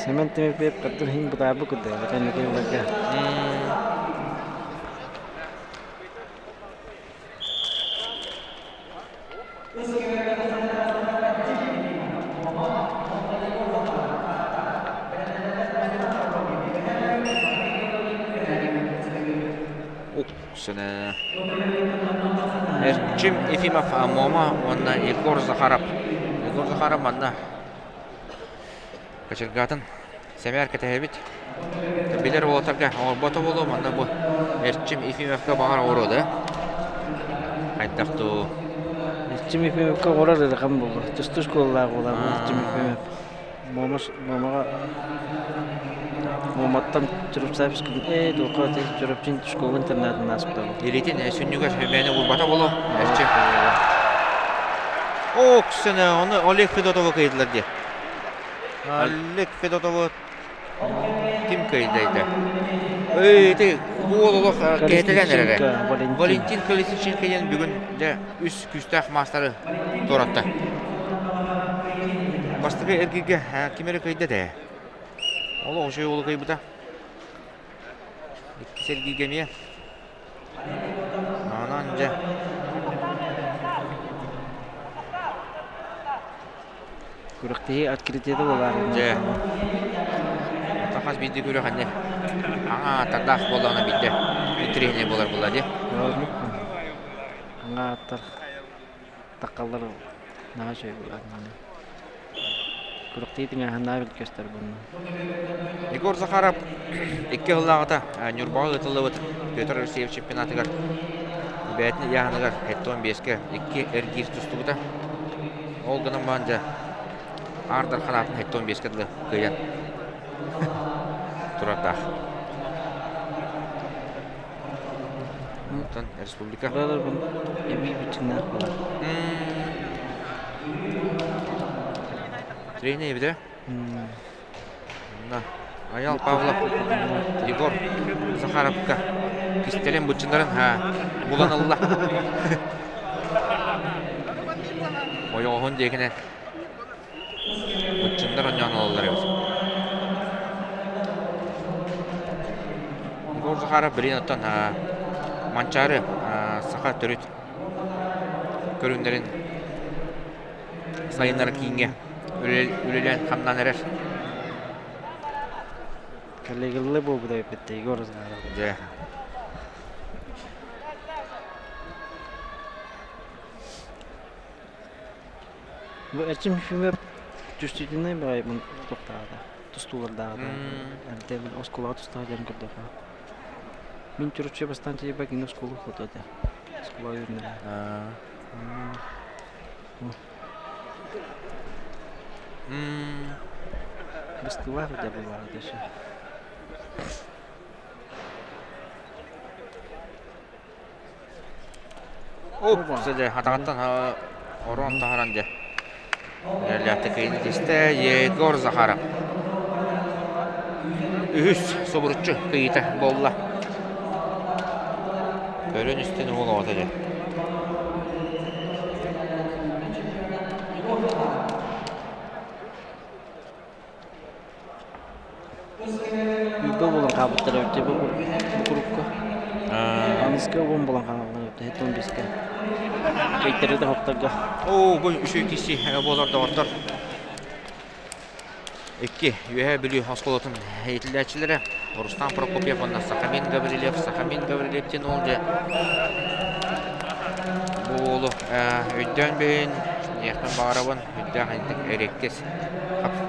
S3: Семен Тимофеев кырдыр иһин бытаарбыт курдук кэнники ылларга.
S1: Уксуна. Эрчим Ефимов Амома уонна Егор Захаров. Егор Захаров манна кочергатын сэмээр кэтэһэбит. Билэр уолаттарга оҥорбото буолуо, манна бу Эрчим Ефимовка баҕар оҥоруо да? Хайдах дуу?
S3: Эрчим Ефимовка оҥорор ыарахан буолуо. Тустуу школалаах буолар Эрчим Ефимов. Муома Муомаҕа Муоматтан Чурапчаевскай ээ туохха Чурапчын школа интернатын ааспыта.
S1: Илиитин сүнньүгэр мээнэ уурбата буолуо Эрчим. Оксана, ону Олег Федотовы кыйдылар дии. Олег Федотовы ким кыйдайда? Эй, ити уол олох кэһэтэлээн эрэрэ. Валентин Колесниченко диэн бүгүн дьэ үс күүстээх маастары туоратта. Бастакы эргииргэ ким эрэ кыйда дээ. Олох үчүгэй уолу кыйбыта. Иккис эргииргэ эмиэ. Онон дьэ
S3: Күрэхтэһии открытиета буолаары.
S1: Дьэ. Оттон хас биирдии күрэх инньэ аҥаа аттардаах буоллаҕына биирдэ интэриэһинэй буолар буолла дии.
S3: Аҥаа аттар таххаллар наһаа үчүгэй буолар. Күрэхтэһии тыҥааһыннаах эбит көстөр буолла.
S1: Егор Захаров икки сыллааҕыта Ньурбаҕа ыытыллыбыт Петр Алексеев чемпионатыгар бэйэтин ыйааһыныгар 75-кэ икки эргиир тустубута. Ол гынан баран дьэ Аар Дархан аатын 75-кэ дылы кыайан турардаах. Оттон республика
S3: Эбии быччыҥнаах буолар.
S1: Тренер эбитэ. Аял Павлов, Егор Захаровка кистэлэҥ быччыннарын булан ылла. Ойоҕоһун диэкинэн быччыннар онньоон ылаллар эбит. Егор Захаров билин оттон Манчаары саха төрүт көрүҥнэрин сайыннары кииҥҥэ үлэлээн хамнаан эрэр.
S3: Коллегалыы буолбута эппиттэ Егор Захаров.
S1: Дьэ.
S3: Бу Эрчим Ефимов чувствительный баҕайы туохтаата, тустуулардаата. Эрдэ оскуолаҕа тустаах диэн көрдөххө. Мин Чурапчы бастаан тиийбэт кини оскуола хоту этэ. Оскуола үүннэрэ. Быстылаах этэ буоллаҕа дөссө.
S1: Оп, сыдьа атаҕыттан орон таһаран дьэ. Эрэллээхтик кыйын Егор Захаров. Үһүс субуруччу кыйыта буолла. Көрөн истэн уол оҕото дьэ.
S3: Үйбэ буолан хаалбыттара эбит бу курукка. Аныска уон буолан хаалаллар эбит 75-кэ. Кэйтэри да хоптарга.
S1: Оо, бу үчүгэй киси буолар доҕоттор. Икки Үөһээ Бүлүү оскуолатын иитиллээччилэрэ Рустам Прокопьев уонна Сахамин Гаврильев. Сахамин Гаврильев диэн уол дьэ бу уолу өйдөөн бэйин диэхпин баҕарабын. Өйдөөх инник эриэккэс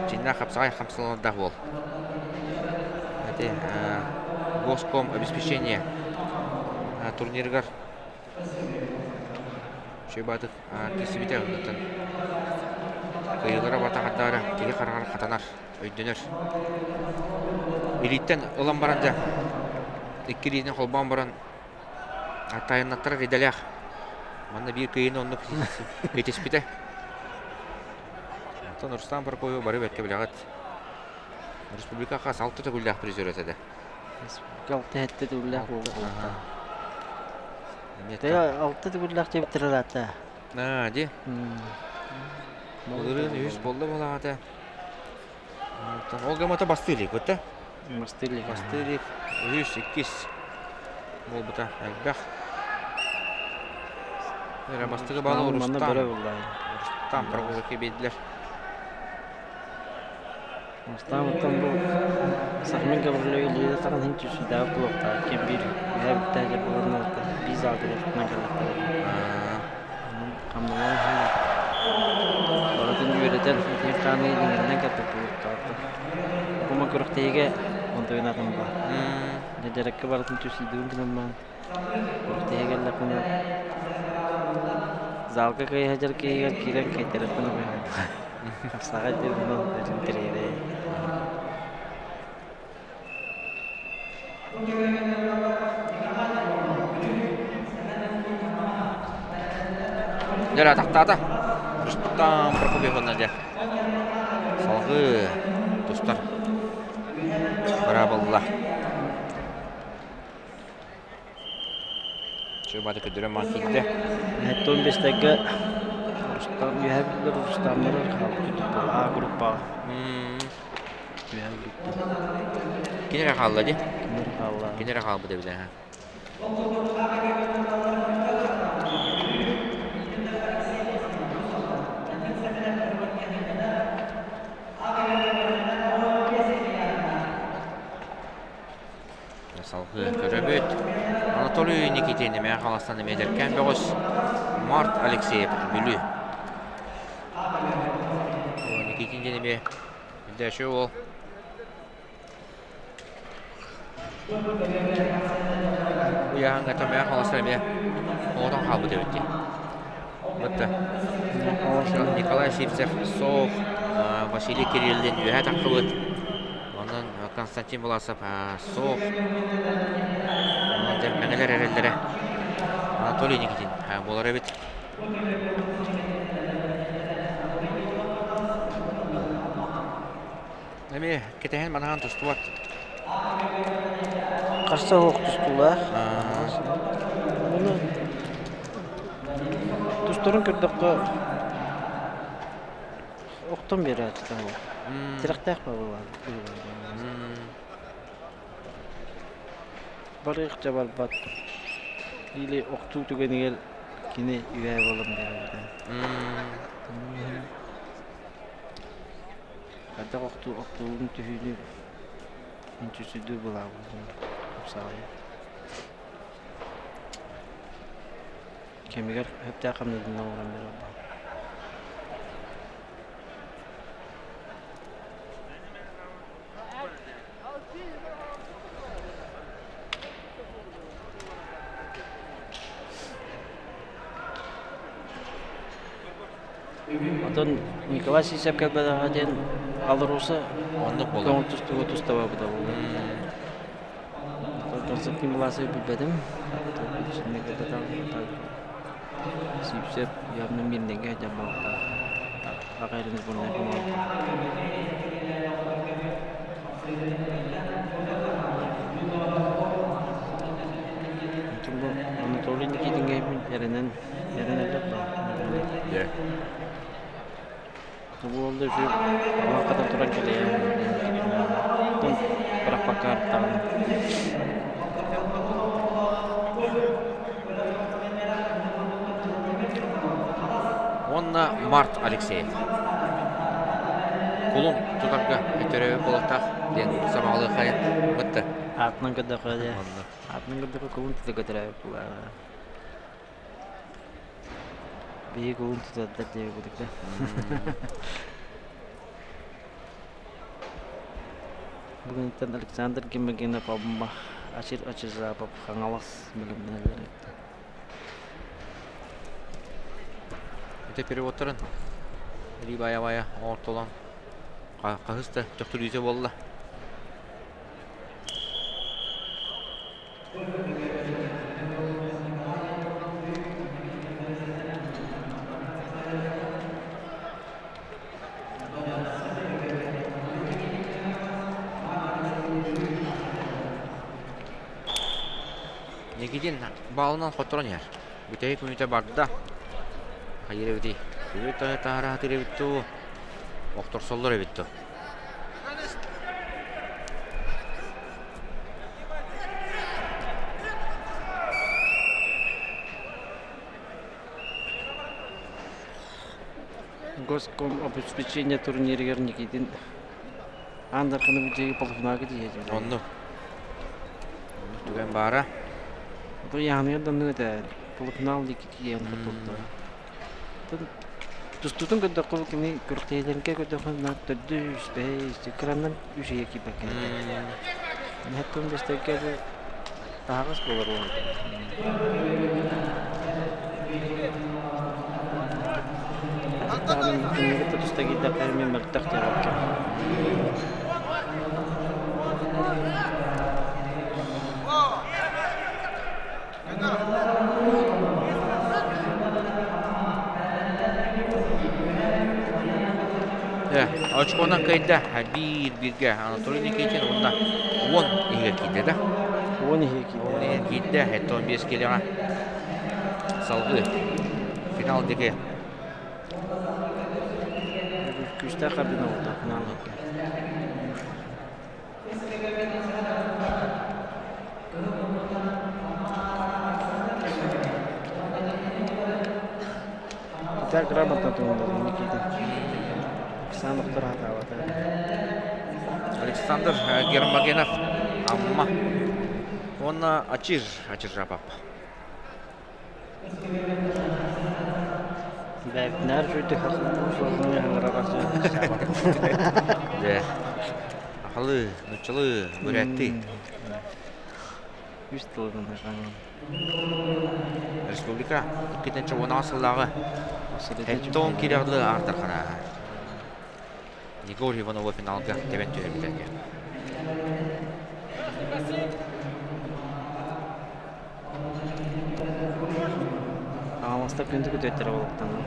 S1: дьиҥнээх хапсаҕай хамсаныылардаах уол. Ити Госком обеспечение турнирыгар Чуйбаатык киирсибитэ оннуттан кыайыылара батаҕардаары киһи хараҕар хатанар, өйдөнөр. Илииттэн ылан баран дьэ икки илиитин холбоон баран тайыннаттарар идэлээх. Манна биир кыайыыны оннук итиспитэ. Оттон Рустам Прокопьев бары бэркэ билэҕит. Республика хас алта төгүллээх призер этэ да.
S3: Республика алта сэттэ төгүллээх буолбута. Алта төгүллээх диэбиттэрэ ыраатта.
S1: Аа, ди. Былырыын үһүс буолла буолаҕата. Ол гамата бастыыр илик бытта.
S3: Бастыыр илик.
S1: Бастыыр илик. Үһүс, иккис буолбута элбэх. Эрэ бастакы баалы Рустам. Рустам Прокопьев биэрдилэр.
S3: Устаабыттан бу Сахамин Гаврилович илиитэ таҕан иһин түсүйдээҕи буолуохтаах ким биир үһээ бүтээдэр буолан алта биир залга тутунан кэллэхтэрэ хамналаан иһин барытын үөрэтэн итин хааны иҥэринэн кэлбит буолуохтаахтар. Кума күрэхтэһиигэ онтуйун атын баар. Дьэрэккэ барытын түсүйдүүн гынан баран күрэхтэһиигэ кэллэхпинэ залга кыайа сылдьар киһигэр киирэн кэйтэрэхпин Саҕа диэн интэриэһинэй.
S1: Дьэ атахтаата. Рустам Прокопьевна дьэ. Салгыы тустар быраабылла. Чуйбаты көдүрэ маан киирдэ.
S3: Хэттон бестэргэ Рустам үөһэ биллэр Рустамнар хаалбыт А группаҕа. Үөһэ группа.
S1: Кини эрэ хаалла дии.
S3: Кини эрэ хаалла.
S1: Кини эрэ хаалбыт эбит ээ. Салгыы көрөбүт. Анатолий Никитин эмиэ Хаҥаластан эмиэ эдэркээн бөҕөс. Март Алексеев Бүлүү. Никитин диэн эмиэ Дэши уол. Уйаһаҥҥа Мэҥэ Хаҥаластан эмиэ оҕотон хаалбыт эбит дии. Бытта. Николай Сивцев Сов, Василий Кириллин үөһэ таххыбыт. Онон Константин Власов суох. Онон мэҥэлэр эрэллэрэ Анатолий Никитин буолар эбит. Эмиэ кэтэһэн манаһан тустубат.
S3: Харса оһох тустуулаах. Уну тустарын көрдөххө Охтон биэрээччитэ ол. Тирэхтээх бабылаан. Барыахча барбат. Или охтуу түгэнигэр кини үөһэ буолан биэрэрдэ. Хайдах охтуу охтуутун түһүүнү үнчүсүдүү былаабытын тупсаҕайа. Кэмигэр сөптөөх хамнадынан оҥорон биэрэр Оттон Николай Сивцев кэлбэтэҕэ диэн Алроса
S1: Оннук буолар.
S3: көҥүл тустууга тустабабыта буолуо. Константин Власовы билбэтим. Сивцев явно мирнэйгэ сылдьар буолуохтаах. Аҕа эрин сборнайга буолуохтаах. Онтон бу Анатолий Никитиҥҥэ мин эрэнэн эрэнэллэр да
S1: Дьэ.
S3: Бу уолда үчүгэй буһан-хатан туран кэлэйэн Оттон бырахпакка артаҕына
S1: Уонна Март Алексеев. Кулун тутарга өтөрөбү буолуохтаах диэн сабаҕалыаххайын бытты.
S3: Аатынан көрдөххө дьэ аатынан көрдөххө кулун тутарга төрөөбүт буоллаҕа. Биһиги кулун тутардар диэбит да. Бүгүнтэн Александр Гимагинов Амма Ачир Ачизапов Хаҥалас бэлэмнэнэллэр эбит.
S1: Ити переводтарын илии баайа-баайа оҥортолон хаһыс да төхтүрүүтэ буолла. Никитин баалынан хотторон иһэр. Бүтэһик мүнүүтэ барда. Хайыр эбитий? Сүрү таһара сатыыр эбит дуу? Охторсоллор эбит дуу?
S3: Госком обеспечение турнирыгар Никитин аан дарханы бүтэйи полуфиналга тиийэ
S1: Оннук. Түгэн баара.
S3: Ото яһаныгар да оннук этэ. Полуфинал диэки тиийэн хотулта. Тустуутун көрдөххө кини күрэхтэһиилэргэ көрдөххө наар төрдүс, бэһис, кыраннан үс ыйа киирбэккэ Нэһэттэн бэстэргэ бу таһаҕас буолар уол этэ. Даҕаны кинигэ туста киирдэххэ мин мөлтөх диэбэккэ.
S1: Очконан кыайда биир бииргэ Анатолий Никитин уонна 10 иһигэр киирдэ да?
S3: 10 иһигэр киирдэ.
S1: 10 иһигэр киирдэ, 75 килоҕа салгыы финал диэки.
S3: Күүстээх хардыына буолла финал диэки. Так грамотно туһуннарым Никита. Оксана Хатаабата.
S1: Александр Гермогенов Амма уонна Ачир Ачиржапап.
S3: Бэбинар жүйді
S1: Дэ. Ахалы, нуччалы, бүрәтти.
S3: Үс тылынан
S1: Республика иккитинчи уон сыллааҕы Хеттон кириэҕи аартархана Егор Иванова финалга тэбэн түһэрбитэ.
S3: Аҕаластар күндү күтүөттэрэ буолуохтанна.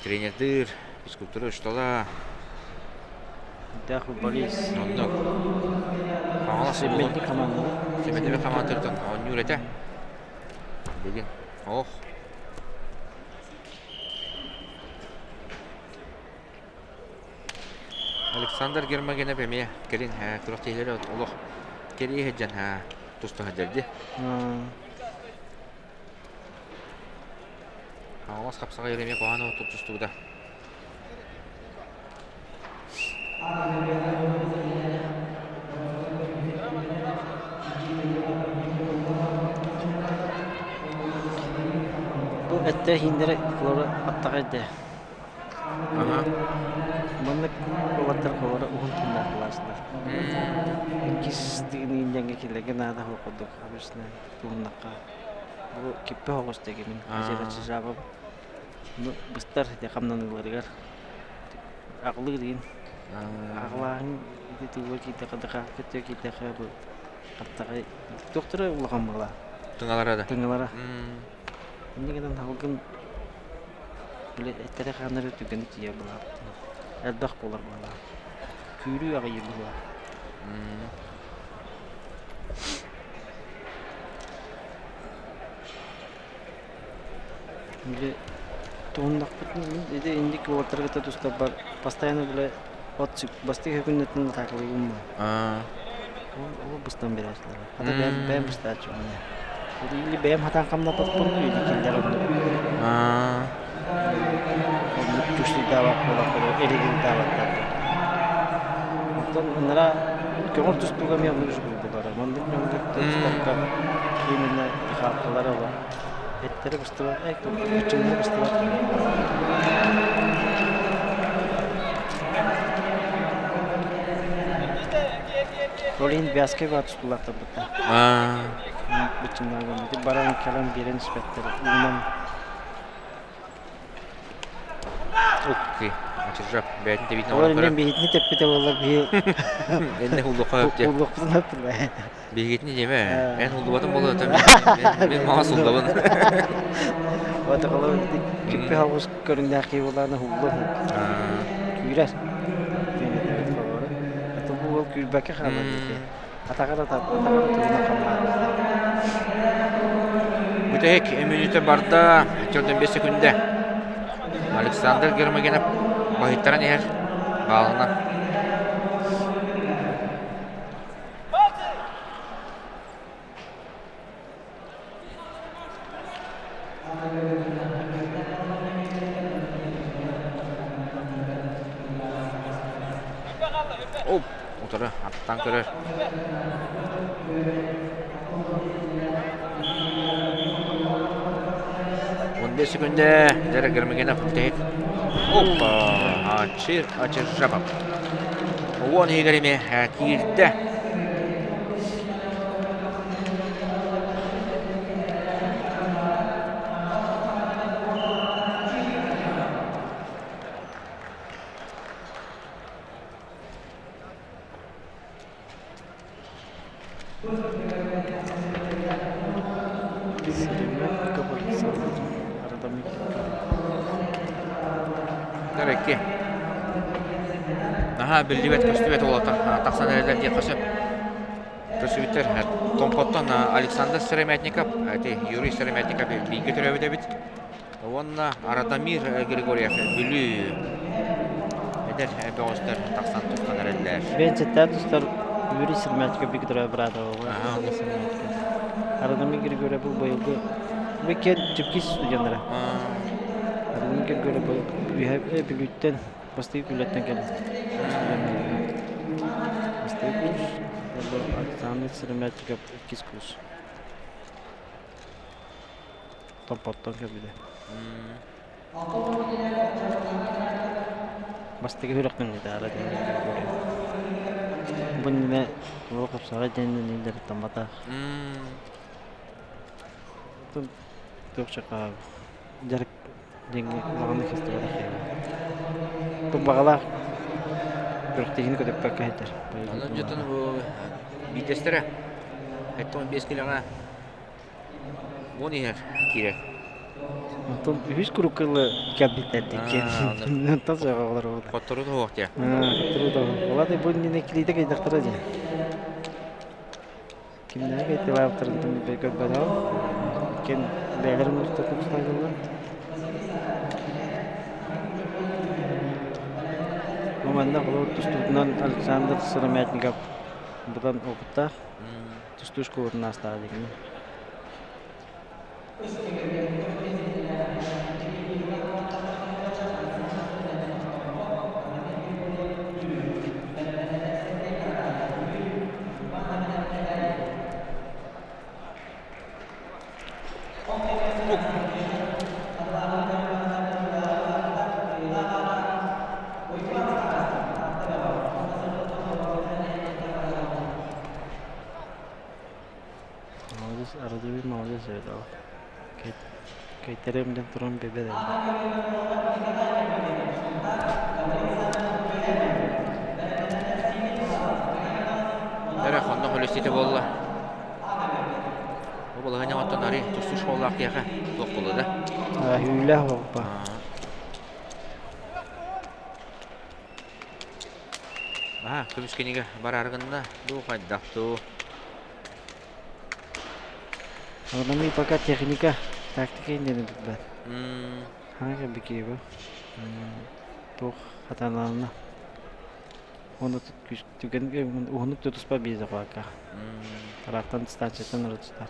S1: Тренердир, физкультура учуутала.
S3: Дээх футболист.
S1: Оннук. Хаҥалас
S3: Сэмэнди команда.
S1: Сэмэнди командатыттан оонньуур этэ. Бүгүн. Ох. Александр Гермогенов эмиэ кэлин күрэхтэһиилэри олох кэрийэ сылдьан туста сылдьар дии. Хаҥалас хапсаҕайыр эмиэ куһаҕан оҕотук тустубута.
S3: Бу эттэ иһиндэрэ холоро аттаҕа эрдэ. Маннык уолаттар холоро уһун тыыннаах былаастар. Иккис тыын иҥҥэ киллэргэ наада курдук обычно туһуннахха. Бу киппэ оҕус дэгимин Азербайджанабын. Ну быстар ити хамнаныыларыгар аҕылыыр иин. Аҕылааһын ити тылга киирдэххэ дахаакка өттүгэр киирдэххэ бу хаптаҕай туохтара улахан быһыылаах.
S1: Тыҥалара да.
S3: Тыҥалара. Инньэ гынан салгын били эттэрэ-хааннара түргэнник тиийэр быһыылаах. Элбэх буолар быһыылаах. Күүрүү аҕыйыыр быһыылаах. Били туһуннахпытына мин ити инник уолаттары кытта тустарбар постоянно били от бастакы күннэттэн атаакалыыбын
S1: Аа.
S3: Ол быстан биэрээччилэр. Хата бэйэм бэйэм быстааччыбын Или бэйэм хатаан хамнаппаппын или кинилэр оннук
S1: Аа.
S3: оннук чувствуйдаабат буолан эригирдаабаттар. Оттон ынара көҥүл тустууга эмиэ оннук булара. Маннык дьоҥҥо тустарга именно дыхалкалара олох эттэрэ быстыбат, быччыҥнара быстыбат. Ол иһин вязкай баар тустуулаахтарбыттар. Быччыҥнааҕын ити баран кэлэн биэрэн испэттэр. Уунан
S1: Окей. Ачыржап бэйэтин тэбиитин
S3: Ол
S1: оҥорон
S3: иннин
S1: көрөр.
S3: биһитини тэппитэ буоллар биһи
S1: Энне хуллуха өптө.
S3: Уллуохпутун өптүлэ.
S1: Биһигитини диэмэ. Эн хуллубатын буолуо мен мага суллабын.
S3: Отоҕолор киппи хаҕыс көрүҥнээх киһи буолаана хуллу күүрэр. Бу уол күүрбэккэ хаалар диэки. Атаҕар атаҕар тугунан хамнаабыта.
S1: Бүтэһик мүнүүтэ барда, 45 секунда. Александр Гермогенов баһыйтаран иһэр баалынан. Оп, утары аттан көрөр. 15 секунда. Дера Гермогенов бүтэһик. Опа, Ачир Ачиржапов. Уон иһигэр эмиэ киирдэ. Икки. Наһаа биллибэт көстүбэт уолаттар тахсан эрэллэр диэххэ сөп. Көрсүбүттэр Томпоттон Александр Сыромятников, ити Юрий Сыромятников бииргэ төрөөбүт эбит. Уонна Радомир Григорьев Бүлүү эдэр бөҕөстөр тахсан тустан эрэллэр.
S3: Бэйэтэ тустар Юрий Сыромятников бииргэ төрөөбүт быраата Радомир Григорьев бу быйылгы бу иккиэн Чепкис студеннара. Радомир Григорьев үһэ Бүлүүттэн бастакы күлэттэн кэлин Бастакы курс Александр Сыромятников иккис курс. Томпоттон кэлбитэ. Бастакы сүрэхтэн гитара Бу иннинэ туох хапсаҕай диэн дьарыктамматах. Туох чакаа дьарык диэҥҥэ улаханнык сыстыбатах киһи. Бу баҕалаах күрэхтэһиини көтүппэккэ сылдьар.
S1: Онон дьонтон бу биирдэстэрэ 75 килэҕэ уон иһэр киирэр.
S3: Онтон үһүс курукка ыла кэлбиттэр диэн. Онтон сөҕө олоробут.
S1: Хоттору туһуох диэ.
S3: Хоттору туһуох. Олата бу иннинэ килиитэ кыйдахтара дии. Кимнээх этилаабыттарын көрбөтөҕүм. Иккиэн бэйэлэрин устатын усталлар. Бу манна холобур тустуутунан Александр Сыромятников быдан опыттаах тустуу школатын аастаҕа дигини. Молодец, Арадыбый молодец эбит ол. Кэйтэрим диэн туран бэбэ
S1: Эрэ хонно холестите буолла. балаһыанньа оттон ари тустуу школалаах киһиэхэ туох буолла да?
S3: Hүүлээх буолба.
S1: Аха, көмүс кинигэ бараары гынна. Дуу хайдах дуу.
S3: Ону пока техника, тактика иннинэ билбэт. Хаҥа бикиэбэ. Туох хатаналына. Оны түгэн уһунук тутуспа биэзе куака. Тараактан дистанцияттан ыры тустар.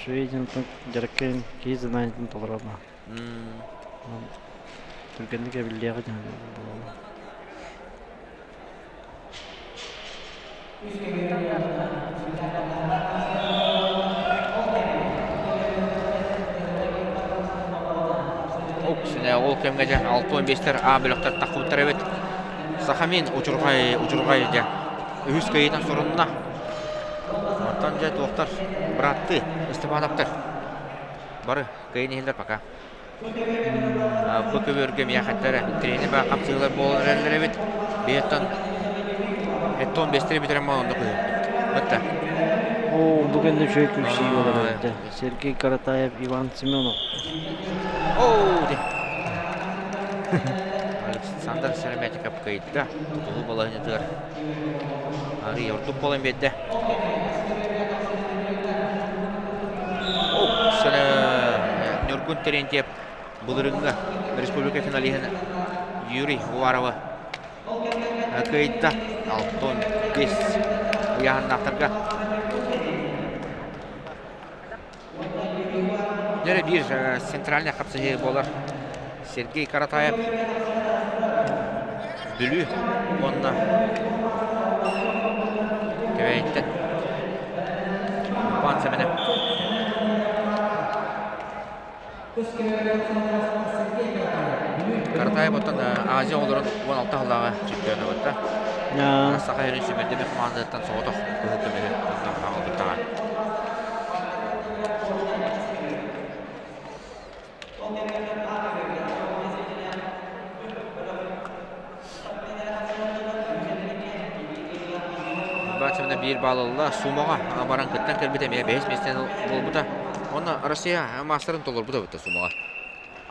S3: Швейдин дьарыккын киһи заданиетын толорома. Түргэнник эбиллиэҕэ дьаһан буолла.
S1: Оксүнэ ол кэмҥэ дьэ 65-тэр А бөлөхтөр таххыбыттар эбит. Сахамин удьурҕай удьурҕай дьэ үһүс кыайыытын сурунна. Оттон дьэ туохтар бырааттыы Степановтар бары кыайын иһиллэр пока. Бу көбүөргэ миэхэттэрэ тренер баа хапсыылар буолан эрэллэр эбит. Биһиттэн эттон бэстэри бүтэрэн маан онно көһүппүт. Бытта.
S3: Оо, бу кэннэ үчүгэй күлсүү буолар эбит. Сергей Каратаев, Иван Семенов.
S1: Оо, де. Александр Шереметиков кыайда. Тутулуу балаһынньатыгар арый ордук буолан биэрдэ. Ньургун Терентьев былырыҥҥы республика финалиһын Юрий Уварова кыайда. 65 ыйааһыннаахтарга. Дьэ биир центральный хапсыһыы буолар. Сергей Каратаев Бүлүү уонна Кэбээйиттэн Уйбаан Сэмэнэп. Каратаев оттон Азия оҕолорун 16 сыллааҕы чемпиона буолта. Саха сирин сүүмэрдэммит хамаандатыттан соҕотох кыһыл көмүһү онно аҕалбыттаҕа. Бацевна биир баал ылла. Сумоҕа баран кыттан кэлбит эмиэ бэһис миэстэни булбута. Онно Россия маастарын толорбута бутта сумоҕа.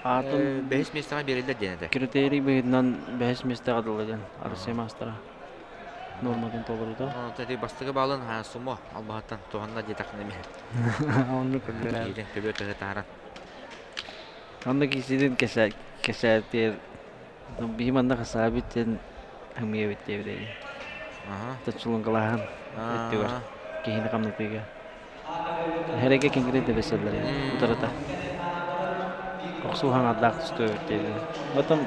S3: Аатын
S1: Бэһис миэстэҕэ биэрэллэр диэн этэ.
S3: Критерий быһыытынан бэһис миэстэҕэ дылы диэн Россия маастара нуорматын толорута.
S1: Онон бастакы баалын сумо албаһыттан туһанна диэтэххинэ эмиэ.
S3: Оннук көрдөрөр.
S1: Киирэн көбүөр төһө таһаран.
S3: Онно киһитин кэсээтиэр биһи манна хасаабит диэн ымыйабыт диэбит Точулуҥкалааһын өттүгэр киһини хамнатыыга. Эрэгэ киҥкири дэбэсэллэр утарыта. Охсуу хаҥардаах тустуу эбит диэбит. Потом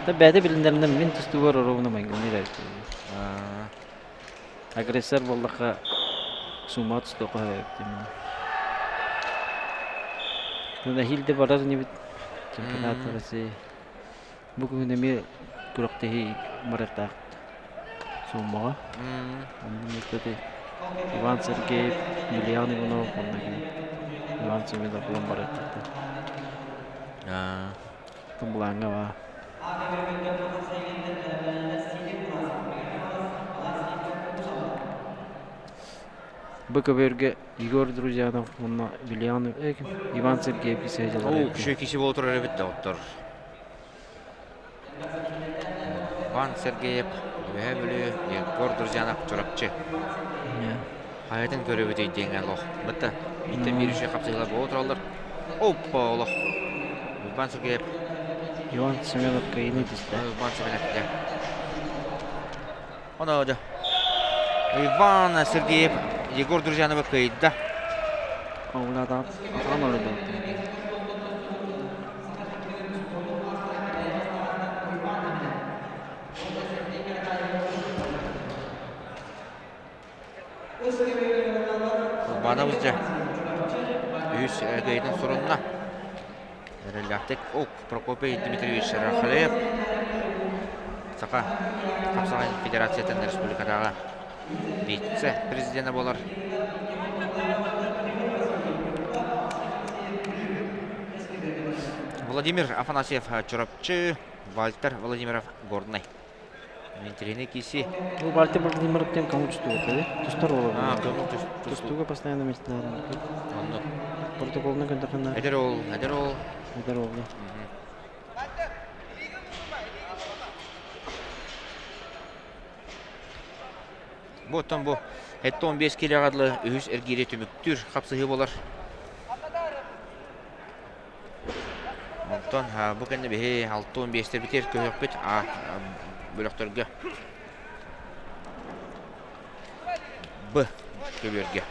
S3: та бэйэтэ билиннэринэн мин тустуугар оруобуна майгынныыр эбит. Агрессор буоллахха сумма тустуохха сөп эбит диэммин. Эһиил да барар инибит чемпионат России. Бу күһүн эмиэ күрэхтэһии барыахтаах сууммаҕа. Онно Иван Сергеев, Юлиан Иванов уонна кини Иван Семенов булан барыахтаахтар. Тумбулааҥҥа баар. Бу көбүөргэ Егор Друзьянов уонна Юлиан Иван Сергеев кисе
S1: Оо, үчүгэй киси буола турар эбит да оттор. Иван Сергеев, Үөһээ Бүлүү, Егор Друзьянов, Чурапчы. Хайатын көрөбүтүй диэҥҥэ олох. Бытта бииртэн биир үчүгэй хапсыһыылар буола тураллар. Оппа олох. Иван Сергеев.
S3: Иван Семенов кыайыыны түстэ.
S1: Иван Семенов дьэ. Оно дьэ. Иван Сергеев Егор Друзьяновы кыайда.
S3: Оҕулаатаҕын атаҕын олордо.
S1: Урбаанабыз дьэ үһүс кыайыытын сурунна. Эрэллээхтик ок Прокопий Дмитриевич Рахалеев Саха хапсаҕай федерациятын республикатааҕы вице-президенэ буолар. Владимир Афанасьев Чурапчы, Вальтер Владимиров Горнай. Интириэһинэй киирсии.
S3: Бу Вальтер Владимиров диэн көҥүл тустууга этэ, тустар уола
S1: Аа,
S3: буолар.
S1: көҥүл тустуу.
S3: Тустууга постоянно местелэр.
S1: Оннук.
S3: Протоколунан көрдөххүнэ
S1: Эдэр уол, эдэр уол.
S3: эдэр уол.
S1: Бу оттон бу 75 киилэҕэ дылы үһүс эргиири түмүктүүр хапсыһыы буолар. Онтон бу кэннэ биһи 65-тэрбитигэр көһүөхпүт А бөлөхтөргө Б көбүөргэ.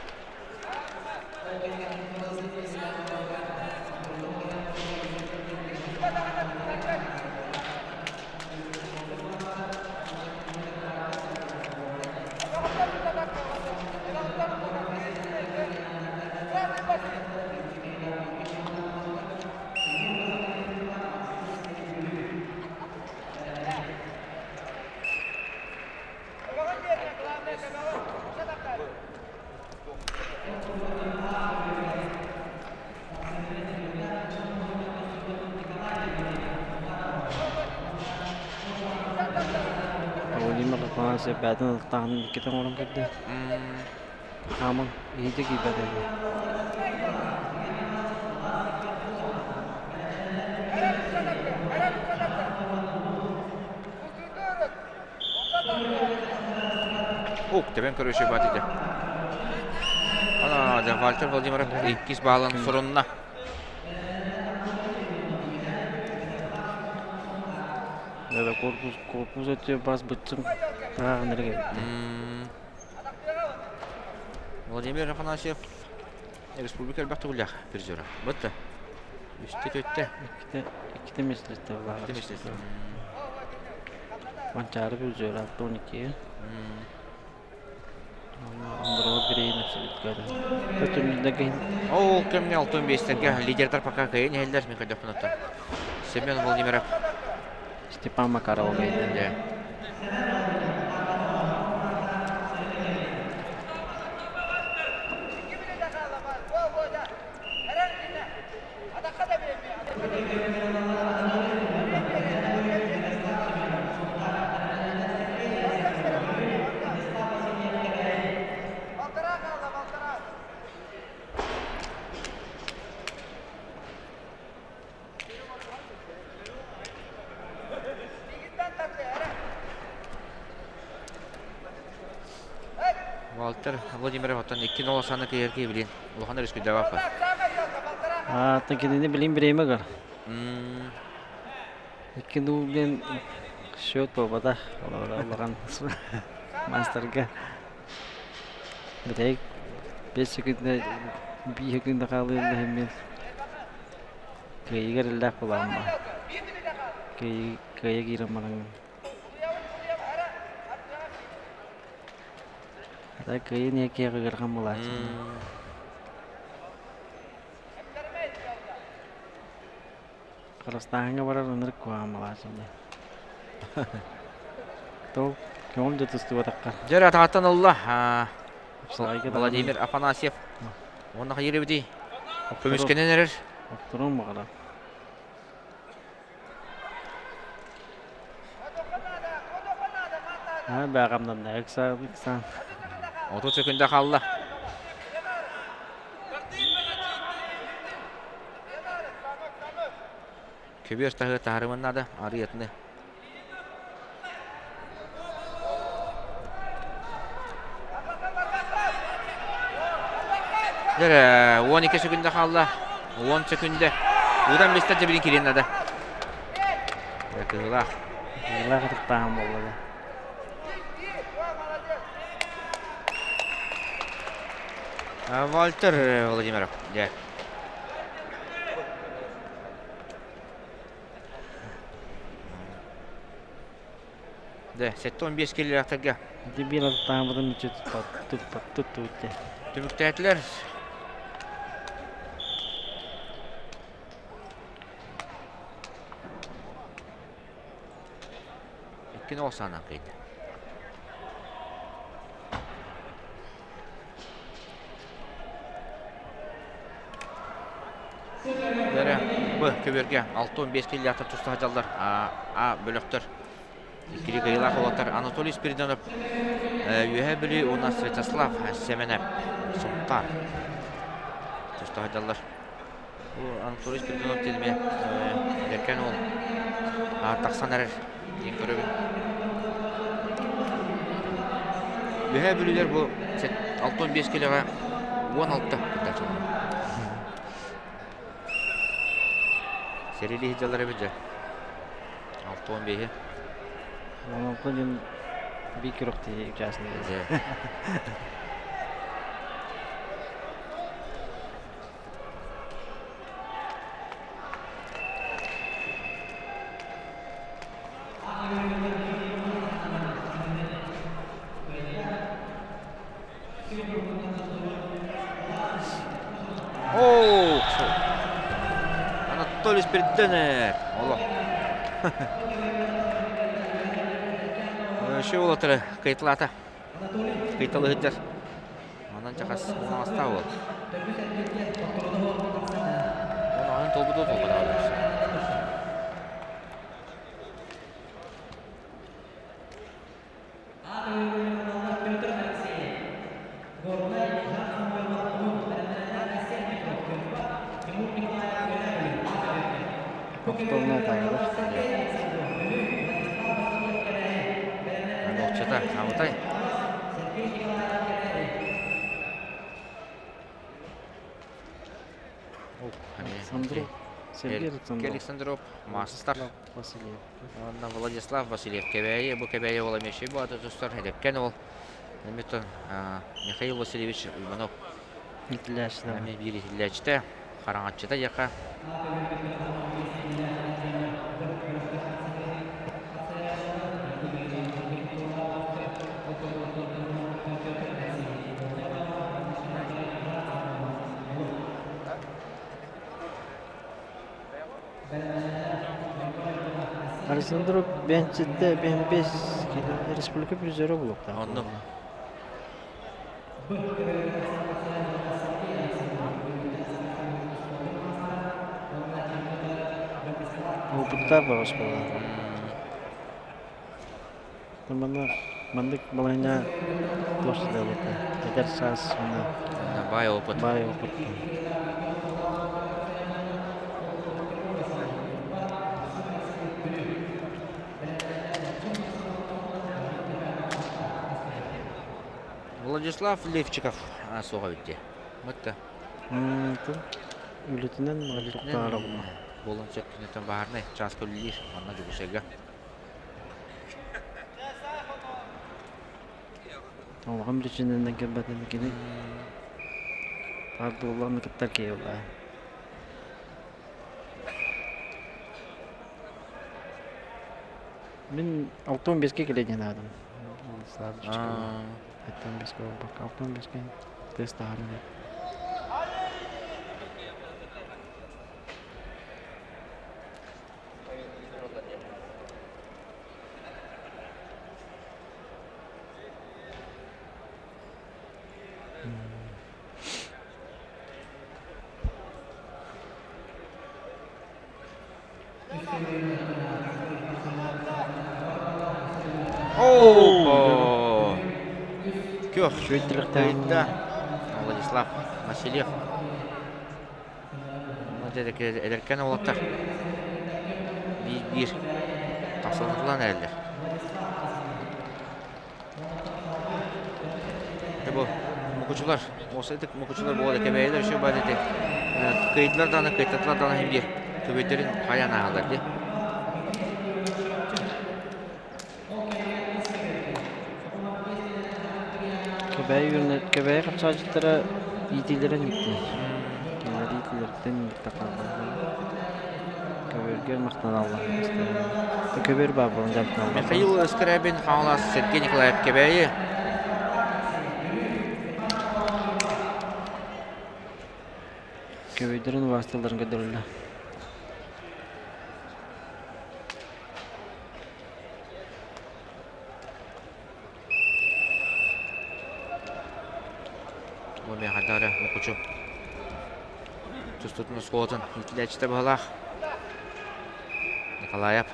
S3: Владимир Афанасьев бэйэтин ылтаҕын иккитэ оҥорон көрдө. Хааман иһирдьэ киирбэтэ үһү.
S1: Ук, тэбэн көрүшү бат ити. Ана, Вальтер Владимиров иккис баалын сурунна.
S3: Да, корпус, корпус өттү бас бытчым тааҕын эрэ
S1: Владимир Афанасьев республика элбэх төгүллээх призера. Бытта. Үстэ төттө.
S3: Иккитэ, иккитэ миэстэлэстэ
S1: Иккитэ миэстэлэстэ.
S3: Манчаары призера 12. Андрово Грейн
S1: Ол кэмҥэ 65-тэргэ лидердар пока кыайан иһэллэр мин көрдөхпүн Семен Владимиров.
S3: Степан Макаров
S1: Да. Вальтер Владимиров оттон 2-0 саны кыйаргы билин улахан өрүскүйдэбаппа.
S3: Ааттан кинини билин бириэмэ гар. Икки нуу диэн счет буолбатах. Улахан мастерга. Бүтэһик 5 секундэ 1 секунда хаалыыллаһын мен кыайыгар иллээх буолаамма. Кыайы кыайа киирэн баран Ата кыайы не киэҕи ыархан булааччы. Харастааһыҥҥа барар ынырык куһаҕан булааччы дии. Тол көҥүл да тустубатахха.
S1: Дьэр атаҕыттан ылла. Владимир Афанасьев. Уонна хайыр эбитий? Көмүскэнэн эрэр.
S3: Охторуон баҕарар. Аа бааҕамнанна ыксаан ыксаан.
S1: 30 секунда хаалла. Көбүөр таһы таһарымын наада, арыйатыны. Дьэ, 12 секунда хаалла. 10 секунда. Удан бистэ дьэбирин кириэн наада. Кыһылаах.
S3: Кыһылаах ытыктааһын буолла да.
S1: Вальтер Владимиров. Дьэ. Дэ, 75 килилээхтэргэ.
S3: Ити биир аттаабытын мүччү туттубут дии.
S1: Түмүктээтилэр. Иккини ол саанан кыйды. Б көбүөргэ 6-15 киллиятар туста сылдьаллар А бөлөхтөр. Иккили кыайыылаах уолаттар Анатолий Спиридонов Үөһээ Бүлүү уонна Святослав Сэмэнэп Сунтаар туста сылдьаллар. Бу Анатолий Спиридонов диэн эмиэ эдэркээн уол тахсан эрэр диэн көрөбүн. Үөһээ Бүлүүлэр бу 65 килоҕа 16 кыттааччылар. Сэриилии сылдьаллар эбит дьэ. 65-и.
S3: Онон диэн биир күрэхтэһии участнига.
S1: Оо! Анатолий Спиридонов! Олох. Еще уолаттары кыйтылаата. Кыйталыһыттар. Манан чахас унаҕастаах уол. Унаҕаһын толбуту толбутаҕа.
S3: Повторная атака.
S1: Нууччата Абытай.
S3: Александров. Сергей Александров.
S1: Александров, маастар.
S3: Васильев.
S1: Уонна Владислав Васильев Кэбээйи. Бу Кэбээйи уола эмиэ баата тустар эдэккэн уол. Эмиэ Михаил Васильевич Иванов.
S3: Итилээччитэ.
S1: Эмиэ биир итиллээччитэ, хараҥаччыта диэххэ.
S3: Александров бэнчитте бэс республика призера булуохтаах.
S1: Оннук.
S3: Опыттаах бөҕөс буолла. Манна маннык балайна туох сылдьабыта. Эдэр саас уонна
S1: Баай опыт.
S3: Баай опыт.
S1: Владислав Левчиков суоҕа эбит дии. Мытта.
S3: Үлэтинэн туохтаара буолла.
S1: Буолуон сөп киниттэн баһаарынай чааска үлэлиир манна Дьокуускайга.
S3: Олоҕум причинанан кэлбэтин кини Пардулланы кытта киһи Мин 65-ке кэлэ диэн аадым. 65-ке буолбакка 65-ке тыас таһааран
S1: Оо! Күөх
S3: Үчүгэй
S1: да Владислав Васильев. Эдэркэн уолаттар биир-биир тахсыллан эрэллэр. Бу мукучулар, осайдык мукучулар буола кэбээйилэр үчүгэй баар ити. Кыйдылар даҕаны, кыйтатылар даҕаны иһин биир көбүөрдэрин хайаан ааһаллар дии.
S3: Кэбээйи үөрэнэ Кэбээйи хапсааччыттара иитиилэрин ииттилэр. Кинилэр иитиилэриттэн иитэ хааллаллар. Көбүөргэ махтаналлар. Көбүөр баар буолан дьарыктаналлар.
S1: Михаил Скрябин, Хаҥалас, Сергей Николаев Кэбээйи.
S3: Көбүөрдэрин убаастыылларын көрдөрөллөр.
S1: Бу миэхэ эрэ мукучу тустутун оскуолатын иитиллээччитэ быһалаах Николаев.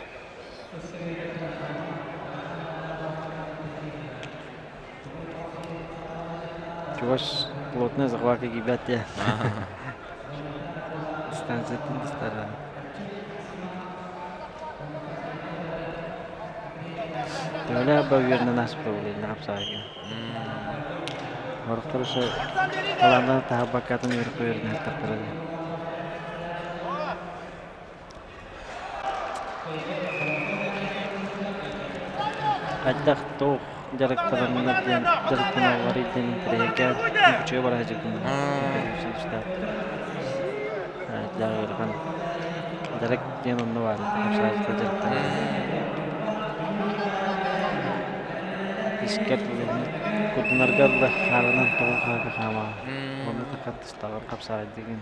S3: Чугас плотная захватка киирбэт диэн. Дистанцияттан тыстара. Төһөлөөх ба үөрэнэн ааспыта буолуо хапсаайга. Орохтор өссө талааннан таһарбакка атын үөрэххэ үөрэнэ сыттахтара дии. Хайдах туох дьарыктананнар диэн дьарыктаналларый диэн интэриэһиргээн үчүгэй бара сылдьыбытым ыарахан дьарык диэн онно баар хапсаайта дьарыктанар искэр курдунарга да хаарынан тоҕо хаарга хаамаҕын онно таххаттыстаҕар хапсаайдыгын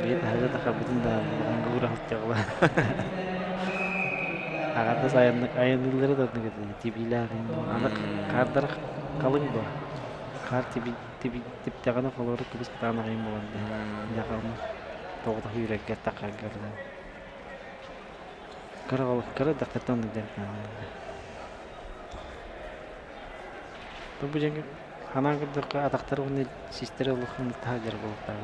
S3: Биир таһырдьа тахарбытын да улахан уура Аҕардас айанныыллара да оннук этэ тибиилээх аны хаардара халыҥ дуо хаар типтэҕинэ холорук кыбыс кытаанах айан буолан дьэ тоҕотох үүрэргэ тахарга кыра кыра дьахтартан оннук дьарыктаналлар бу дьэҥ Ханаан көрдөххө, атахтара уонна систэрэ улаханнык таһырдьар буолуохтаах.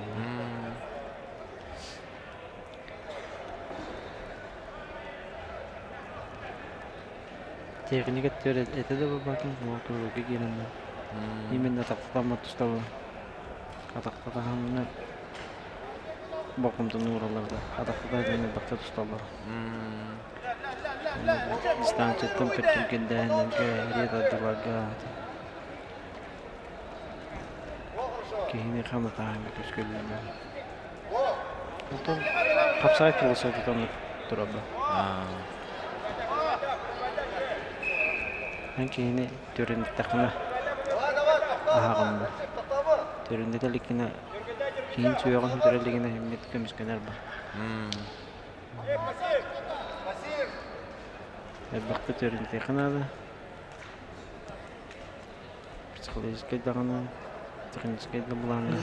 S3: Техника өттүгэр этэ да буолбатын, уолга киирэннэр. Именно атахтатаммат тусталлар. Атахтатаһаннар болҕомтону уураллар да, атахтата диэн элбэхтэ тусталлар. Дистанцияттан түргэннээһиннэргэ, эриэ тардыларга Киһини ханатааһыҥҥа көскөлүүллэр. Онтон хапсаҕай философията оннук турар Эн киһини төрүннэттэххинэ аһаҕынна. Төрүннэтэ иликкинэ киһин сүрэҕин сүтэрэ илигинэ иһиммит көмүскэнэр ба. Элбэхтэ төрүннэтиэххэ наада. Психологическай даҕаны, техническэй да былааҥҥа.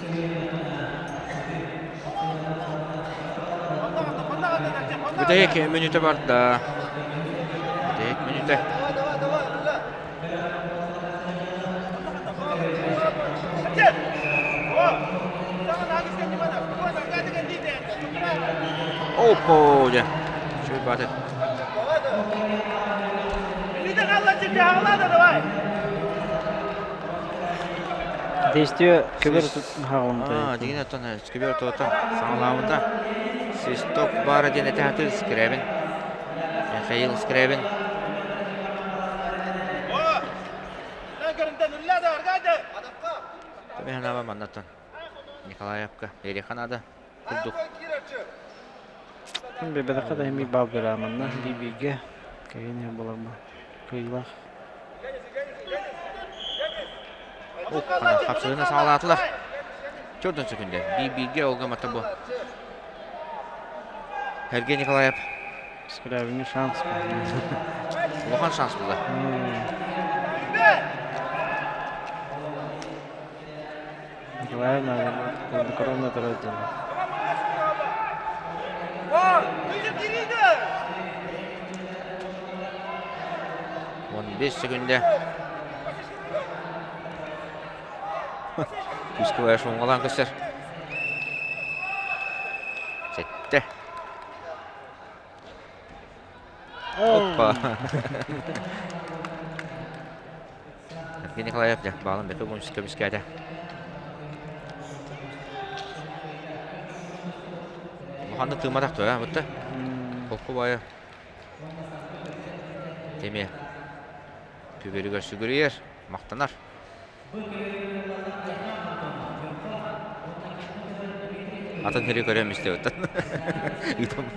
S1: Бүтэһик мүнүүтэ барда. Бүтэһик мүнүүтэ. Оппо, дьэ. Үчүгэй бааты.
S3: Действие көбөр
S1: Аа, дигин оттон көбөр туота саҥалаабыта. Свисток баара диэн этэ сатыыр Скрябин. Михаил Скрябин. Төмөһөн маннаттан Николаевка Эриха надо курдук.
S3: Бэбэдэххэ да эмиэ баал бырааманна биир-бииргэ кэһиэн иһин буоларма кыайыылаах.
S1: Хапсыһыны саҕалаатылар. Чордон сөкүндэ. Биир-бииргэ ол гыммата бу. Сергей Николаев.
S3: Скрябиҥҥэ шанс
S1: Улахан шанс буолла.
S3: Николаев хладнокровно турар
S1: 15 секунда. Күүскэ шоңғалаан көстөр. Сетте. Оппа. Евгений Николаев дьэ баалын бэкэ көмүскээтэ. Улаханнык тыымматах тура бутта. Холку баайа Теме күбүрүгэр сүгүрүйэр, махтанар. Атын сири көрөм истэбиттэн. Ыытам.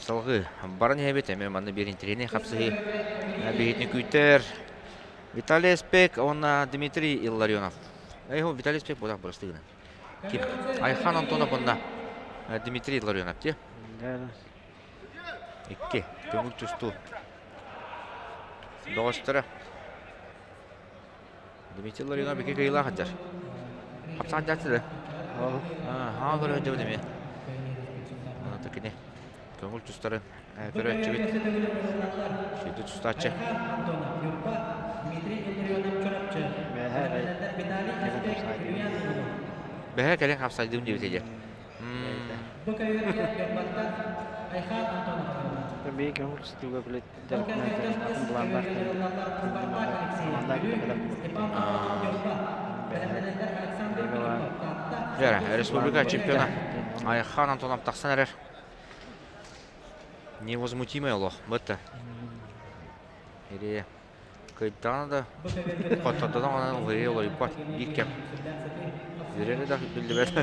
S1: Салгыы баран иһэбит эмиэ манна биир интэриэһинэй хапсыһыы биһитин күүтэр Виталий Спек уонна Дмитрий Илларионов. Эй, Виталий Спек буолах бырастыгынан. Ким? Айхан Антонов уонна Дмитрий Илларионов дии. Икки. Көҥүл тустуу. Доҕосторо. Дмитрий Ларионов икки кыайыылаах сылдьар. Хапсаан дьааччы да? Аа, көрө сылдьабын эмиэ. Аны кини. Көҥүл тустарын көрөөччүбүт сүдү тустааччы. Бэһэ кэлин хапсайдым диэбитэ дьэ.
S3: Бии көҥүл тустууга билет дьарыктанан былааннаах
S1: Республика чемпиона Айхан Антонов тахсан эрэр. Невозмутимый олох бытта. Или кыйдаҕына да хоттордоно онон уларыйа уларыйбат биир кэм. Үөрэрэ да биллибэт.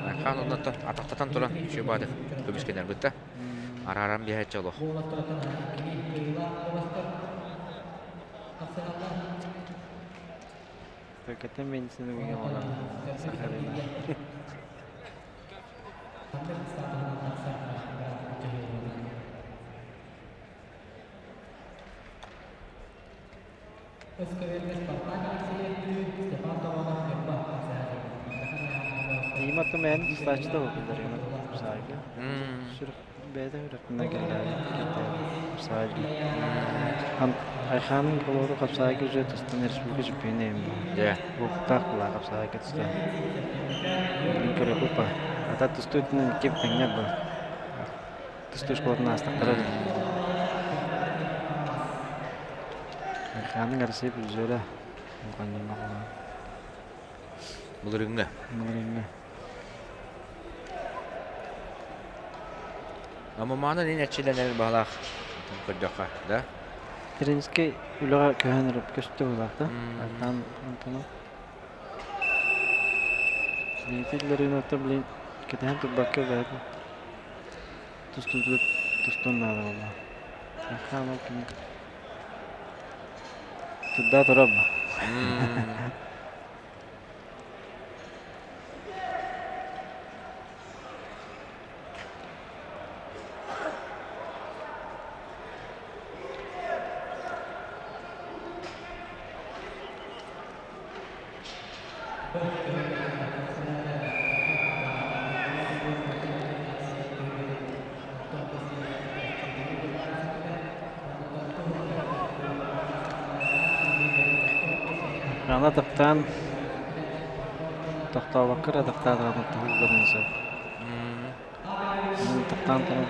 S1: Айхан оннуттан атахтатан туран үчүгэй баатык көмүскэнэр бытта. Арааран биһээччи олох.
S3: Кэтэн бензин угуйа олорон Сахалина. Дима Тумэн стачта болдулар саайга. Сүрх бэйэтэ үрэхтэнэ кэллээри капсаайга. Айхаанын холоору капсаайга уже тустан республика чемпиона эм
S1: Дьэ.
S3: Уопуттаах була капсаайга тустан. Блин көрөкупа. Ата тустуутунан икки тэҥнэр был. Тустуу школатын аастахтара. Айхаанын Россия призера.
S1: Былырыыҥҥы.
S3: Былырыыҥҥы.
S1: Амымаанын ин эрчиллэнэр баһылаах көрдөххө, да?
S3: Тренерскэй үлэҕэ көһөн эрэ көстө быһыылаах да. Айтан Антонов. Дмитрий Ларионовтар блин кэтэһэн турбакка бэйэтин тустуутугар тустуон наада буолла. Айхан ол кини турда турар Аны атахтаан тохтообокко эрэ атахтаатаҕына туһулларын сөп. Тохтоон туран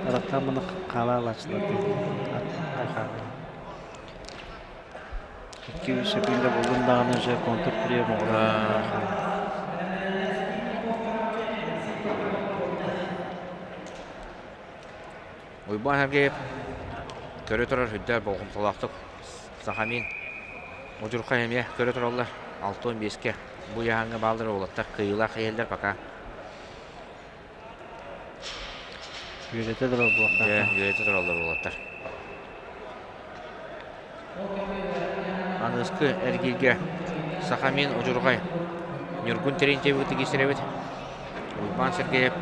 S3: атахтаан маны хаала алааччылар айхааллар. Икки-үс секунда буллун даҕаны уже контур прием оҕолор
S1: Уйбаан Сергеев көрө турар үрдэ болҕомтолоохтук Сахамин Удьурхай эмиэ көрө тураллар. 65-кэ бу ыйааһыҥҥа бааллар уолаттар кыайыылаах иһэллэр пока.
S3: Үөрэтэ турар
S1: Дьэ, үөрэтэ тураллар уолаттар. Аныгыскы эргииргэ Сахамин Удьурҕай Ньургун Терентьевы тигистэрэбит. Уйбаан Сергеев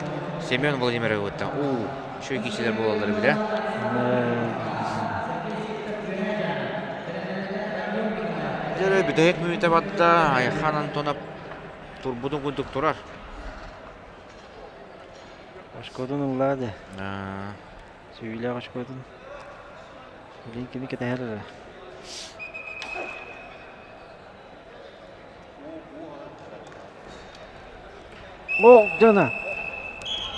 S1: Семен Владимировиттан уу үчүгэй киирсиилэр буолаллар эбит ээ. Дьэ бүтэһик мүнүүтэ барда Айхан Антонов турбутун курдук турар.
S3: Очкотун ыллаа дэ. Сүүйүлээх очкотун. Билин кини кэтэһэр эрэ. О, дьоно!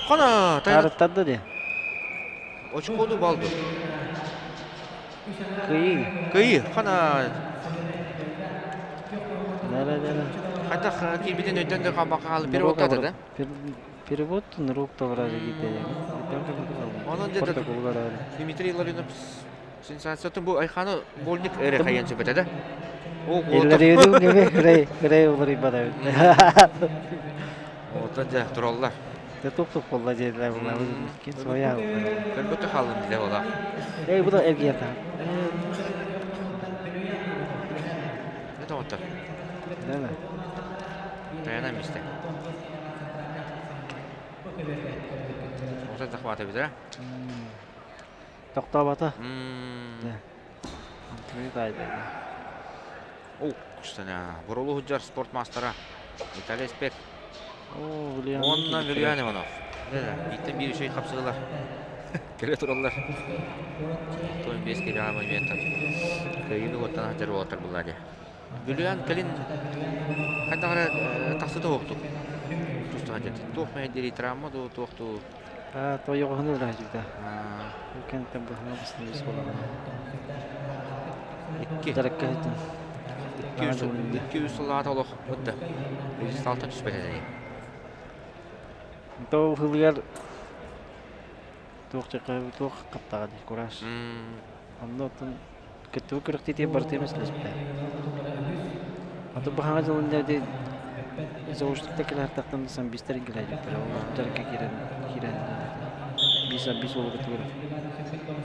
S1: Хана,
S3: Таарыттарды де.
S1: Очкону балды.
S3: Кыйыы.
S1: Кыйыы, хана.
S3: Да-да-да.
S1: Хайдах киирбитин өйдөн да хаалбакка хаалыы переводтаата да?
S3: Перевод нырок тавраже киирдэ.
S1: Онон дьэ Дмитрий Ларинов сенсациятын бу Айханы Вольник эрэ хайан сөпөтө да. О,
S3: Иллэрийдим кеме хрей хрей уларыйбата.
S1: Оттон дьэ тураллар.
S3: Дэ тук-тук болла диэтилэр була. Кин своя.
S1: Көрбөтө хаалым диле ола.
S3: Эй, бу да эргията.
S1: Не тоҕоттор?
S3: Да.
S1: Тайана мисте. Ота захвата бит,
S3: Тохтообото. О,
S1: Кустана. Бурулу худжар спорт мастера. Виталий Спек.
S3: Оо, Вильян
S1: Уонна
S3: киирбиттэрэ.
S1: Вильян Иванов. Бииртэн биир үчүгэй хапсыһыылар кэлэ тураллар. 65 килоҕа моментан кыайыыны уоттан сылдьар уолаттар булла дии. Бүлүөн кэлин хайдах эрэ тахсыта суохтук туста сылдьар. Туох мэһэйдири травма дуу, туох дуу.
S3: Аа, тойоҕоһун ылааччыта. Кэнтэн быһаҕа бастыҥ буолаҕына.
S1: Икки.
S3: Дьарыкка сылдьан.
S1: 2 2 3 сыллаата олох ытта. Регистралтан түспэт этэ.
S3: То хылыгар туох туох хаптаҕа дии кураж. Онно оттон кыттыбыт күрэхтиитигэр барыта эмэслэспитэ. Аты баһаҥа дьылын дьэ заочникта кэлэһэртахтан самбистарын кэлээдьиттэрэ. Ол дьарыкка киирэн киирэн биис самбис уолугутугар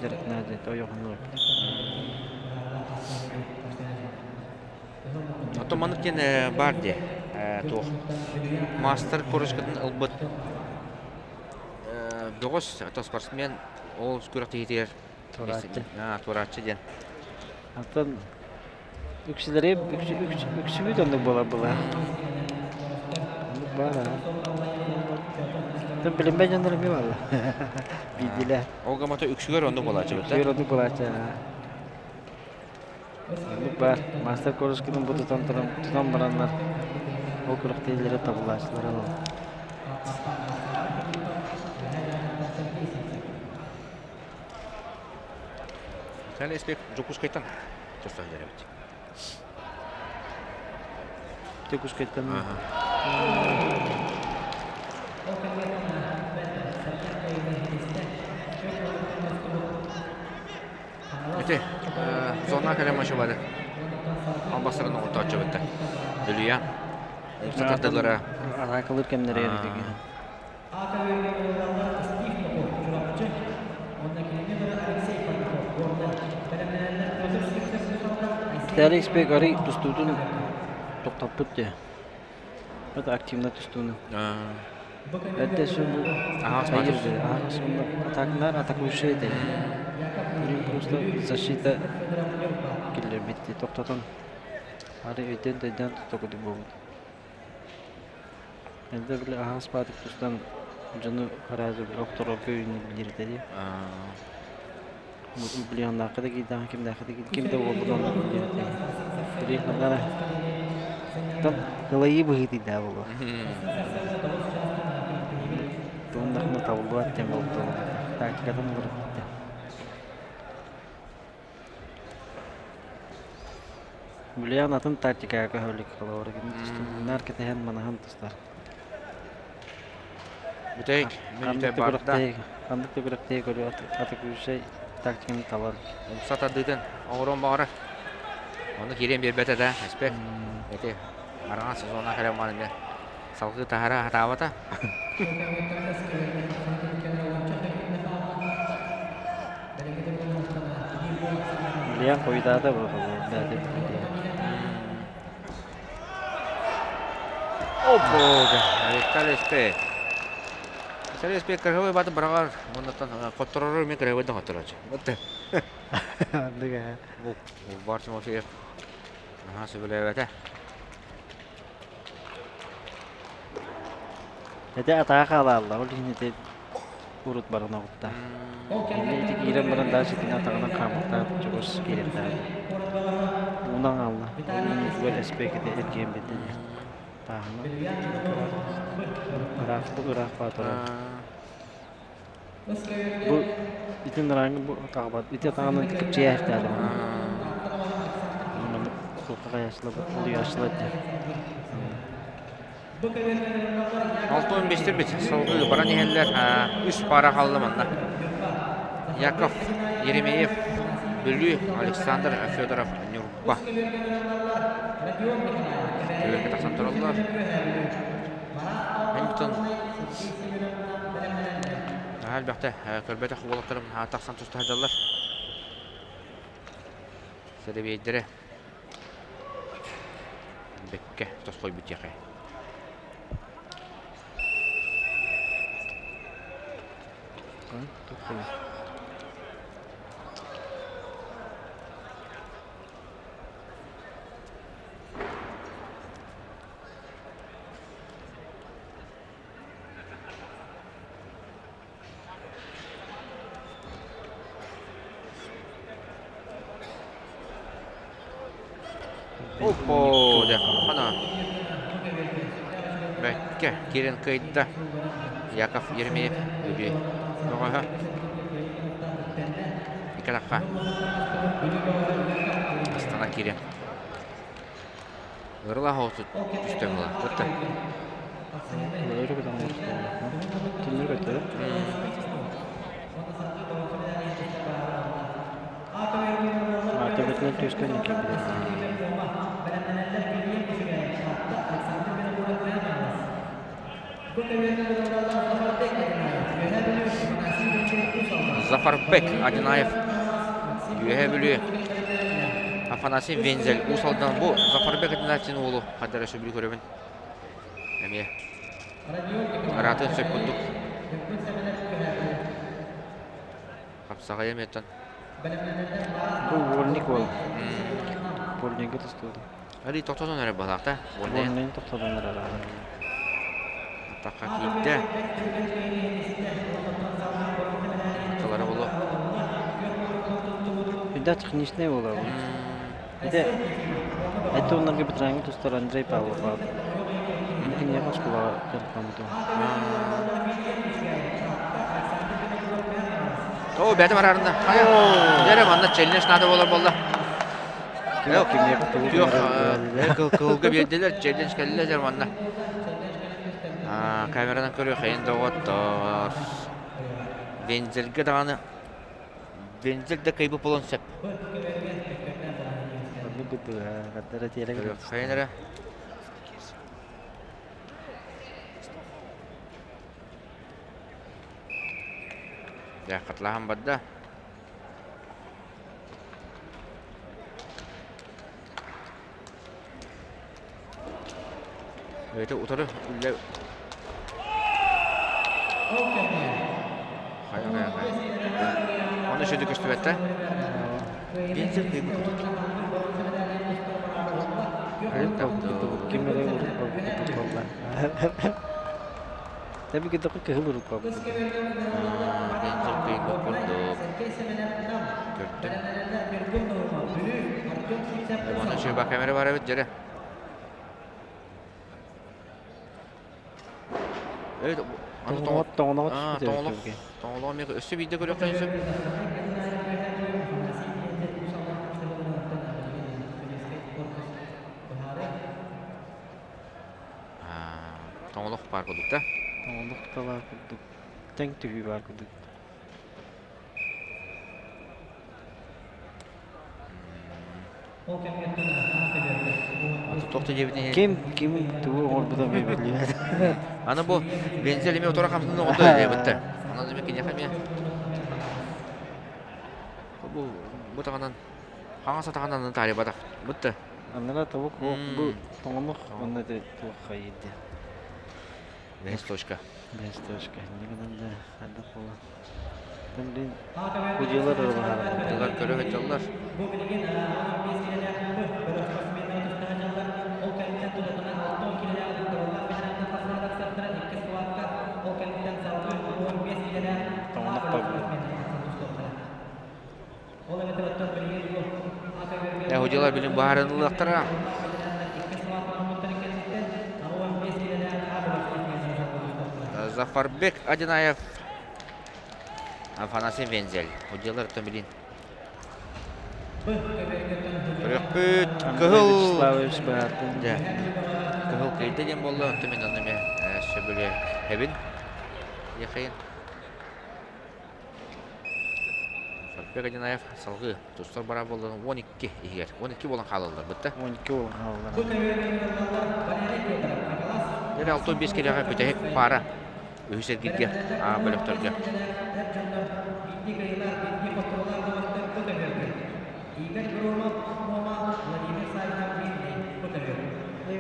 S3: дьарыктана дьэ ойоҕуннур.
S1: Оттон маннык диэн баар дии туох маастар корочкатын ылбыт бөҕөс спортсмен ол күрэхтэһиитигэр
S3: Туорааччы.
S1: Туорааччы диэн.
S3: Оттон үксүлэри үксүбүт оннук буолар была. Оннук баар аа. Оттон билинбэт дьоннор эмиэ бааллар. Биирдилэр.
S1: Ол гамата үксүгэр оннук буолааччы бит.
S3: Үксүгэр оннук буолааччы. Оннук баар. Мастер корочкатын бу тутан туран тутан бараннар ол күрэхтэһиилэри табылааччылара ол.
S1: Михаил Эспек Дьокуускайтан тустан эбит.
S3: Дьокуускайтан.
S1: Ити зона кэлэн мачыбады. Албастарын оҕотооччу битте. Дүлүйэ. Сатардылара.
S3: Атаакалыыр кэмнэрэ эрдиги. Виталий Спек арый тустуутун тохтоппут дии. Это активно тустууну. Это все
S1: Аһаҕас
S3: аһаҕас уонна атакнар атакующий этэ. Просто защита киллэрбит тохтотон арый өйдөн төйдөөн тохтокуту буолбут. Элбэх били аһаҕас баатык тустан дьону араас охторорго үүннэрбитэ дии. Блин, да киирдэҕин кимнээххэ да ким да буолбут оннук диэбитэ. Били ханна там кылайыы быһыытыйдаа буолуо. Туоннахына табыллыбат диэн буолбута тактикатын уларыппыта. Билиэн атын тактикаҕа көһөлүк холобура кини тустар кэтэһэн манаһан тустар.
S1: Бүтэһик мүнүүтэ барда.
S3: Ханнык да күрэхтэһии көрүү атакующай тактиканы талар.
S1: Умса тардыытын оҥоруон баҕарар. Ону киириэн биэрбэтэ да, Эспек. Эти араҥас сезона кэлэн баран салгыы таһара хатаабата.
S3: Лиан хойутаата бу бэйэтэ
S1: Опа! Виталий Спек. Виталий Спек кыргыбай баты быраҕар, оннуттан хотторору мен кыргыбай да хоттороочу.
S3: Андыга.
S1: Бу бар Тимофеев наһаа сөбүлээбэтэ.
S3: Ити атаҕа хаалааллар, ол иһин ити урут баран оҕутта. Ини ити киирэн баран дальше итини атаҕынан хаамыктаах чугас киириэхтээх. Уунан хаалла. Ол уунугар эспиэкэтэ эргийэн биэрдэ дии. Тааһынан. Ыраах бу ыраах баатара. Бу итин ырааҥы бу атаҕабат. Ити атаҕынан кыпчыйа иһэртээдим. Маннык кулхаҕайааччылар улуйааччылар диэн.
S1: 6-15-тир бит салгыы баран иһэллэр. Үс пара хаалла манна. Яков Еремеев, Бүлүү, Александр Федоров, Ньурба. Түөркэ тахсан тураллар. Мин наһаа элбэхтэ көрбөтөх уолаттарым тахсан туста сылдьаллар. Сэрэбиэйдэрэ бэккэ тосхойбут диэхэ. Оппоо, дьэ, хана. Бэккэ киирэн кыайда. Яков Еремеев Бүлүү бөҕөһө. Икки Астана киирэн. Ырылаах оҕоту түстэ була. Кытта.
S3: Өрө көтөн Түннүк өттө. Төбөтүнэн түскэн киирбит.
S1: Зафарбек Адинаев Үөһээ Бүлүү Афанасий Вензель Уус Алдан бу Зафарбек Адинаевтин уолу хадара сөбүлүү көрөбүн эмиэ араатын сөп курдук хапсаҕайа эмиэттэн
S3: Бу уольник уол. Уольникка тустуоду.
S1: Али тохтотон эрэ баһаахта.
S3: Уольнайын тохтотон эрэ.
S1: Атахха киирдэ. Тылара болу.
S3: Вида техничный буолар. Ити это оннарга ветераҥҥа тустар Андрей Павлов баар. Киниэхэ оскуолаҕа дьарыктаммытым.
S1: Оо, бэйэтэ бараарында. Хайа, дьэ манна челлендж наада буолар буолла.
S3: Күөх кимиэхэ тугу
S1: Күөх кылга биэрдилэр, челлендж кэллэ дьэ манна. Камеранан көрүөх эйин доҕоттор. Вензельгэ даҕаны Вензель да кыайбыт буолуон сөп.
S3: Оннук курдук тиэрэ
S1: Хайан эрэ. Дьэ, хатылаһан барда. Это утары үлэ Хайа хайа хайа. Оны шөді көстүбэттэ. Бензин кыйбыт курдук.
S3: Ким эрэ урут барбыт буолла. Тэби кытта кыһыл урут барбыт.
S1: Бензин кыйбыт курдук. Көрдүм. Оны шөба камера бар эбит дьэрэ.
S3: Тоҥоноҕо түспүт
S1: Тоҥолоҕо эмиэ өссө биирдэ көрүөххэ сөп. Тоҥолох баар курдук да?
S3: Тоҥолох да баар курдук. Тэҥ түһүү баар курдук. Ким ким тугу оҥорбута биллибэт.
S1: Аны бу бензин эмиэ утары хамсаныы оҥордо диэбиттэр. Онон эмиэ киниэхэ эмиэ бу бу таҕанан хаҥас атаҕынан таарыйбатах. Бутта.
S3: Аннара тобук бу тоҥонох онно туох хайыйды.
S1: Бэс точка.
S3: Бэс точка. Инник да хайдах буолан. Блин, Кудьялар
S1: Дылар көрө сылдьаллар. Худьялар билин быһаарынылыахтара. Зафарбек Адинаев Афанасий Вензель. Удьалар билин. Көрүөхпүт. Кыһыл.
S3: Вячеславович баатын.
S1: Дьэ. Кыһыл кыйда диэн буолла. Онтон мин ону эмиэ сөбүлэһэбин. Ехайын. Сарпек Одинаев салгыы тустар бара буоллун 12 иһигэр. 12 буолан хаалаллар бытта.
S3: 12 буолан хаалаллар.
S1: Дьэ 65 килэҕэ бүтэһик пара. Үһүс эргиргэ А бөлөхтөргө.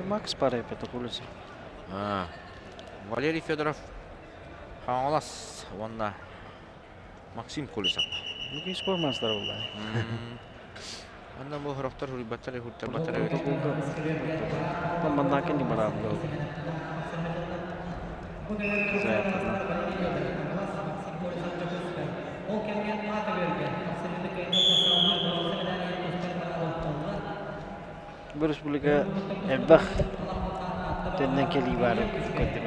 S3: Макс Парепетов улица.
S1: Валерий Федоров Хаҥалас уонна Максим Колесов.
S3: Бүгүн спорт мастера буолла.
S1: Анна бу хорохтор хуруйбаттар хуртарбаттар эбит.
S3: Маннаакын не бараабыла. Бу республика элбэх төннөн кэлии баарын көрдүм.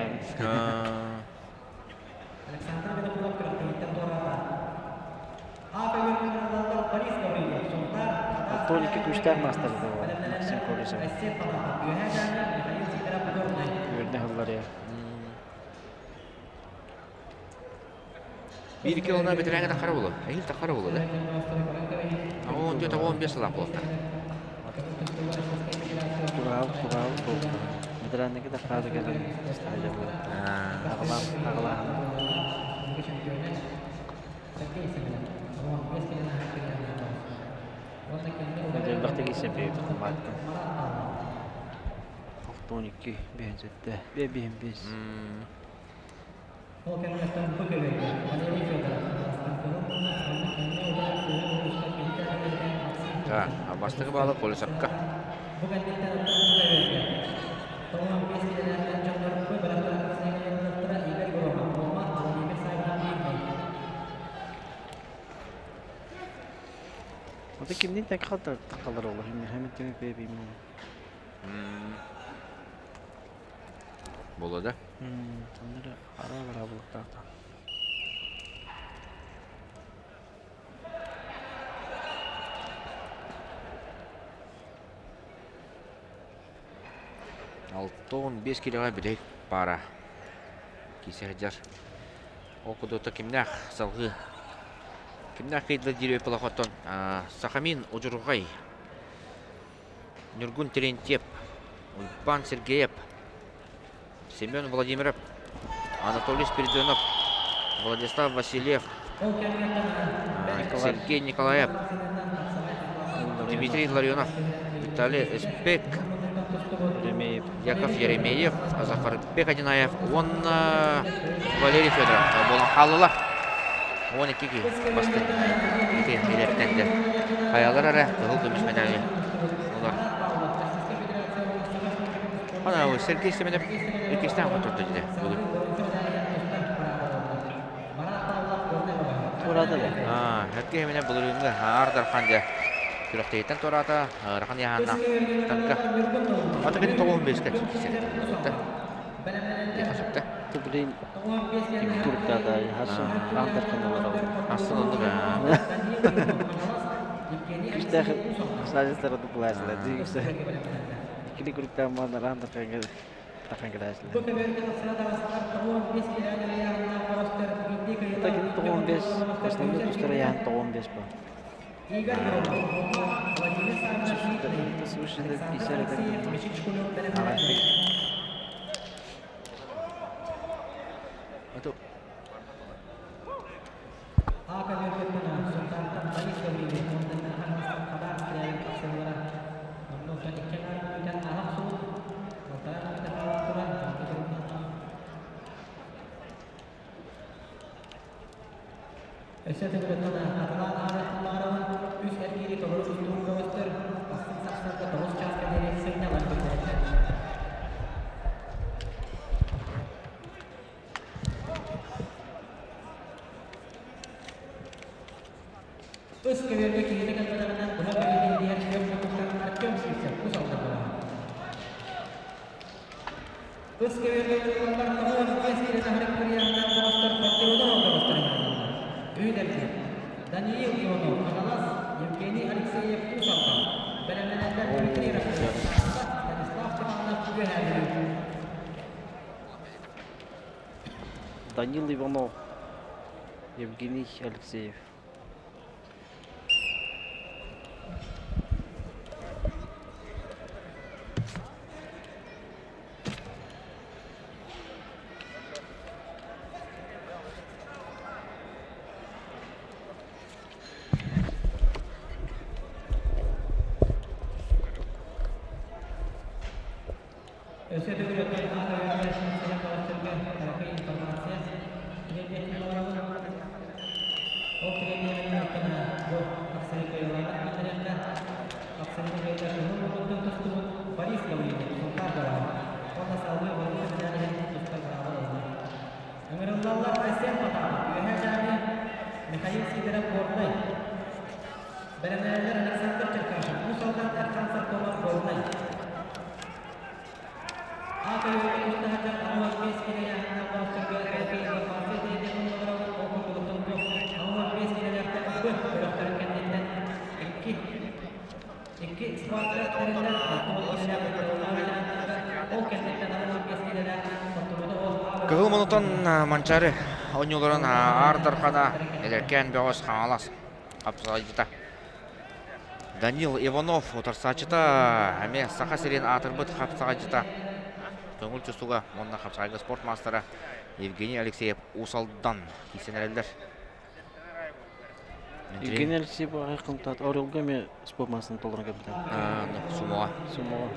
S3: Оттон икки күүстээх маастар Максим Колесов. Үөрдэ сыллар я.
S1: Биир икки олна бэтэрээнгэ таххара буолуо. Эһиил таххара буолуо да. 14 15 сылаах буолта.
S3: Тураал, тураал буолта. Бэтэрээнники таххаары кэлэн стадиялар. Аҕалаах, аҕалааһын. Элбэхтик исэпи бааттым. 12 5 7 5 5.
S1: Так, бастакы баалы Колесовка.
S3: Ата кимниин тэҥ халдар ол хэмин түмүк бэйбим.
S1: Буолуо да?
S3: Оннор ара бара булуктаахта.
S1: 6-15 килоҕа бүтэһик паара киирсэ сылдьар. Ол курдук кимнээх салгыы кимнээх кыайдылар диир өй Сахамин Удьурҕай Ньургун Терентьев, Уйбаан Сергеев, Семен Владимиров, Анатолий Спиридонов, Владислав Васильев, Сергей Николаев, Дмитрий Ларионов, Виталий Эспек, Яков Еремеев, Зафарбек Одинаев уонна Валерий Федоров буолан хааллылар. 12 киһи бастыҥ ити илэптэннэ. Хайалар эрэ кыһыл көмүс медали ылар. Ана Сергей Семенов иккистээн хоттордо дии бүгүн.
S3: Туораата да?
S1: Сергей Семенов былырыыҥҥы Аар Дархан дьэ күрэхтэһииттэн туораата. Ыарахан ыйааһыннаах танка. Ата кини 95-ке киирсэр. Диэхэ сөптө.
S3: Блин, туруктаата хасын аан Дархан олорор.
S1: Асын оннук
S3: Күүстээх саажастара дублаасылар дии. Иккили куруктаан буолан аан Дарханга Дархан кэлээсилэр. Это кини 95 основной тустар ыйааһын 95 ба. Свыше 50 это
S1: Ато
S3: Данил Иванов, Евгений Алексеев.
S1: Кыһыл мунутан Манчаары оонньууларын Аар Дархана эдэркээн бөҕөс Хаҥалас хапсаҕайдьыта Данил Иванов утарсааччыта эмиэ Саха сирин аатырбыт хапсаҕайдьыта көҥүл тустууга уонна хапсаҕайга спорт маастара Евгений Алексеев Уус Алдан киирсэн эрэллэр.
S3: Евгений Алексеев аҕай кынтаат Орелга эмиэ спорт маастарын толорон кэлбитэ.
S1: Сумоҕа.
S3: Сумоҕа.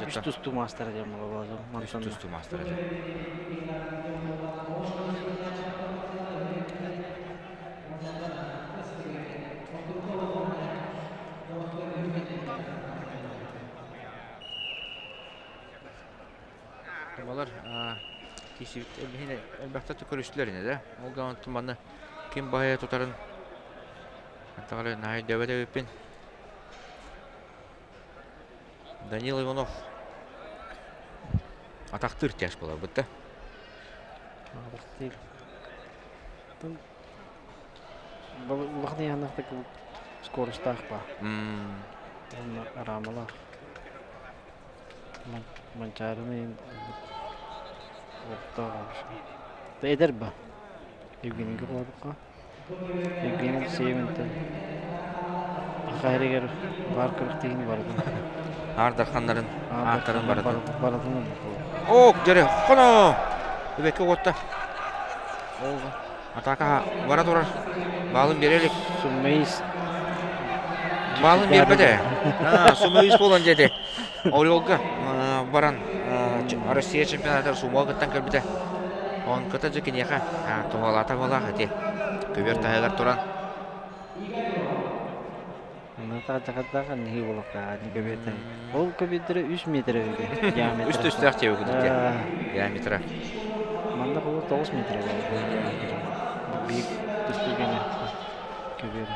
S3: Үс тустуу маастара диэн буолла.
S1: Үс тустуу маастара диэн. Балар киирсибит элбэхтэ көрүстүлэр ини да. Ол гынан манна ким баһыйа тутарын антаҕары наһаа өйдөөбөт эбиппин. Данил Иванов атахтыыр тяж буоларбыт да.
S3: Атахтыыр. Улахан ыйааннаахтык скоростаах баа. Уонна араамалаах. Манчаарыны олохтоох эдэр ба. Евгенийгэ холоотоххо. Евгений Алексеевинтэн Аха эригэр баар күрэхтэһиини барытын.
S1: Аар Дарханнарын ааттарын барытын.
S3: Барытын
S1: Ок, дьэрэ, хоно! Үбэккэ уотта. Ол атака бара турар. Баалын бере илик.
S3: Суммейс.
S1: Баалын биэрбэтэ. Суммейс буолан дьэти. Орелга баран Россия чемпионатыгар сумоҕа кыттан кэлбитэ. Он кыта дьэ киниэхэ туһалаата буолаах ити. Көбүөр таһыгар туран.
S3: Натаҕа нэһи буолуохтаах көбүөртэн. Ол көбүөрдэрэ 3 метр эбит диаметра.
S1: Үс түстээх диэбит диаметра.
S3: Манна холу 9 метр диаметра. Биир түстүгэнэ көбүөрэ.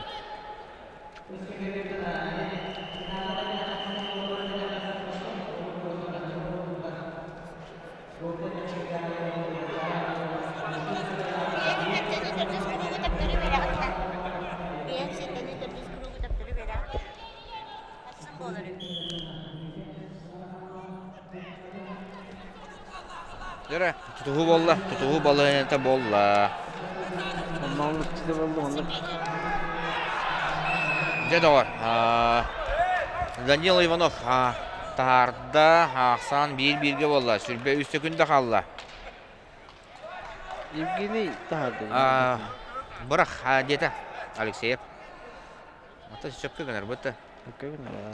S1: Дөрө, тутуһуу буолла, тутуһуу балаһыанньата буолла. Дьэ доҕор, Данил Иванов таһаарда, ахсаан биир-бииргэ буолла, сүрбэ үс сөкүндэ хаалла.
S3: Евгений таһаарда.
S1: Бырах диэтэ Алексеев. Ата сөпкө гынар бытта.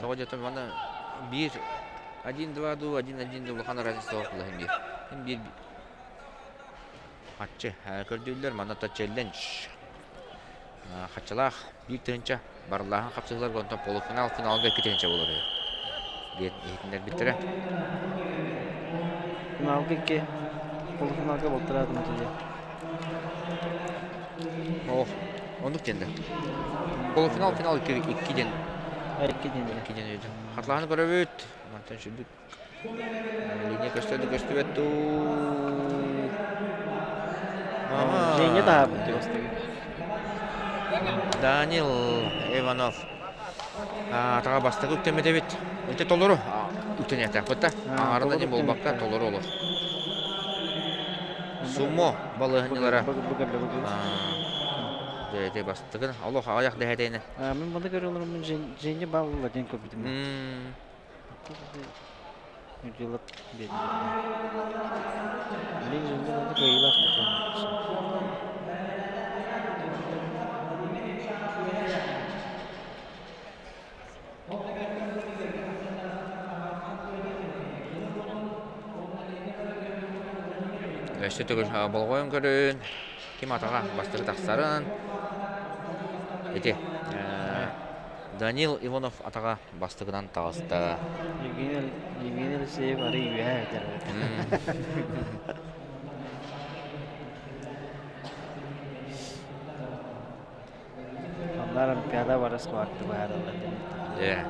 S1: Тоҕо диэтэ манна биир один два ду один один ду улахан разница суох булаһын биир. Биир хаччы көрдүүллэр манна то челлендж хаччылаах 1 тыһыынча барыллааһын хапсыһыыларга онтон полуфинал финалга 2 тыһыынча буолар үһү диэн иһитиннэрбиттэрэ.
S3: Финалга икки, полуфиналга балтараа тыһыынча.
S1: О, оннук диэн да. Полуфинал финал икки икки диэн.
S3: Икки диэн.
S1: Икки диэн өйдөм. Хатлааны көрөбүт. Мантан сүрдүк. Линия көстө көстүбэт дуу.
S3: Женя таһаарбыт бастыгы.
S1: Данил Иванов атаҕа бастакы үктэммит эбит. Ити толору үктэниэхтээхпит да. Аҥаарына дьин буолбакка толору олор. Сумо балыһынньылара дьэ бастакын олох аҕыйах дэһэтэйинэ.
S3: Мин маны көрөлөрүм Женя баалла диэн көрбүтүм. Дьылат биэрдилэр. Билигин Женя манна кыайыылаах
S1: Өссө төгүл болҕойон көрүн, ким атаҕа бастакы тахсарын. Ити Данил Иванов атаҕа бастакынан таҕыста.
S3: Евгений Евгений Алексеев арый үөһээ этэр. Онноор Олимпиада бары схватка быһаарыллар диэн.
S1: Дьэ.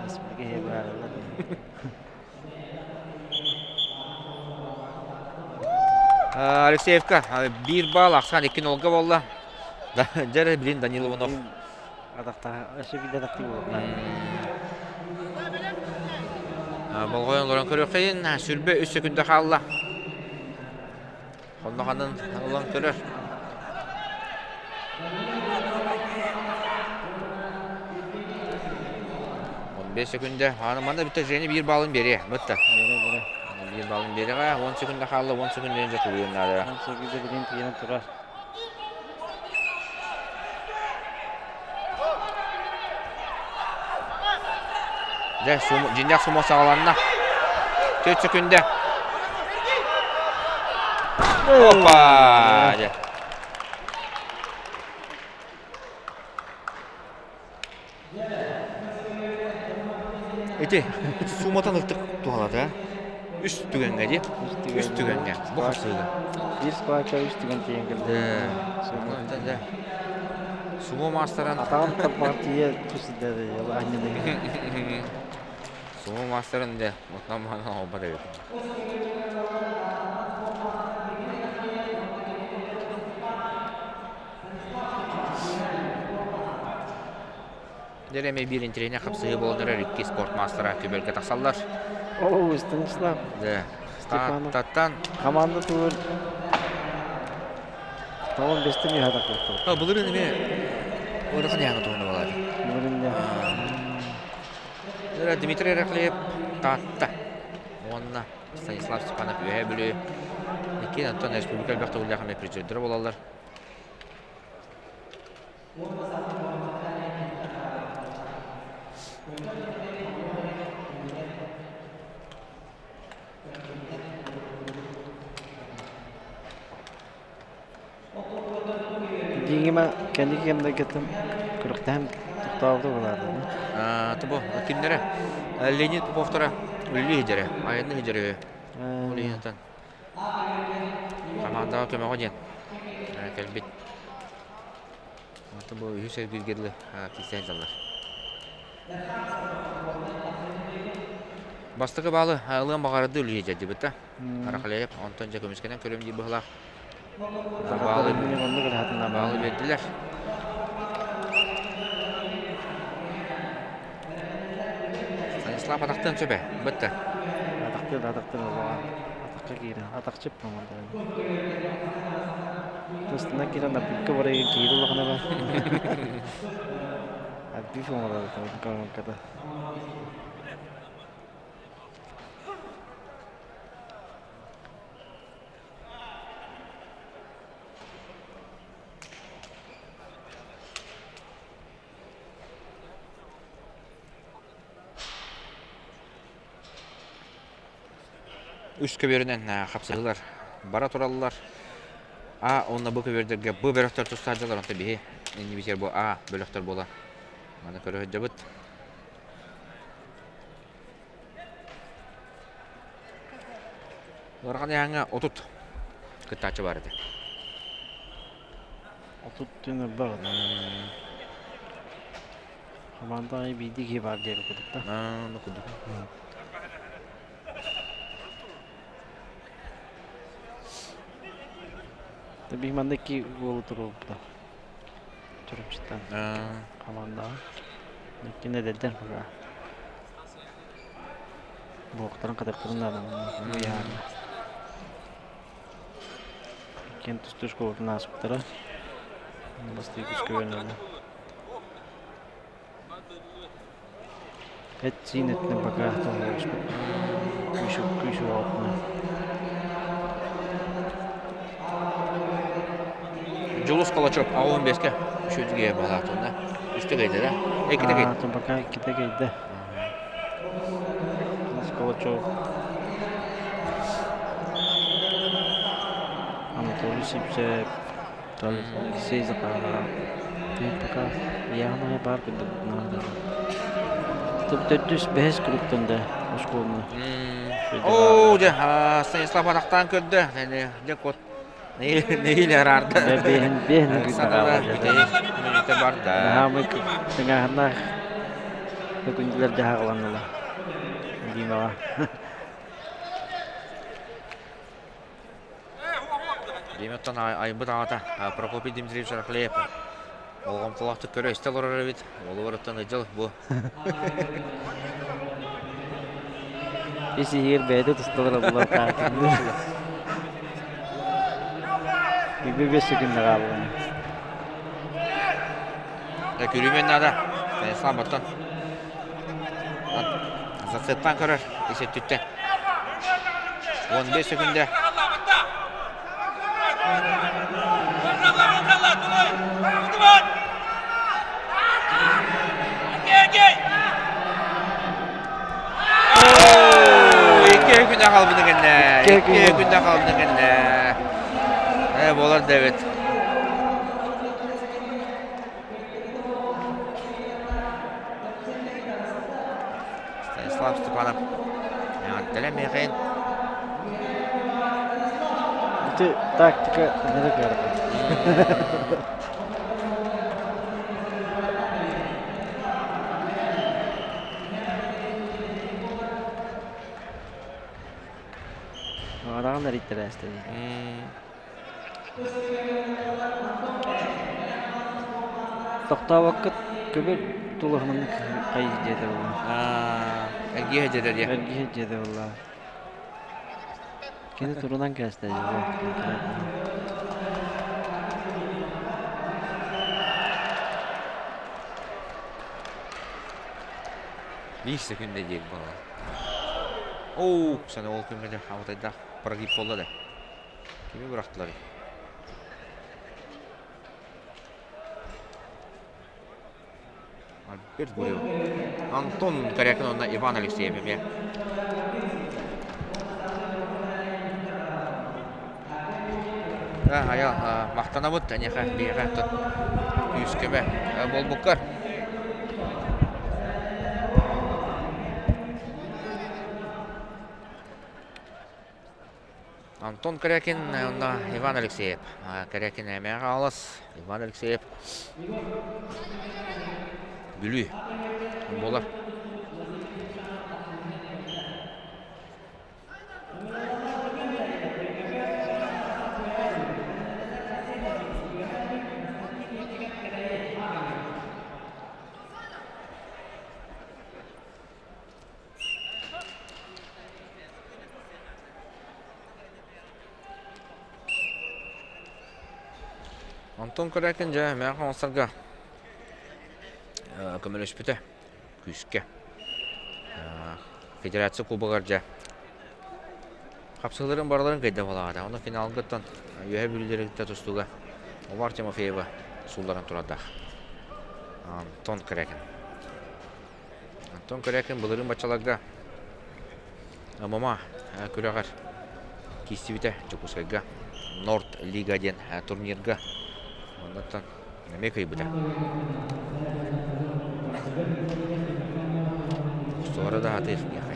S3: Республика иһэ быһаарыллар диэн.
S1: Алексеевка биир балл, ахсаан икки нолга буолла. Дьэ, блин, Данил Иванов.
S3: Атахтаах өссө биирдэ атахтыы буолуохтаах.
S1: Болҕойон олорон көрүөххэйин, сүрбэ үс сөкүндэ хаалла. Хонноханын ылан көрөр. Он 5 секунда. Аны манна бүтэ Женя биир балын бере. Бытта.
S3: Бере бере.
S1: Биир балын береҕэ. 10 секунда хаалла. 10 секунда дьэ тулуйун наада.
S3: 10 секунда билин тиийэн турар.
S1: Дьэ, дьиҥнээх сумо саҕаланна. Төрт секунда. Опа! Дьэ. Ити сумматан ылтык туһалата. Үс түгэҥҥэ дии. Үс түгэҥҥэ. Бу хапсыыга.
S3: Биир сквача үс түгэн тиийэн кэллэ.
S1: Сумо маастарын
S3: Атаҕын тарбаҕар тиийэ түсүдэ анньыны.
S1: Сумо маастарын дэ отынан маһынан оҕолбот эбит. Дьэ эмиэ биир интэриэһинэй хапсыһыы буолан эрэр икки спорт маастара көбүөргэ тахсаллар.
S3: Оо, Станислав.
S1: Да.
S3: Степанов.
S1: Таттан.
S3: Команда тугур. Тоҕон бестен үһэ такылтыр.
S1: Былырыын эмиэ ыарахан яһаҥа туһуна буолаат.
S3: Былырыын да.
S1: Дмитрий Рахлеев Таатта уонна Станислав Степанов Үөһээ Бүлүү иккиэн оттон республика элбэх төгүллээх эмиэ призердэрэ буолаллар.
S3: Дииҥимэ кэнники кэмнэргэ күрэхтэһэн тохтообута буолаатаҕына.
S1: Тобо кимнэрэ Леонид Поповтара үлэлии сылдьара, айанныы сылдьара үһү. Ол иһин Хамаандаҕа көмөҕө диэн кэлбит. Онтон бу үһүс эргииргэ дылы киирсэн сылдьаллар. Бастакы баалы ылыан баҕарарды үлүйэ дьадьыбыт да. Рахалеев онтон дьэ көмүскэнэн көрөм дии быһылаах. Баалы, баалы биэрдилэр. Станислав атахтан сөбө, бытта.
S3: Атахтыыр атахтыыр олоҕа. Атахха киирэн, атахчып помордо. Тустана киирэн аббикка барайын киир улахана ба. Абби фоҥорор ката.
S1: Үс көбүөрүнэн хапсыһыылар бара тураллар. А уонна Б көбүөрдэргэ Б бөлөхтөр тустааччылар, онто биһи иннибитигэр бу А бөлөхтөр буолан маны көрө сылдьабыт. Ыарахан ыйааҥҥа 30 кыттааччы баар этэ.
S3: 30 түн ырбаҕын. Хамаанда аайы биирдии киһи баар диэбит курдук да.
S1: Аа, курдук.
S3: Биһи манна икки уолу туруорбута. Чурапчыттан хамаандаҕа. Иккини эдэрдэр пока. Буоктарын хатыктарын наада ыйаһарга. Иккиэн тустуу школатын ааспыттара. Бастакы күүскэ үөрэнэллэр. Эт-сиин өттүнэн пока тоҥолоспут. Күүс күүс уоҕутунан.
S1: Дьулус Калачев 15-ке үчүгэй буолаатынна. Үстэ кэйдэ да? Эккитэ кэйдэ.
S3: Аа, пока иккитэ кэйдэ. Дьулус Калачев. Анатолий Сипсев, Алексей Захаров. Пока яғнай бар курдук наада. Төрдүс бэһис куруктан да оскуоланы.
S1: Оо, дьэ, Станислав атахтаан көрдө. Дьэ, кот Нэһиилэ араарда.
S3: Бэһин бэһин
S1: Сатана бүтэһик мүнүүтэ барда.
S3: Наһаамай тыҥааһыннаах күндүлэр дьаһаҕаланнылар. Димаҕа.
S1: Диматтан айбыт аҕата Прокопий Дмитриевич Рахлеев. Болҕомтолоохтук көрө-истэ олорор эбит. Уолугар оттон ыдьыл бу.
S3: Ис иһигэр бэйэтэ тусталар булар Биби 5 секунда хаалла.
S1: Да күрүмэн наада. Станислав баттан. Зацептан көрөр ис өттүттэн. 15 секунда. Икки күнэ хаалбыты кэннэ. Икки күнэ хаалбыты кэннэ. Э, буолар да эбит. Станислав Степанов эҕэрдэлэ миэхин.
S3: Ити тактика ынырык ыарахан. Араҕын эрийтэрээстэни. Тохтообокко көбүл тулуһунан хайыы диэтэ буолла.
S1: Эргиһэ дьиэтэ диэ.
S3: Эргиһэ дьиэтэ буолла. Кини турунан кээстэ
S1: 1 секунда диир буолла. Оу, сана ол күҥҥэ абытайдаах прогиб буолла да. Кими бырахтылар? Альберт Гурьев. Антон Корякин уонна Иван Алексеев эмиэ. Айа махтанабыт эниэхэ биһиэхэ күүс-көмө буолбуккар. Антон Корякин уонна Иван Алексеев. Корякин эмиэ хаалас. Иван Алексеев Бүлүү буолар. Онтон көрөөкүн дьэ мээх оҥостарга көмөлөспүтэ күүскэ. Федерация кубогар дьэ хапсыһыыларын барыларын кыайда буолаҕата. Онон финалгыттан Үөһэ Бүлүүлэригиттэ тустууга Увар Тимофеева суулларан турардаах. Антон Корякин. Антон Корякин былырыын баччаларга Мама күрэҕэр киирсибитэ Дьокуускайга Норд Лига диэн турнирга. Оннуттан эмиэ кыайбыта. Устулара да сатыыр диэххэ.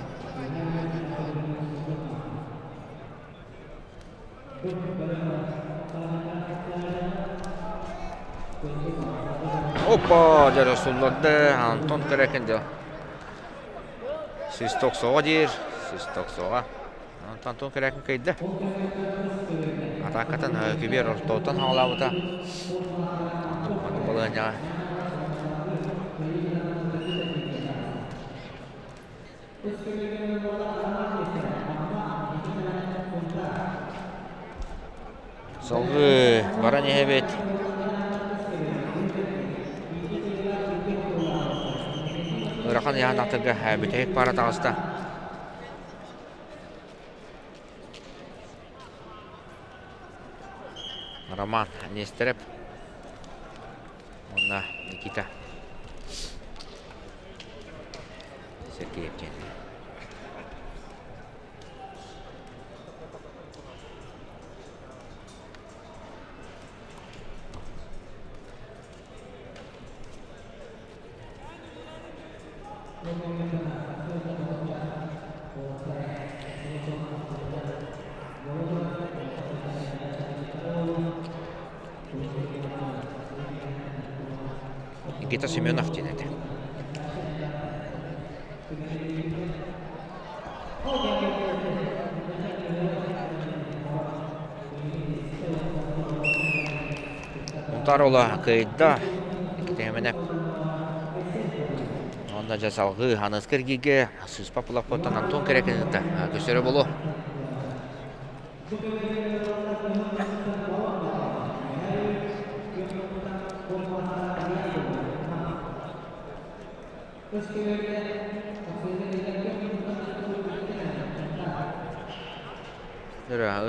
S1: Опа, дьэ сулларды Антон Корякин дьэ Свисток диир, свисток суоҕа. Онтон Антон Корякин кыайда. Атаакатын Кибер ортотун хаалаабыта. Маннык балаһыанньаҕа. Салгыы баран иһэбит. Ыарахан ыйааһыннаахтарга бүтэһик паара таҕыста. Роман Нестерев уонна Никита Сергеев диэн. Никита Семенов диэн этэ. Мунтаар уола кыайда. Кэтэһимэнэ. Онно дьэ салгыы аныгыскы эргииргэ сыыспат булаппыттан Антон Кэрекин кытта көрсөрө буолуо.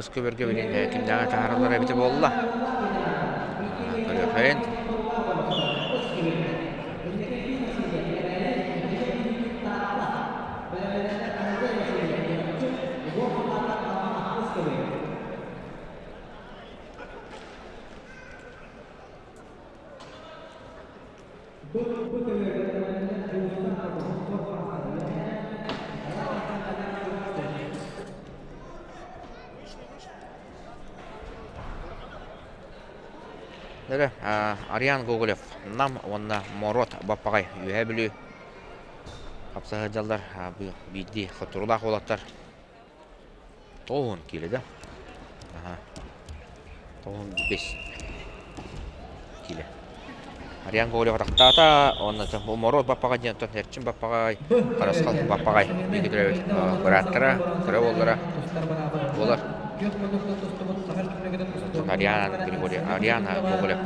S1: Ыс көбөргө билин кимнээҕи таһаараллара эбитэ буолла. Көрүөххэйин. Эрэ Ариан Гоголев Нам уонна Моруот Баппаҕай Үөһээ Бүлүү хапсаһа сылдьаллар биирдии хотторуулаах уолаттар 90 киилэ да 95 киилэ Ариан Гоголев атахтаата уонна Моруот Баппаҕай диэн оттон Эрчим Баппаҕай Харысхал Баппаҕай бииргэ төрөөбүт бырааттара кыра уоллара буолар Ариан Григорий Ариан Гоголев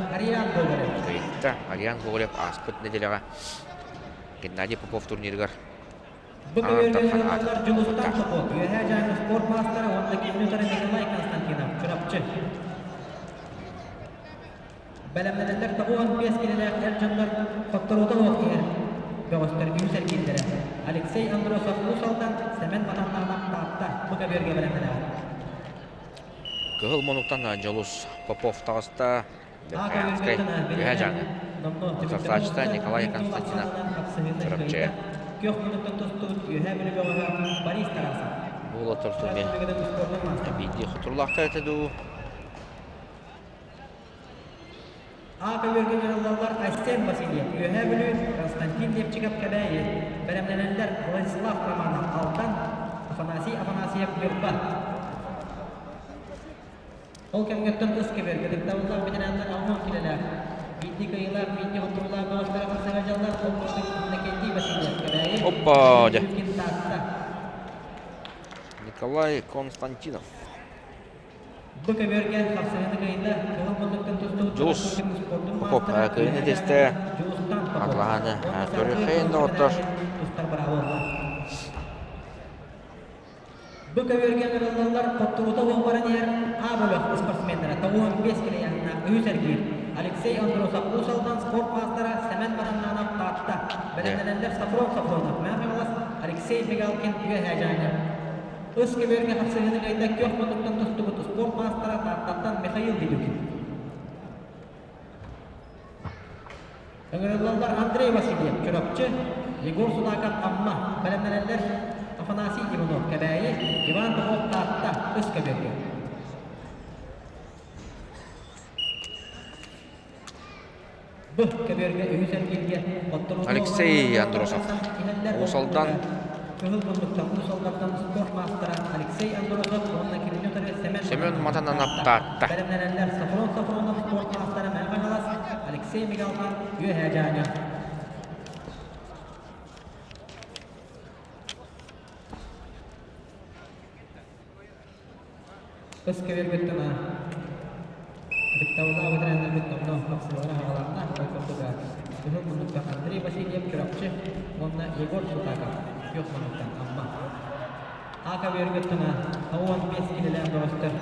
S1: кыайда Ариан Гоголев ааспыт нэдиэлэҕэ Геннадий Попов турнирыгар
S2: Бу
S1: Аан
S2: көбүөргэ
S1: Дархан
S2: ыҥырыллар
S1: аатын
S2: Дьулустаан
S1: ылбыттаах.
S2: Попов, Үөһээ Дьааҥы спорт маастара уонна киин утары Николай Константинов, Чурапчы. Бэлэмнэнэллэр 95 килэлээх эр дьоннор хотторуута суох иһэр бөҕөстөр үһүс эргиирдэрэ Алексей Андросов Уус Алдан, Сэмэн Матаннанов Таатта бу көбүөргэ бэлэмнэнэҕит.
S1: Кыһыл мунуктан Дьулус Попов таҕыста. Верхоянскай Үөһээ Дьааҥы. Утарсааччыта Николай Константинов Чурапчы.
S2: Күөх мунуктан тустубут Үөһээ Бүлүү бөҕөһө Борис Тарасов.
S1: Буола туртуме биирдии хотуруулаахтар этэ дуу.
S2: А көбүөргэ дьарыллаллар Айсен Васильев, Үөһээ Бүлүү, Константин Левчиков Кэбээйи, бэлэмнэнэллэр Владислав Романов Алтан, Афанасий Афанасьев Ньурба. Ол кэмҥэттэн ыс кэбиэргэ дыктабыллаах ветераннар алгын килэлээх, биирдии кыайыылаах, биирдии хотуруулаах бөҕөстөрө хапсаҕай дьаллар, ол курдук Иннокентий Васильев Кэбээйи,
S1: Оппа, дьэ.
S2: Юркин Таатта.
S1: Николай Константинов.
S2: Бу көбүөргэ хапсаҕайны кыайда кыһыл муннуктан тустубут
S1: Дьулус
S2: Чурапчы спордун
S1: Попов
S2: маастара
S1: кыайыыны
S2: Үөһээ
S1: тестэ
S2: Дьааҥы Дьулустаан Попов
S1: Атлаһаны
S2: уонна салгыы
S1: көрүөххэйин
S2: кыһыл
S1: доҕоттор.
S2: кэбээйи тустар быраабылла. Бу көбүөргэ ыҥырыллаллар хотторуута уон баран иһэр А бөлөх спортсменнара 95 килэйэһиннээх үһүс эргиир Алексей Андросов Уус Алдан спорт маастара Сэмэн Мараннанов Таатта бэлэмнэнэллэр Софрон Софронов Мэҥэ Хаҥалас Алексей Мигалкин Үөһээ Дьааҥы Ыс көбүөргэ хапсыһыыны кыайда күөх муннуктан тустубут спорт маастара Тааттаттан Михаил Дедюкин. Ыҥырыллаллар Андрей Васильев, Чурапчы, Егор Судаков, Амма, бэлэмнэнэллэр Афанасий Иванов, Кэбээйи, Иван Попов, Таатта, Ыс көбүөргэ. Б көбүөргэ үһүс эргииргэ хотторуута
S1: Алексей Андросов. Уус Алдан.
S2: Кыһыл муннуктан Уус Алдантан спорт маастара Алексей Андросов уонна кинини утары Семен
S1: Семен Матананов Таатта.
S2: Бэлэмнэнэллэр Софрон Софронов спорт маастара Мэҥэ Хаҥалас, Алексей Мигалман Үөһээ Дьааҥы. Ыс кэбиэрбиттэн ытыктабыллаах бэтэрээннэрбит номнуо хапсыһыылара хаҕаланна. Ол курдук Кыһыл муннуктан Андрей Васильев Чурапчы уонна Егор Сутаков Күөх муннуктан Амма. Ака үөргөттөн 95 килэлээх бөҕөстөр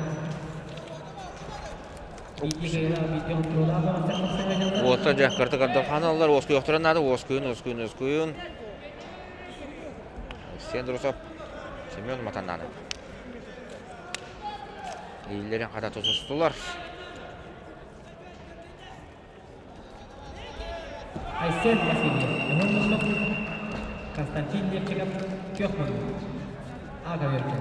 S1: Уота дьэ кырты кырдырхаан аллар уоскуйуохтарын наада уоскуйун уоскуйун уоскуйун Алексей Андросов Семен Матананов Илиилэрин хата тутустулар.
S2: Айсен Васильев, Өҥөр Муннук, Константин Левчиков, Күөх Муннук. Ага Веркин.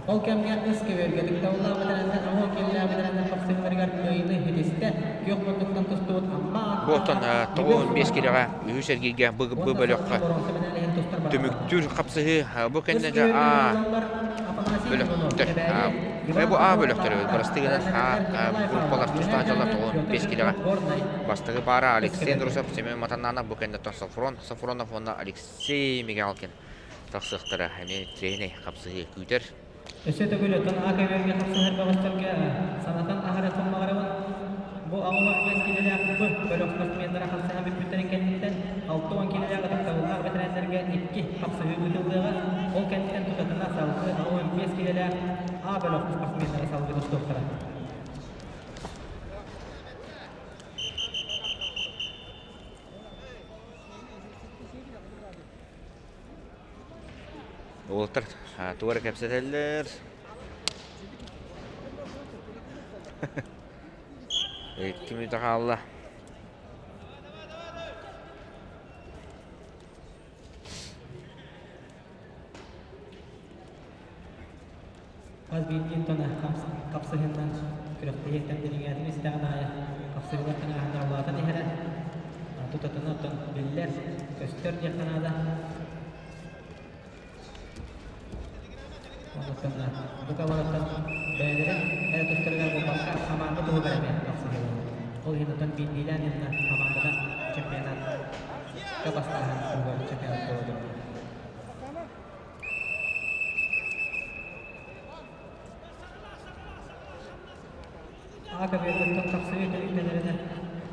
S2: Ол кэмҥэ ыс көбүөргэ тыктабыллаах бэтэрээннэр аһыы киэллээх бэтэрээннэр хапсыһыыларыгар кыайыыны ситистэ. Күөх муннуктан тустубут Амма
S1: Бу
S2: ааттаах
S1: оттон
S2: Егор
S1: 95 киилэҕэ үһүс эргииргэ бу
S2: уонна салгыы
S1: бөлөххө
S2: боруонса мэдээлиһин тустар баҕалаах.
S1: түмүктүүр хапсыһыы бу
S2: Ыс
S1: кэннэ дьэ
S2: көбүөргэ
S1: А
S2: ыҥырыллаллар Афанасий Иванов,
S1: бөлөхтөр
S2: Кэбээйи,
S1: бу
S2: Иван
S1: А
S2: Попов,
S1: бөлөхтөрө
S2: Таатта,
S1: бырастыгынан А
S2: бэлэмнэнэллэр Николай Павлов,
S1: группалар
S2: Үөһээ
S1: тустаах дьаллар
S2: Дьааҥы, Петр
S1: 95 киилэҕэ
S2: Жирков, Горнай,
S1: бастакы паара
S2: Ыс
S1: Алексей
S2: көбүөргэ.
S1: Андросов, Семен Матаннанов бу кэнниттэн Софрон Софронов уонна Алексей Мигалкин тахсыахтара эмиэ тренер хапсыһыы күүтэр.
S2: Өссө төгүл оттон А көбүөргэ хапсыһар бөҕөстөргө санатан аһарыахпын баҕарабын. Бу 85 киилэлээх Б бөлөх спортсменнара хапсыһан бүппүттэрин кэнниттэн 60 киилэлээх ытыктабыллаах бэтэрээннэргэ икки хапсыһыы ыытыллыаҕа. Ол кэнниттэн тутатына салгыы 65 киилэлээх А бөлөх спортсменнара салгыы тустуохтара.
S1: Уолаттар тугу эрэ кэпсэтэллэр. Икки мүнүүтэ хаалла.
S2: Хас биирдии тона хапсыһыннан күрэхтэһиэттэн дириҥээтин истэҕин аайы хапсыһыылар тыҥааһыннара улаатан иһэрэ тутатына оттон биллэр, көстөр диэххэ наада. Онтон бука барыттан бэйэлэрин эрэ тустарыгар буолбакка хамаанда туһугар эмиэ хапсыһыылар. Ол иһин оттон биирдиилээн инна хамаанданан чемпионатка бастааһын туһугар чемпионат буола турар. А көбүөргүттэн тахсыы түмүктэнэринэ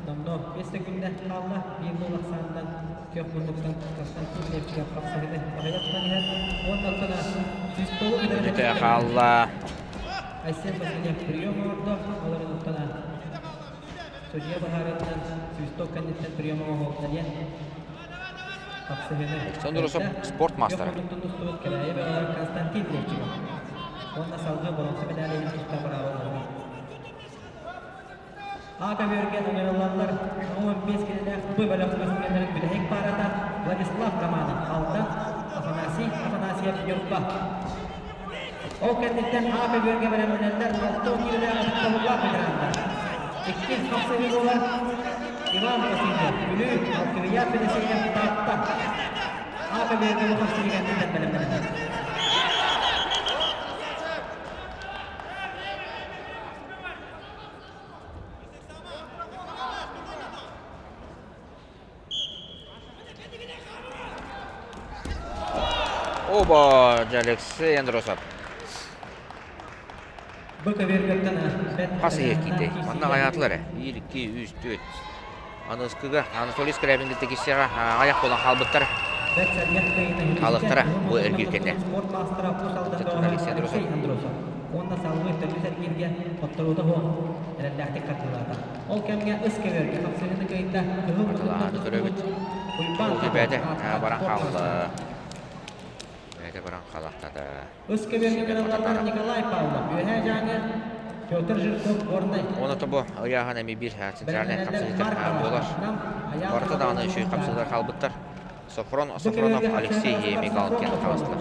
S2: номнуо 5 секүндэ хаалла. Биир гол ахсаанынан күөх муннуктан Константин Левчиков хапсыһыыны баһыйа тутан иһэр. Уонна оттон свистогу
S1: Мүнүүтэ хаалла.
S2: Айсен Васильев прием оҥордо. Олорун оттон судья быһаарыытынан свисток кэнниттэн прием оҥоһулунна диэн хапсыһыыны
S1: Александр Усов спорт маастара.
S2: Күөх муннуктан тустубут Кэбээйи бөҕө Константин Левчиков. Уонна салгыы боруонса мэдээлин тустар быраабы ылла. А көбүөргэ ыҥырыллаллар 15 килэлээх Б бөлөх спортсменнарын бүтэһик паарата Владислав Романов Алдан, Афанасий Афанасьев Ньурба. Ол кэнниттэн А көбүөргэ бэлэмнэнэллэр 60 килэлээх ытыктабыллаах ветераннар. Иккис хапсыһыы буолар Иван Васильев, Бүлүү, Алкивиад Федосеев, Таатта. А көбүөргэ бу хапсыһыы кэнниттэн бэлэмнэнэллэр.
S1: Оба, Алексей Андросов. Хас иһэ киирдэй? Манна аҕайаатылар ээ. Биир, икки, үс, түөрт. Аныскыга Анатолий Скрябин киссэҕэ аҕайах буолан хаалбыттар. Хаалыктара бу эргиир кэннэ. Алексей Андросов.
S2: Уонна салгыы төрдүс эргииргэ хотторуута суох эрэллээхтик хардыылаата. Ол кэмҥэ ыс көбүөргэ хапсыһыыны кыайда кыһыл
S1: Хатылааны көрөбүт.
S2: Уйбаан
S1: Ол бэйэтэ баран хаалла. Бэйэтэ баран хаалахтата.
S2: Ыс көбүөргэ кыраллаллар Николай Павлов, Үөһээ Дьааҥы, Петр Жирков, Горнай.
S1: Уонна тобу ыйааһын эми биир центральнай хапсыһыытар буолар. Барыта даҕаны үчүгэй хапсыһыылар хаалбыттар. Софрон Софронов Алексей Мигалкин хаҕыстылар.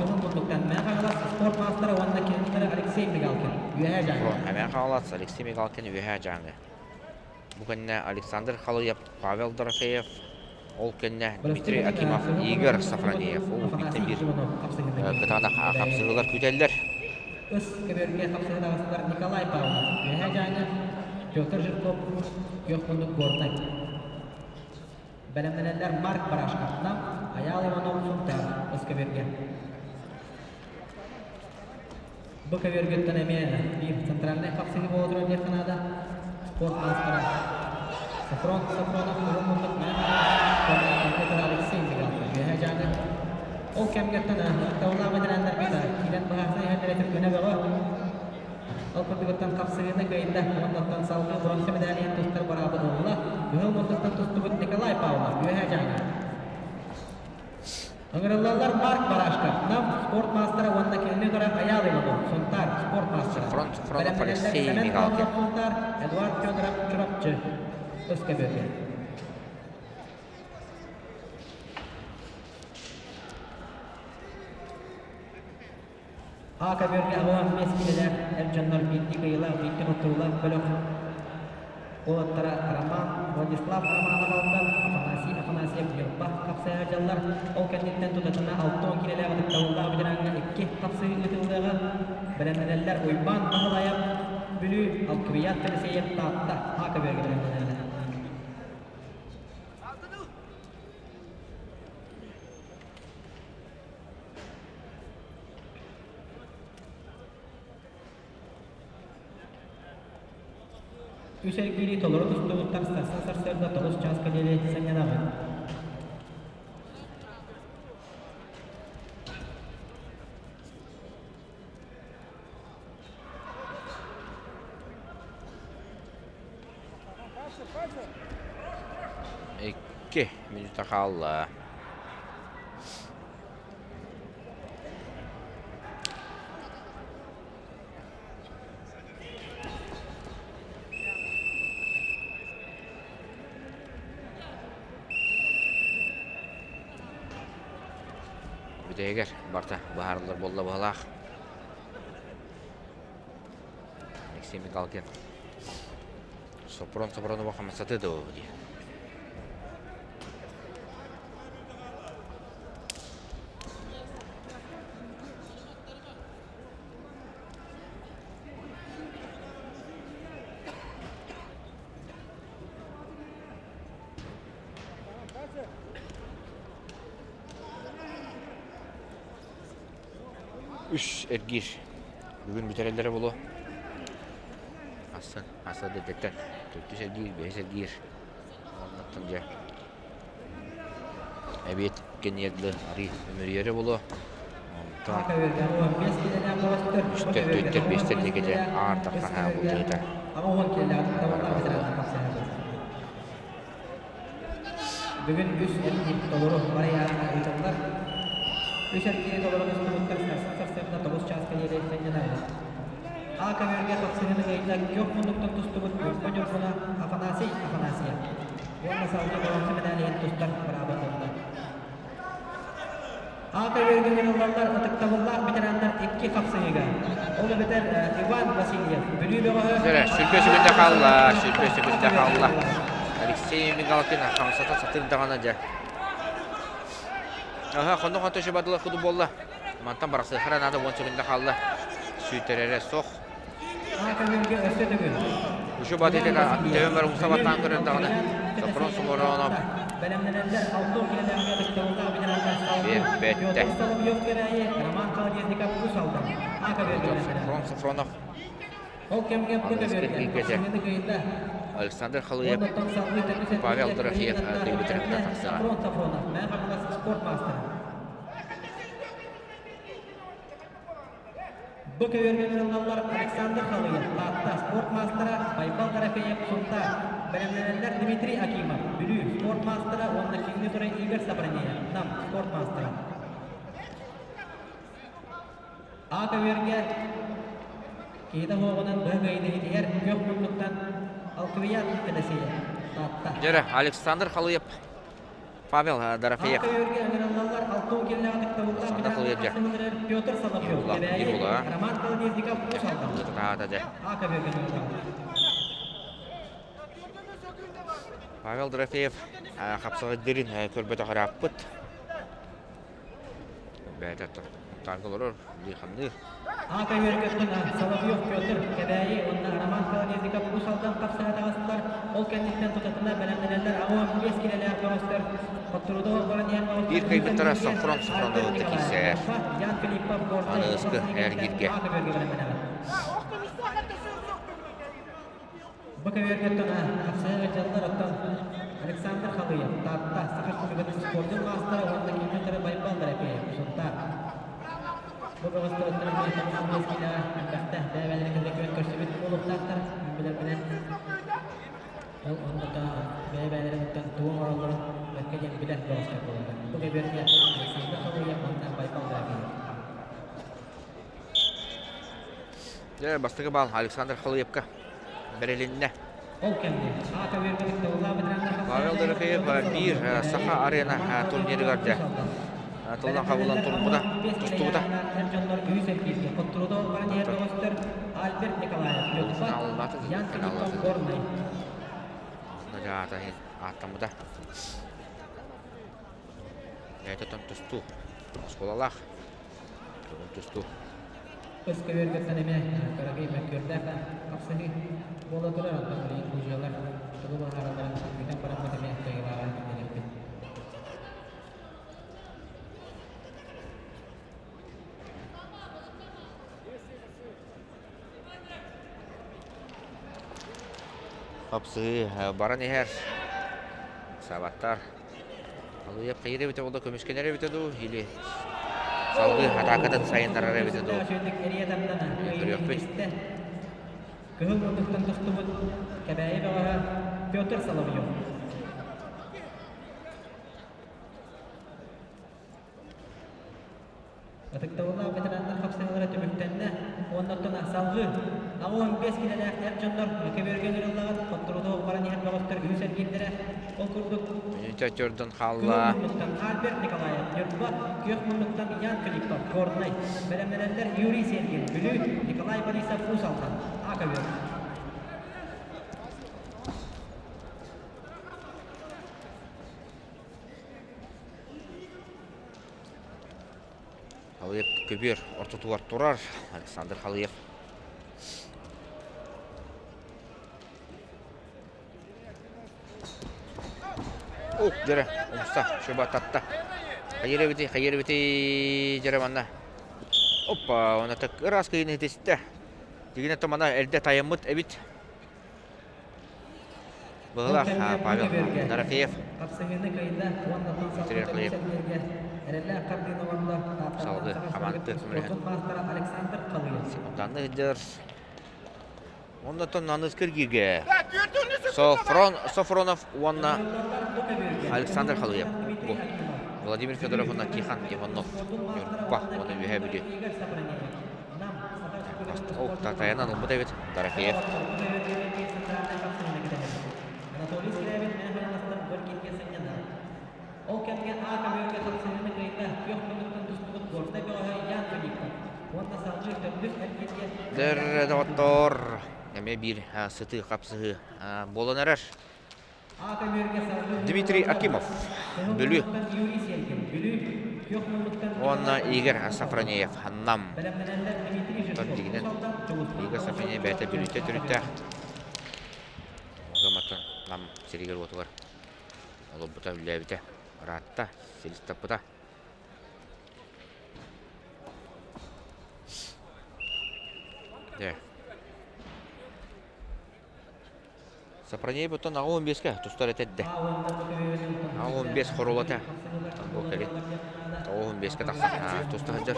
S2: Спорт маастара уонна кинилэри Алексей Мигалкин, Үөһээ Дьааҥы.
S1: Эмээ хаалац Алексей Мигалкин Үөһээ Дьааҥы. Бу кэннэ Александр Халыев, Павел Дорофеев, ол кэннэ Дмитрий Акимов, Игорь Сафронеев. Ол бииртэн биир кытаанах хапсыһыылар күүтэллэр.
S2: Ыс көбүөргэ хапсыһынаҕастар Николай Павлов, Үөһээ Дьааҥы, Петр Жирков, Күөх Муннук Горнай. Бэлэмнэнэллэр Марк Барашковна, Айаал Иванов Сунтаар ыс көбүөргэ. Бу көбүөргүттэн эмиэ биир центральнай хапсыһыы буола турар диэххэ наада. Спорт маастара Софрон Софронов Кыһыл Муннук Мэҥэ Алексей Мигалкин Үөһээ Дьааҥы. Ол кэмгэттэн ытыктабыллаах бэтэрээннэргэ да киирэн быһаарса иһэллэрэ түргэнэ бөҕө. Ол курдугуттан хапсыһыыны кыайда уонна оттон салгыы бронза медалиһын тустар быраабы ылла. Кыһыл муннуктан тустубут Николай Павлов Үөһээ Дьааҥы. Ыҥырыллаллар Марк Барашков, Нам спорт маастара уонна кинини көрө Айаал Иванов, Сунтаар спорт маастара.
S1: Фронт Фронов Алексей
S2: Сэмэн
S1: Мигалкин.
S2: Павлов Сунтаар, Эдуард Федоров Чурапчы. Өскөбүөтэ. А көбүөргэ 85 киилэлээх эр дьоннор биирдии кыайыылаах, биирдии хотторуулаах бөлөх уолаттара Роман, Владислав Романов Алдан, Афанасий Афанасьев Ньурба хапсайа дьаллар. Ол кэнниттэн тутатына 60 киилэлээх ытыктабыллаах ветераҥҥа икки хапсыы ыытыллыаҕа. Бэлэмнэнэллэр Уйбаан Баһылайап, Бүлүү, Алквият Федосеев, Таатта А көбүөргэ бэлэмнэнэллэр. Үс эргиири толору тустубуттар сарсын сарсыарда 9 чааска диэри сынньанаҕын.
S1: Икки минута хаалла. Бүтэһигэр барыта быһаарыллар буолла быһалаах. Алексей Мигалкин Сопрон Сопронова хамсаты дуу дии. Үс эргиир бүгүн бүтэрэллэрэ буолуо. Аса, аса дэдэттэн төрдүс эргиир, бэһис эргиир. Оннуттан дьэ эбиэт кэнниэр арыы өмүрүйэрэ буолуо. Онтон үстэр, түөртэр, биэстэр диэки дьэ аартахха хаһаа былдьаһыта.
S2: Бүгүн үс эргиир толору барыйааһына ыытыллар. Үс эргиири толору тустубуттар сарсын сарсыарда 9 чааска диэри сынньаналлар. А көбүөргэ хапсыһыыны ыйда күөх муннуктан тустубут Ньурба Ньургуна Афанасий Афанасьев уонна салгыы боруонса мэдээлиһин тустар быраабын ылла. А көбүөргэ ыҥырыллаллар ытыктабыллаах ветераннар икки хапсыһыыга. Ол эбэтэр Иван Васильев, Бүлүү бөҕөһө
S1: Дьэрэ, сүүрбэ секунда хаалла, 20 секунда хаалла. Алексей Мигалкин хамсата сатыыр даҕаны дьэ. Аха, хонно-хонто шыбадыла куду буолла. Мантан барахсыахара наада 10 секунда хаалла. Сүүйтэрэрэ суох.
S2: А көбүөргэ өссө төгүл.
S1: Ушу батытын төбөм бар умса баттаан көрөр даҕаны. Сопрон Соморонов
S2: Бэлэмнэнэллэр Алтон килэлэргэ ытыктабыллаах ветераннар салгыы
S1: биэрбэттэ.
S2: Петр Соловьев Кэбээйи, Роман Колодезников Үс Алдан. А көбүөргэ
S1: Сопрон Софронов
S2: Ол кэмҥэ бу
S1: аныгыскы
S2: көбүөргэ
S1: кииргэтэ
S2: хапсыһыыны кыайда.
S1: Александр Халыев,
S2: Уоннаттан салгыы төрдүс
S1: Павел
S2: эргииргэ
S1: Дорофеев
S2: кыайыыны
S1: дебютерыгар тахсыаҕа.
S2: Сафрон Сафронов, Мэҥэ Хаҥалас спорт маастара. Бу көбүөргэ ыҥырыллаллар Александр Халыев, Таатта спорт маастара, Байбал Дорофеев, Сунтаар. Бэлэмнэнэллэр Дмитрий Акимов, Бүлүү спорт маастара уонна киҥҥэ турар Игорь Сапранеев, Нам спорт маастара. А көбүөргэ киһитэ суоҕунан быһа кыайыыны итиһэр күөх муннуктан Алквият Федосеев, Таатта.
S1: Дьэрэ, Александр Халыев Павел Дорофеев. Александр Халыев дьэ. Биир биир була. Ытаата дьэ. Павел Дорофеев хапсаҕайдырын көрбөтөх ырааппыт. Бэйэтэ таарга олорор, дии-хамныыр.
S2: Аата үөргөттөн Соловьев Петр Кэбээйи уонна Роман Колодезников Уус Алдан хапсыһа таҕыстылар. Ол кэнниттэн тутатына бэлэмнэнэллэр 85 килэлээх бөҕөстөр хотторуута олорон иһэн бөҕөстөр
S1: Биир кыайбыттара Софрон Софроновы кытта киирсэр.
S2: Ян Филиппов Горнай
S1: Аныгыскы эргииргэ.
S2: Бу көбүөргөттөн хапсыһа ыалдьаллар оттон Александр Халыев, Таатта, Саха Республикатын спордун маастара уонна кииннэтэрэ Байбал Дорофеев, Сунтаар. Бу бөҕөстөрөттөр 95 киилэҕэ элбэхтэ бэйэ-бэйэлэрин кытта күөн көрсүбүт буолуохтаахтар, мин билэрбинэн. Ол оннута бэйэ-бэйэлэрин тугу оҥороллорун бэркэ диэн билэр бөҕөстөр буолаллар. Бу көбүөргэ Александр Халыев уонна Байбал Дорофеев.
S1: Дьэ, бастакы баал Александр Халыевка бэрилиннэ. Павел Дорофеев биир Саха арена турнирыгар дьэ тылынан хабыллан турбута, тустубута. Полуфиналлаата, финаллаата. Аата ааттаммыта. Бэйэтэ тустуу. Оскуолалаах. Тустуу.
S2: Өскөбүөргөттөн эмиэ кыракый мөккүөрдээх хапсыһыы буола турар, оттон билигин судьуйалар тугу быһааралларын күүтэн бараммыт эмиэ кыайыылааҕа биллэрбит.
S1: Хапсыһыы баран иһэр. Сабаттар. Алыйап хайыр эбитэ буолла көмүскэнэр эбитэ дуу или салгыы атаакатын сайыннарар эбитэ дуу көрүөхпүт.
S2: Кыһыл муннуктан тустубут Кэбээйи бөҕөһө Петр Соловьев. Ытыктабыллаах ветераннар хапсыһыылара түмүктэннэ уонна оттон салгыы 85 килэлээх эр дьоннор көбүөргэ ыҥырыллаҕыт хотторутуох баран иһэр бөҕөстөр үһүс эргиирдэрэ ол курдук
S1: Чочордон хаалла.
S2: Кыһыл муннуктан Альберт Николаев, Ньурба, Күөх муннуктан Ян Филиппов, Горнай, бэлэмнэнэллэр Юрий Сергин, Бүлүү, Николай Борисов, Уус Алдан, А көбүөр.
S1: Халыев көбүөр ортотугар турар Александр Халыев. Ух, дьэрэ, умса, шуба татта. Хайыр эбити, хайыр эбити, дьэрэ манна. Опа, она так ыраас кыйын иһитистэ. Дигинэ томана эрдэ тайаммыт эбит. Быһылаах Павел Дорофеев. Дмитрий Архлеев. Салгыы хамаандатын көмөлөһөн. Секунданны сылдьар. Оннотон Аныскы эргииргэ Софрон Софронов уонна Александр Халыев. Бу Владимир Федоров уонна Тихон Иванов. Ньурба уонна Үөһээ Бүлүү. Ол татайынан ылбыт эбит Дорофеев.
S2: Анатолий Скрябин Мэхэ быр кииргэ сынньанар. Ол кэмҥэ А көбүөргэ хапсыһыыны кыайда күөх муннуктан тустубут Горнай бөҕөһө Ян Филиппов уонна салгыы төрдүс эргииргэ
S1: Дэр доҕоттоор, эмиэ биир сытыы хапсыһыы буолан эрэр. Дмитрий Акимов, Бүлүү уонна Игорь Сафронеев, Нам. Дьигинэн Игорь Сафронеев бэйэтэ Бүлүүтэ төрүттээх. Гаматын Нам сиригэр-уотугар олорбута, үлэлээбитэ ыраатта, силис таппыта. Дьэ. Сапранеев оттон 85-ке тустар этэрдэ. 85 хорулата. Бу кэлин 95-ке тахсан туста сылдьар.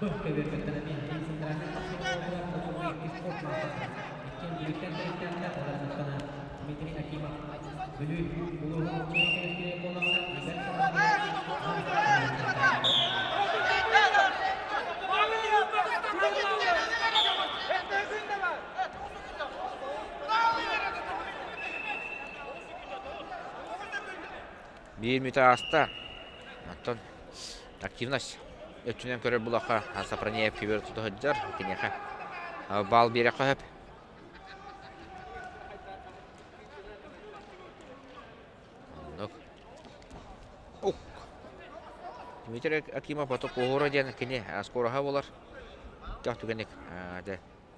S2: Иккиэн Бүлүүттэн төрүттээхтэр, олорбуттана Дмитрий Акимов Бүлүү улууһун чиҥ көмүскүлэ буолаҕына Игорь
S1: Биир мүтэ ааста. Оттон активность өттүнэн көрөр булахха Сапранеев кибер тута сылдьар. Киниэхэ баал биэрэххэ сөп. Оннук. Ук. Дмитрий Акимов ото куоһура диэн кини скороһа буолар. Төх түгэнник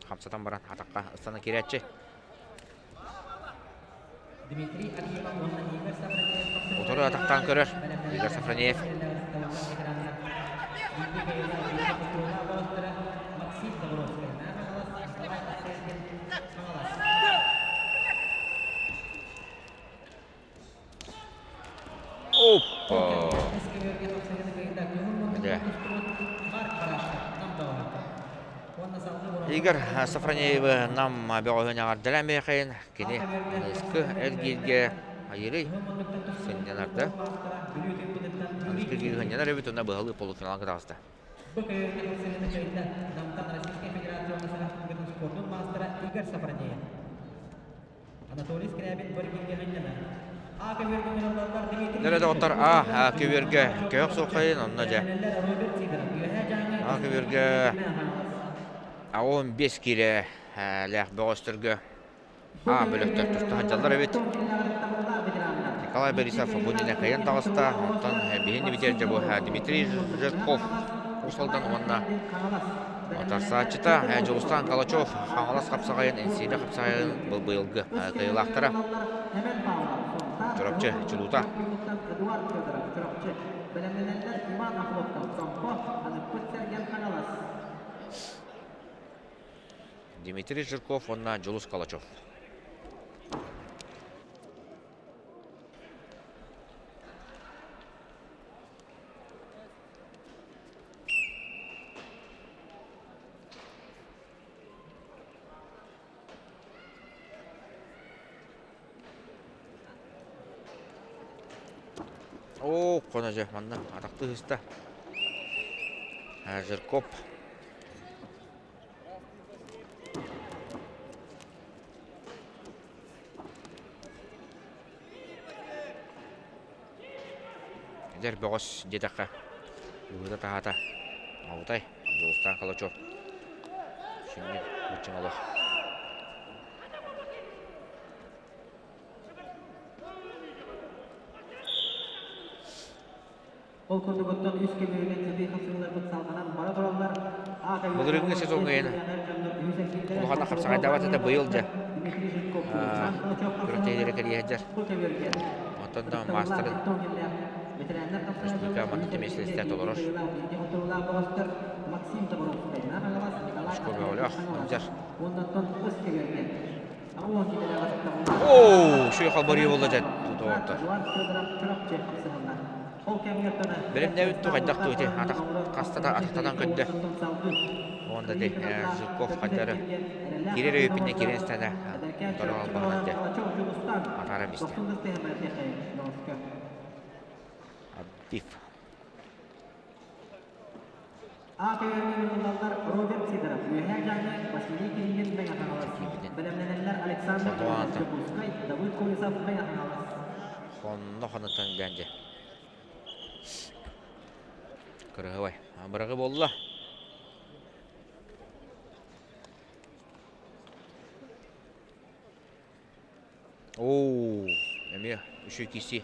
S1: хамсатан баран атахха ыстана киирээччи.
S2: Дмитрий Акимов уонна Игорь Сафронеев
S1: Утары атахтаан көрөр Игорь Сафронеев. Опа! Дьэ. Игорь Сафронеевы Нам бөҕөһүн эҕэрдэлээн биэхэйин кини аныгыскы эргииргэ айырый сынньанарда. Кыргыһынньанар эбит уонна быһалыы полуфиналга таҕыста.
S2: Бу көйөргө тахсыыны кыайда Намтан Российскай Федерация саха спордун маастара Игорь Сафронеев. Анатолий Скрябин Боргингеһынньана. А көбүөргэ ыҥырыллаллар Дмитрий
S1: Нэрэ доҕоттор А көбүөргэ көөх суоххайын онно дьэ.
S2: Бэлэмнэнэллэр Роберт Сидоров Үөһээ Дьааҥы
S1: А көбүөргэ 15 киилэ лээх бөҕөстөргө А бөлөхтөр туста сылдьаллар эбит. Николай Борисов бу иннинэ кыайан таҕыста. Онтон биһини бүтэр дьэ бу Дмитрий Жирков Уус Алдан уонна утарсааччыта Дьулустаан Калачев Хаҥалас хапсаҕайын Энсиэли хапсаҕайын быйылгы кыайыылаахтара Чурапчы чулуута. Дмитрий Жирков уонна Дьулус Калачев. Оо, хоно дьэ, манна атахтыы сыста. Жирков Эдэр бөҕөс диэтэххэ, быһыыта-таһаата Алтай, Дьулустаан Калачев сүнньүн быччыҥ олох.
S2: Ол курдук оттон үс көмүрүнэн сытыы хапсыһыыларбыт салҕанан бара тураллар.
S1: Былырыыҥҥы сезоҥҥа иһин улаханнык хапсаҕайдаабат этэ быйыл дьэ күрэхтэһиилэри кэрийэ сылдьар. Оттон да маастарын республика манна миэстэлэстэ толорор. Очко бөҕөлөөх сылдьар. Оо, үчүгэй халбарыы буолла дьэ доҕоттор. Бэлэмнээбит туу хайдах туу ити атах хастата атахтанан көрдө. Уонна ити Жирков хайдары кирер өйүппүнэ кирен истэнэ утары албаһынан дьэ атаара бистэ. Абдив.
S2: А көйөргө ыҥырыллаллар Роберт Сидоров, Үөһээ Дьааҥы, Василий Кириллин Мэҥэ Хаҥалас. Бэлэмнэнэллэр Александр
S1: Хотуаната.
S2: Дьокуускай, Давыд Колесов Мэҥэ Хаҥалас.
S1: Хонно хонотон билэн дьэ. Кырыһыбай. Бырагы буолла. Оо, эмиэ үчүгэй киирсии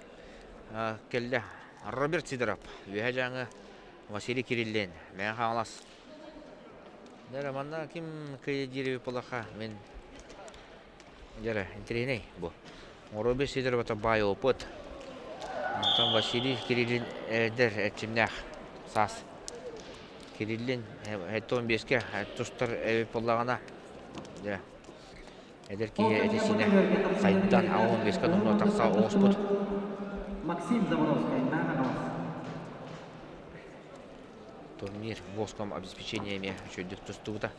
S1: кэллэ. Роберт Сидоров, Үөһээ Дьааҥы Василий Кириллин, Мэҥэ Хаҥалас. Дьэ, манна ким кыайа диир буоллахха, мин дьэ, интэриэһинэй бу. Роберт Сидоров это баай опыт. Онтон Василий Кириллин эдэр эрчимнээх саас. Кириллин 75-кэ тустар эбит буоллаҕына, дьэ, Эдэр киһи этэ-сиинэ сайдан, 85-кэ номнуо тахса оҕуспут.
S2: Максим Заборовскай, Хаҥалас.
S1: Турнир воском обеспечение эмиэ үчүгэйдик тустубута.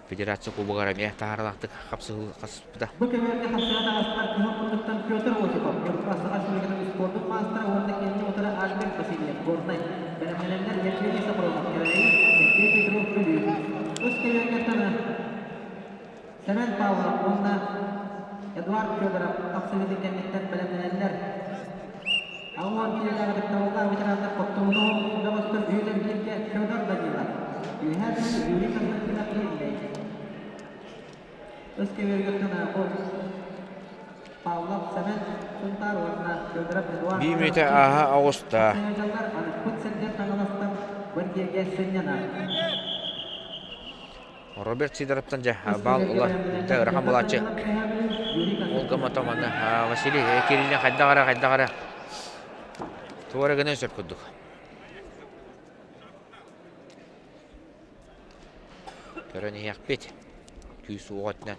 S1: Федерация кубогар эмиэ таһаарылаахтык хапсыһыы хаспыта.
S2: Бу көмөргө хапсыһа таҕыстылар Кыһыл Кундуктан Петр Осипов, Ньурба Саха Республикатын спордун маастара уонна кинини утары Альберт Васильев, Горнай. Бэлэмнэнэллэр Евгений Сапронов, Кэбээйи, Сергей Петров, Бүлүү. Үс көйөргө тыны Сэмэн Павлов уонна Эдуард Федоров тахсыһыытын кэнниттэн бэлэмнэнэллэр. 60 киилэлээх ытыктабыллаах ветераннар хотторууну бөҕөстөр үһүс эргииргэ Федор Данилов, Үөһээ Бүлүү Юрий Константинов Мирнэй. Өс кэбиэргэ Тынаков, Павлов Сэмэн Сунтаар уонна Федоров Эдуард
S1: Биир мүнүүтэ ааһа оҕуста.
S2: Дьаллар аныппыт сирдэр Хаҥаластан Быргиэргэ сынньанар.
S1: Роберт Сидоровтан дьэ баал ылар да ыарахан булааччы. Ол гыммата манна Василий Кириллин хайдах эрэ хайдах эрэ туора гынан сөп курдук. Көрөн иһиэхпит. Күүс уоҕа өттүнэн.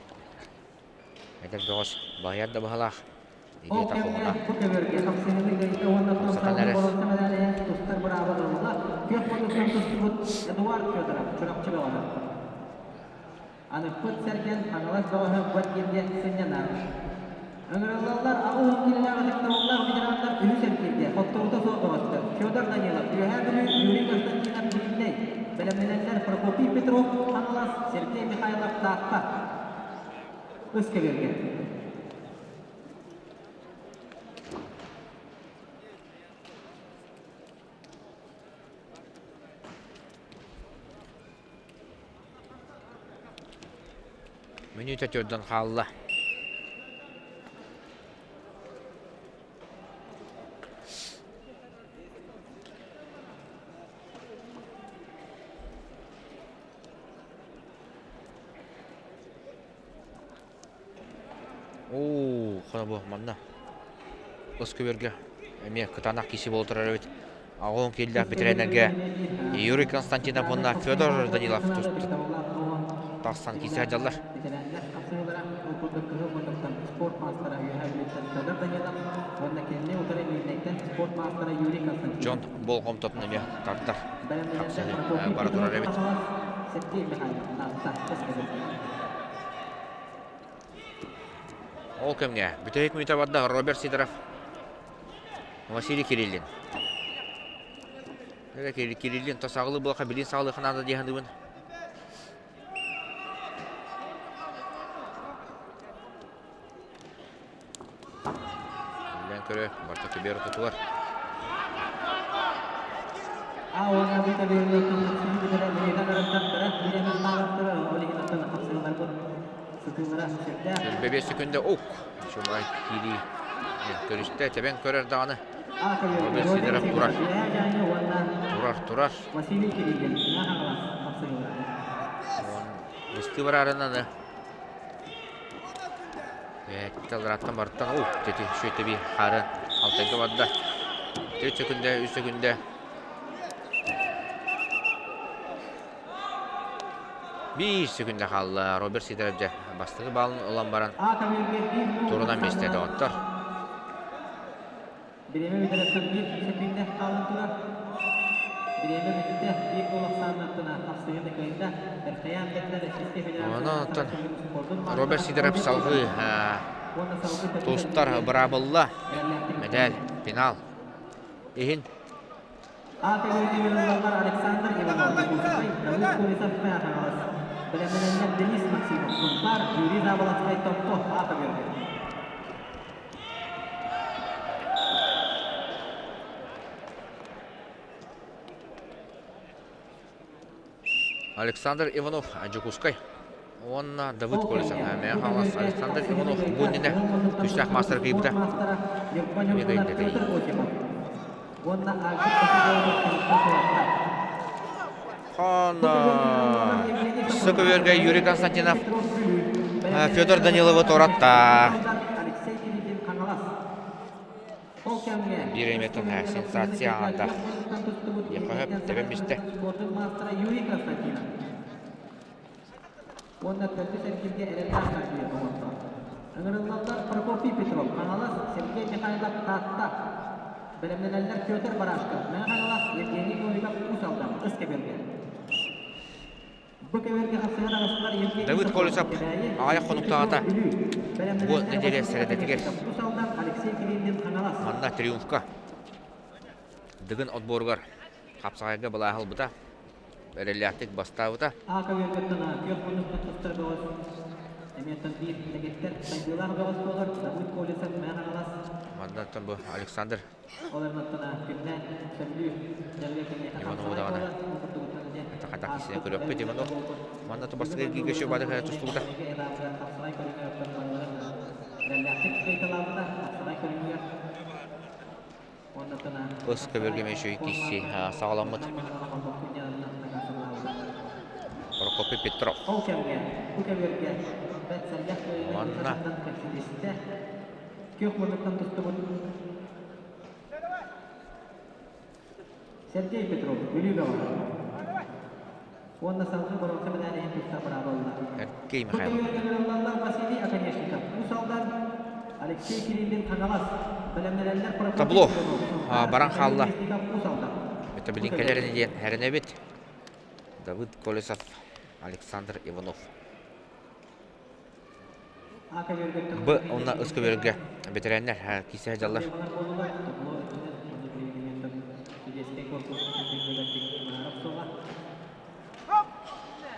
S1: Эдэр бөҕөс баһыйар да баһылаах.
S2: Ол
S1: Илиитэ
S2: кэмҥэ
S1: хоһуна.
S2: бу көбүөргэ хапсыһыыны кыайда уонна
S1: Хамсатан
S2: салгыы
S1: эрэр.
S2: боруоста мэдээлэһэ тустар бырааба ылла. Күөх модуттан тустубут Эдуард Федоров, Чурапчы бөҕөһө. Аныппыт Сэргэн Хаҥалас бөҕөһө Бат дииргэ сынньанар. Ыҥырыллаллар 80 киилэлээх ытыктабыллаах ветераннар үһүс эргииргэ хотторуута суох бөҕөстөр Федор Данилов, Үөһээ Бүлүү, Юрий Константинов, Миирнэй, бэлэмнэнэллэр Прокопий Петров, Хаҥалас, Сергей Михайлов, Таатта. Ыс көбүөргэ.
S1: Мүнүүтэ төрдөн хаалла. Оо, хонобу манна ыс көбүөргэ эмиэ кытаанах киси буола турар эбит. Аҕон кииллээх бэтэрээннэргэ Юрий Константинов уонна Федор Данилов тахсан киирсэ сылдьаллар.
S2: Бэтэрээннэр хапсыһыылара ол курдук кыһыл муннуктан спорт маастара Үөһээ Бүлүүттэн Федор Данилов уонна кинини утары Миирнэйтэн спорт маастара Юрий Константинов.
S1: Дьон болҕомтотун эмиэ тардар
S2: Бэлэмнэнэллэр
S1: хапсыһыы
S2: Прокопий
S1: бара турар
S2: Петров
S1: эбит.
S2: Хаҥалас, Сергей Михайлов Таатта көс
S1: Ол кэмҥэ бүтэһик мүнүүтэ барда Роберт Сидоров, Василий Кириллин. Кириллин то саҕылыы буолха билин саҕалыха наада дии саныыбын. Үллэн көрө, барыта көбүөр ортотугар. Сүүрбэ секунда ук. Чумай киирии көрүстэ, тэбэн көрөр даҕаны. Роберт Сидоров турар. Турар, турар.
S2: Василий Кириллин, Хаҥалас хапсыһыылара.
S1: Быстыы бараарынан Талараттан барыттан уу тети шөйтеби хары алтайга барда. 4 секунда, 3 секунда. 1 секунда хаалла. Роберт Сидоров дьэ бастакы баалын ылан баран турунан миэстэ доҕоттор.
S2: Бириэмэ бүтэрэттэн биир сөкүүндэ хаалан турар. Бириэмэ бүттэ. Биир гол ахсааннаттына хапсыһыыны кыайда. Эрхайаан Бэттэр Российскай Федерация
S1: Онон оттон
S2: спордун
S1: Роберт
S2: маастара
S1: Сидоров салгыы
S2: уонна салгыы
S1: тустар быраабылла мэдээл финал иһин
S2: А көлүөнэ Александр Иванов, Дьокуускай, Давыд Колесов Хаҥалас, бэлэмнэнэллэр Денис Максимов, Сунтаар, Юрий Заболоцкай, Томпо, А көбүөргэ.
S1: Александр Иванов, Дьокуускай уонна Давыд Колесов. Мэҥэ Хаҥалас Александр Иванов бу иннинэ күүстээх маастар кыайбыта. Эмиэ кыайбыта Хонно Сыкы Юрий Константинов Федор Даниловы туоратта. Биир эмэтин сенсация аата. Диэхэ тэбэн бистэ.
S2: Уонна төрдүс эргилгэ эрэллээх хардыы оҥордо. Ыҥырыллаллар Прокопий Петров, Хаҥалас, Сергей Михайлов, Таатта. Бэлэмнэнэллэр Петр Барашков, Мэҥэ Хаҥалас, Евгений Новиков, Уус Алдан, Ыс Кэбэргэ. Бу кэбэргэ хапсыһан аҕыстылар Евгений
S1: Давыд
S2: Соколов,
S1: Колесов
S2: Кэбээйи,
S1: аҕыйах
S2: Евгений
S1: хонуктааҕыта
S2: Петров, Бүлүү.
S1: бу
S2: Бэлэмнэнэллэр
S1: нэдиэлэ
S2: Василий
S1: сэрэдэтигэр
S2: Оконешников, Уус Алдан, Алексей Кириллин, Хаҥалас.
S1: манна триумфка Дыгын отборугар хапсаҕайга былааһы ылбыта, эрэллээхтик бастаабыта.
S2: Ака үөрбэттэн күөх муннукта тустар бөҕөс эмиэттэн биир дэгиттэр сайдыылаах бөҕөс буолар Давыд Колесов Мэҥэ Хаҥалас.
S1: Маннаттан бу Александр
S2: Ол эрнаттан күннээн сөбүлүүр дьарыга киниэхэ
S1: Иванова
S2: хапсаҕай
S1: даҕаны
S2: буолар. Ол курдугуттан дьэ
S1: хатах кисине
S2: ааспыт
S1: көрүөхпүт Иванов. Манна бастакы эргииргэ Шөбадык тустубута.
S2: этабыгар хапсаҕай көрүҥэр оттон барыларын эрэллээхтик кыайталаабыта хапсаҕай көрүҥүгэр.
S1: Ыс көбүргэ үчүгэй киирсии саҕаламмыт. Прокопий Петров. Уонна
S2: Сергей Петров, Бүлүү бөҕө. Уонна салгыы боруонса мэдээлин иһин тустар быраабы ылла.
S1: Эркей
S2: Бу
S1: Михайлов.
S2: көбүөргэ Василий Оконешников, Уус Алдан, Алексей Кириллин, Хаҥалас, бэлэмнэнэллэр Прокопий
S1: Табло
S2: Иванов,
S1: баран хаалла.
S2: Уус Алдан.
S1: Это билин кэлэрин диэн эрэнэбит. Давыд Колесов, Александр Иванов. Б уонна ыс көбүөргэ бэтэрээннэр киирсэ сылдьаллар.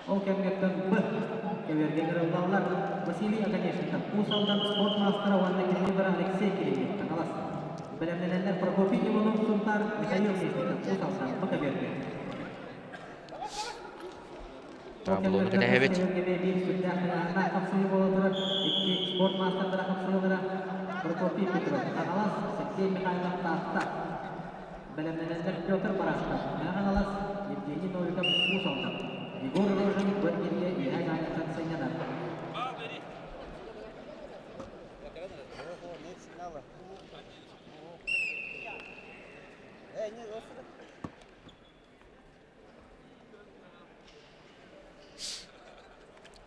S2: Ол кэмҥэттэн Б көбүөргэ ыҥырыллаллар Василий Оконешников, Уус Алдан спорт маастара уонна кинини бара Алексей Кириллин, Хаҥалас. Бэлэмнэнэллэр Прокопий Иванов, Сунтаар, Михаил Местников, Уус Алдан, Б көбүөргэ. Ол
S1: Таблону
S2: кэмҥэттэн С
S1: кэтэһэбит.
S2: көбүөргэ эмиэ биир сүрдээх тыҥааһыннаах хапсыһыы буола турар. Икки спорт маастардара хапсыһыылара Прокопий Петров, Хаҥалас, Сергей Михайлов, Таатта. Бэлэмнэнэллэр Петр Барашков, Мэҥэ Хаҥалас, Евгений Новиков, Уус Алдан. Егор Рожин бу эргииргэ Үөһээ Ганяттан сынньанар.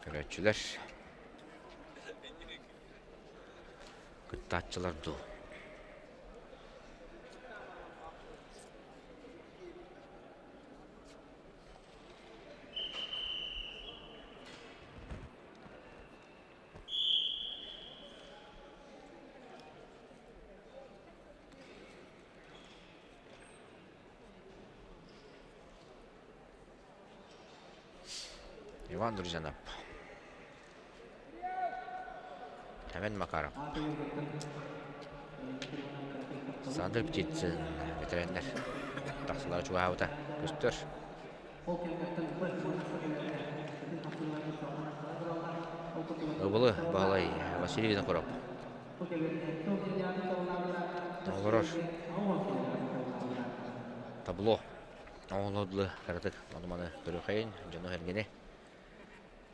S1: Көрөөччүлэр кыттааччылар дуу? Иван Друзьянов. Эвен Макаров. Сандр Птицын бэтэрээннэр тахсалара чугаһаабыта көстөр. Ыбылы Баһылай Василий Винокуров. Олорор табло оҥоһуллар кыратык ону-маны көрүөхэйин дьону-сэргэни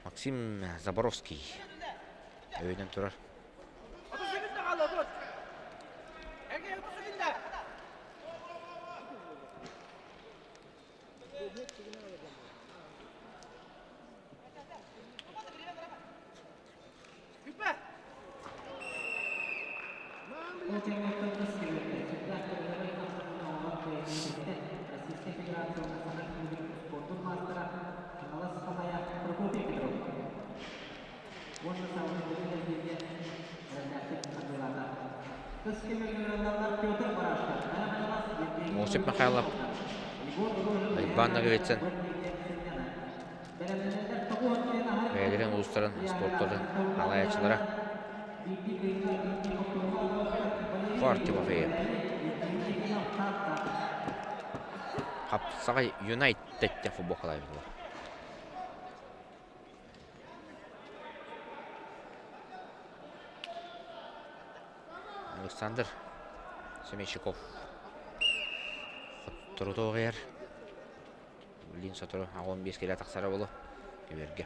S1: Максим Заборовский өйүнэн турар.
S2: Российскай Федерация Саха күүһүн спордун маастара Хаҥалас Хахайа Прокопий Петров уонна салгыы Бүлүү эрэллээхтик хардыылаата. Кыс кэмигэр Петр Барашков, Мэҥэ Хаҥалас Евгений
S1: Осип Михайлов,
S2: Егор Рожин
S1: Айбан Ноговицын бэйэлэрин улуустарын спортарын салайааччылара Фар Тимофеев Хапсаҕай Юнайтед футболкалаабыт Александр Семенщиков хотторутуоҕуйар Блин, сотору 15 килэ тахсара буолуо көбүөргэ.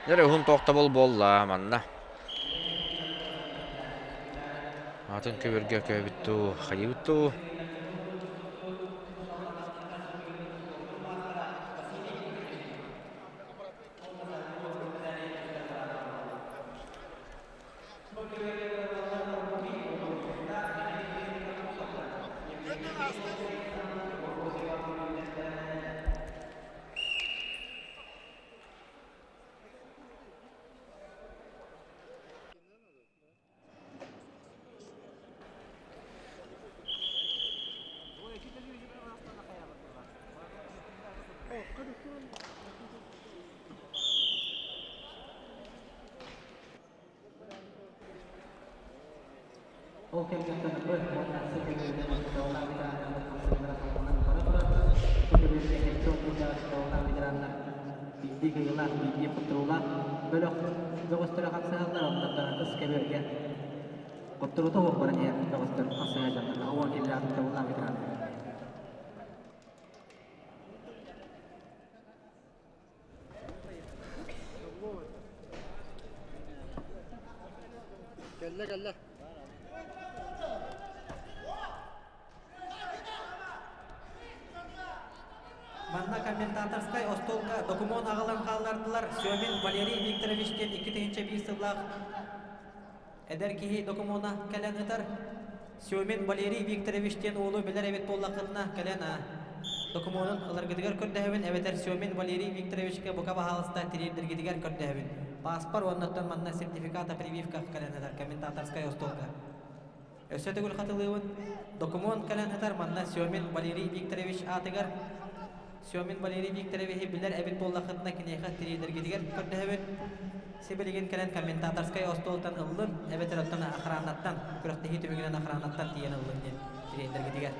S1: Дьэ, уһун тохтобул буолла манна. Атын көбүргэ көбүт дуу, хайыыбыт дуу?
S2: Ол кэмҥэ Б уонна С көбүөрүнэн ветераннар хамсыылара салҕанан бара турар. Бу көбүөргэ 70 ветераннар ветераннар биирдии кыайыылаах, биирдии хотторуулаах бөлөх бөҕөстөрө хапсыһаллар. Онтон С көбүөргэ хотторуута суох баран иһэр бөҕөстөр хапсыһа дьоннор. Уон киилээх табыллаах ветераннар.
S4: Кэллэ кэллэ.
S2: Манна комментаторскай остуолга докумуон аҕалан хааллардылар Семин Валерий Викторович диэн 2001 сыллаах эдэр киһи докумуона кэлэн ытар. Семин Валерий Викторович диэн уолу билэр эбит буоллаххытына кэлэн докумуонун ыларгытыгар көрдөһөбүн эбэтэр Семин Валерий Викторовичка бука баһаалыста тириэрдэргитигэр көрдөһөбүн. Паспор уоннаттан манна сертификат о прививках кэлэн ытар комментаторскай остуолга. Өссө төгүл хатылыыбын. Докумуон кэлэн сытар манна Семин Валерий Викторович аатыгар. Семин Валерий Викторовиһы билэр эбит буоллаххытына киниэхэ тириэнэргитигэр көрдөһөбүн. Сибилигин кэлэн комментаторскай остуолтан ыллын, эбэтэр оттон охранаттан, күрэхтэһии түмүгүнэн охранаттан тиийэн ыллын диэн тириэнэргитигэр.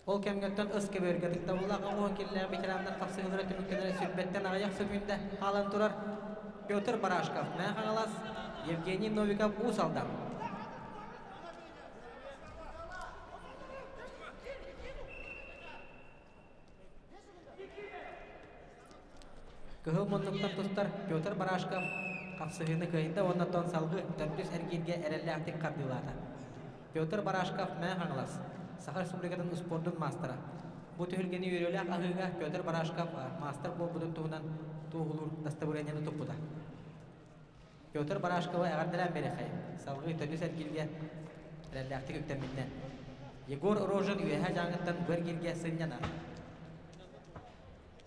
S2: Ол кэмҥэттэн ыс көбүөргэ ытыктабыллаах оҥоһон киллээх ветераннар хапсыһыылара түмүктэнэрэ сүүрбэттэн аҕыйах сөкүүндэ хаалан турар. Петр Барашков, Мэҥэ Хаҥалас, Евгений Новиков, Уус Алдан. Кыһыл муннуктан тустар Петр Барашков хапсыһыыны кыайда уонна оттон салгыы төрдүс эргииргэ эрэллээхтик хардыылаата. Петр Барашков Мэҥэ Хаҥалас, Саха Республикатын успуордун маастара. Бу түһүлгэни үөрүүлээх аһыыга Петр Барашков маастар буолбутун туһунан туоһулуур дастабырыанньаны туппута. Петр Барашковы эҕэрдэлээн биэриэххэйиҥ. Салгыы төрдүс эргииргэ эрэллээхтик үктэммитинэн. Егор Рожин Үөһээ Дьааҥыттан бу эргииргэ сынньанар.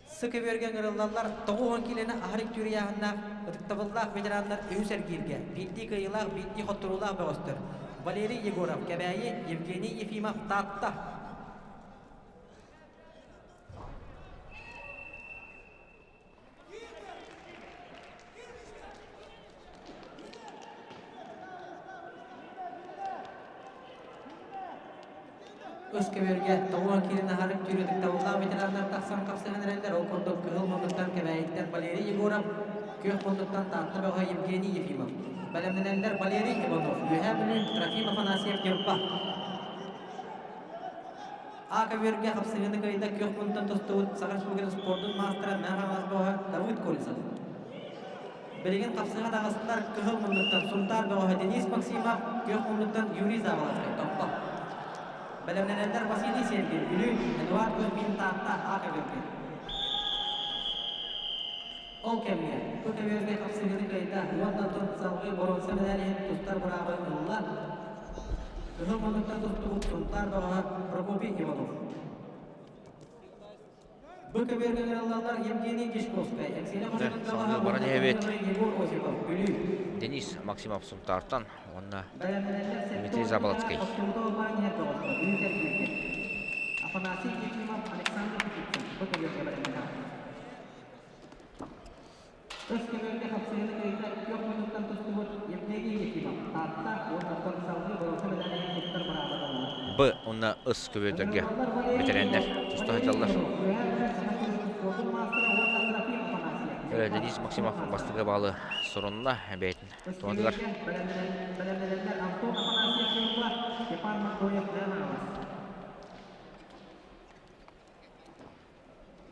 S2: Сы көбүөргэ ыҥырыллаллар 90 киилэни аһар үктүүр ыйааһыннаах ытыктабыллаах ветераннар үһүс эргииргэ биирдии кыайыылаах, биирдии хотторуулаах бөҕөстөр Валерий Егоров, Кэбээйи, Евгений Ефимов, Таатта. Ыс көбүөргэ тоҕуон киирин аһарык түүр ытыктабыллаах ветераннар тахсан хапсыһан эрэллэр. Ол курдук Кыһыл муннуктан Кэбээйиттэн Валерий Егоров, Күөх муннуктан Таатта бөҕө Евгений Ефимов. Бэлэмнэнэллэр Валерий Иванов, Үөһээ Бүлүү, Трофим Афанасьев, Ньурба. А көбүөргэ хапсыһыыны кыайда күөх муннуктан тустубут Саха Республикатын спордун маастара Мэҥэ Хаҥалас бөҕө Давыд Колесов. Билигин хапсыһа таҕыстылар кыһыл муннуктан Сунтаар бөҕөһө Денис Максимов, күөх муннуктан Юрий Заболоцкай Томпо. Бэлэмнэнэллэр Василий Сергин, Бүлүү, Эдуард Кузьмин, Таатта, А көбүөргэ. Ол кэмҥэ бу көбүөргэ хапсыһыыны кыайда уонна тон салгыы боруонса мэдээлин тустар быраабы ылла. Кыһыл муннуктан тустубут Сунтаар бөҕөһө Прокопий Иванов. Бу көбүөргэ ылаллар Евгений Дьячковскай, Эксиэнэ
S1: Дьэ,
S2: Хочотун
S1: салгыы
S2: бөҕөһө
S1: баран
S2: уонна
S1: иһэбит.
S2: Егор Осипов, Бүлүү.
S1: Денис Максимов Сунтаартан уонна
S2: Бэлэмнэнэллэр
S1: Дмитрий
S2: 70
S1: Заболоцкай.
S2: хотторута олбаан иһэр бөҕөстөр, үһүс эргииргэ. Афанасий Ефимов, Александр Птицын бу көбүөргэ бэлэмнэнэр. Өс көбүөргэ хапсыһыыны кыайда күөх муннуктан тустубут Евгений Ефимов, Таатта уонна салгыы боруоса мэдээлин туттар бырааба ылла.
S1: Б уонна С көбүөрдэргэ бэтэрээннэр туста сылдьаллар. Денис Максимов бастакы баалы сурунна бэйэтин туһатыгар.
S2: Бэлэмнэнэллэр Антон Афанасьев Ньурба, Степан Мондоев Мэҥэ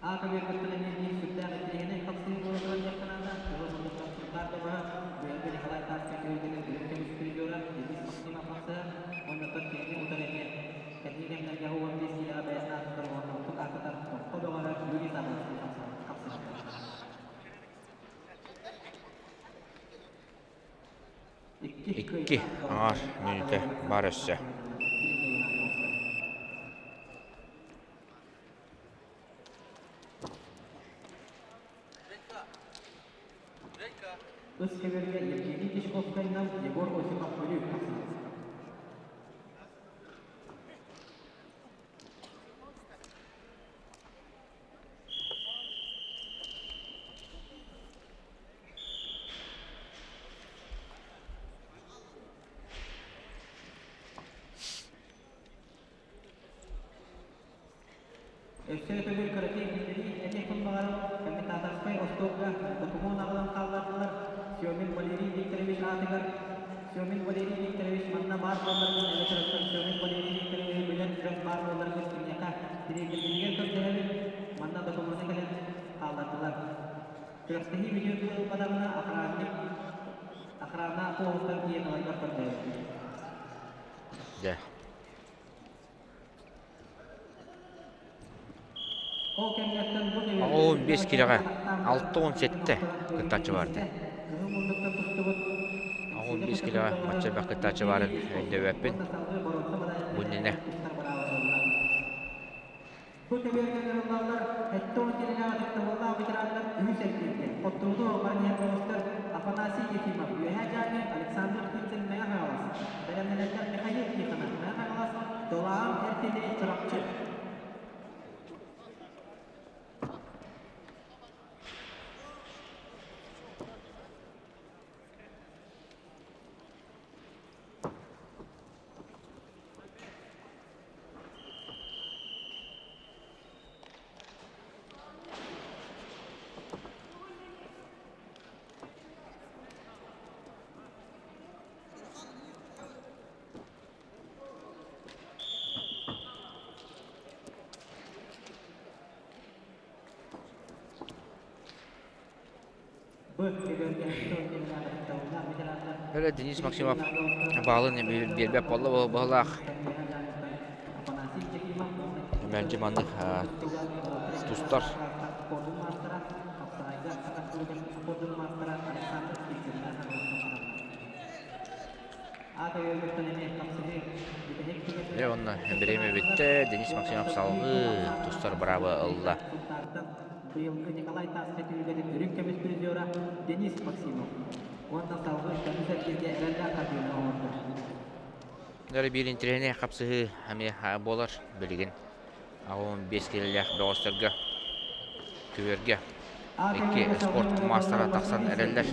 S2: Аата биэрбэттэрин биир сүрдээх интэриэһинэй хапсыһыы буола турар диэххэ наада. Кыһыл муннуктан Сунтаар бөҕөһө, быйылгы Николай Тарскай түһүлгэтин үрүҥ көмүс призера Денис Максимов хапсыһар уонна оттон кинини утары эмиэ кэнники кэмнэргэ 15 киилэҕэ бэйэтин аатыттан уонна ордук ааттатар Томпо бөҕөһө Юрий Заболоцкий хапсыһар.
S1: Икки аҥаар мүнүүтэ баар өссө.
S2: Ыс кэбэргэ Евгений Дьячковскайынан Егор Осипов Бүлүү тахсыбыт. Өссө төгүл кыракый биллэрии этиэхпин баҕарабын, комментаторскай остуолга докумуон аҕалан хааллардылар Семин Валерий Викторович аатыгар. Семин Валерий Викторович манна баар буолларгын эбэтэр оттон Семин Валерий Викторовиһы билэр дьон баар буолларгын киниэхэ тириэрдэргитигэр көрдөһөбүн. Манна докумуону кэлэн хааллардылар. Күрэхтэһии бүтүөр дылы ылбатаҕына охранник
S1: Дьэ. 15 киилэҕэ 67 кыттааччы баар этэ. 15 киилэҕэ бачча элбэх кыттааччы баарын өйдөөбөппүн. Бу иннинэ.
S2: Бу көбүөргэ ыҥырыллаллар 70 киилэлээх ытыктабыллаах ветераннар үһүс эргииргэ хотторууну баран иһэр бөҕөстөр Афанасий Ефимов, Үөһээ Дьааҥы, Александр Птицын, Мэҥэ Хаҥалас, бэлэмнэнэллэр Михаил Тихонов, Мэҥэ Хаҥалас, Долаан Эртини, Чурапчы.
S1: Эрэ Денис Максимов баалын биэрбэт буолла быһылаах. Мэлдьи маннык тустар. Дьэ уонна бириэмэ бүттэ. Денис Максимов салгыы тустар бырааба ылла.
S2: Быйылгы Николай Таска түһүлгэтин үрүҥ көмүс призера Денис Максимов уонна салгыы көмүс эргииргэ эрэллээх хардыыны оҥордо.
S1: Дары биир интэриэһинэй хапсыһыы эмиэ буолар билигин. 15 киилэлээх бөҕөстөргө күһүөргэ икки спорт маастара тахсан эрэллэр.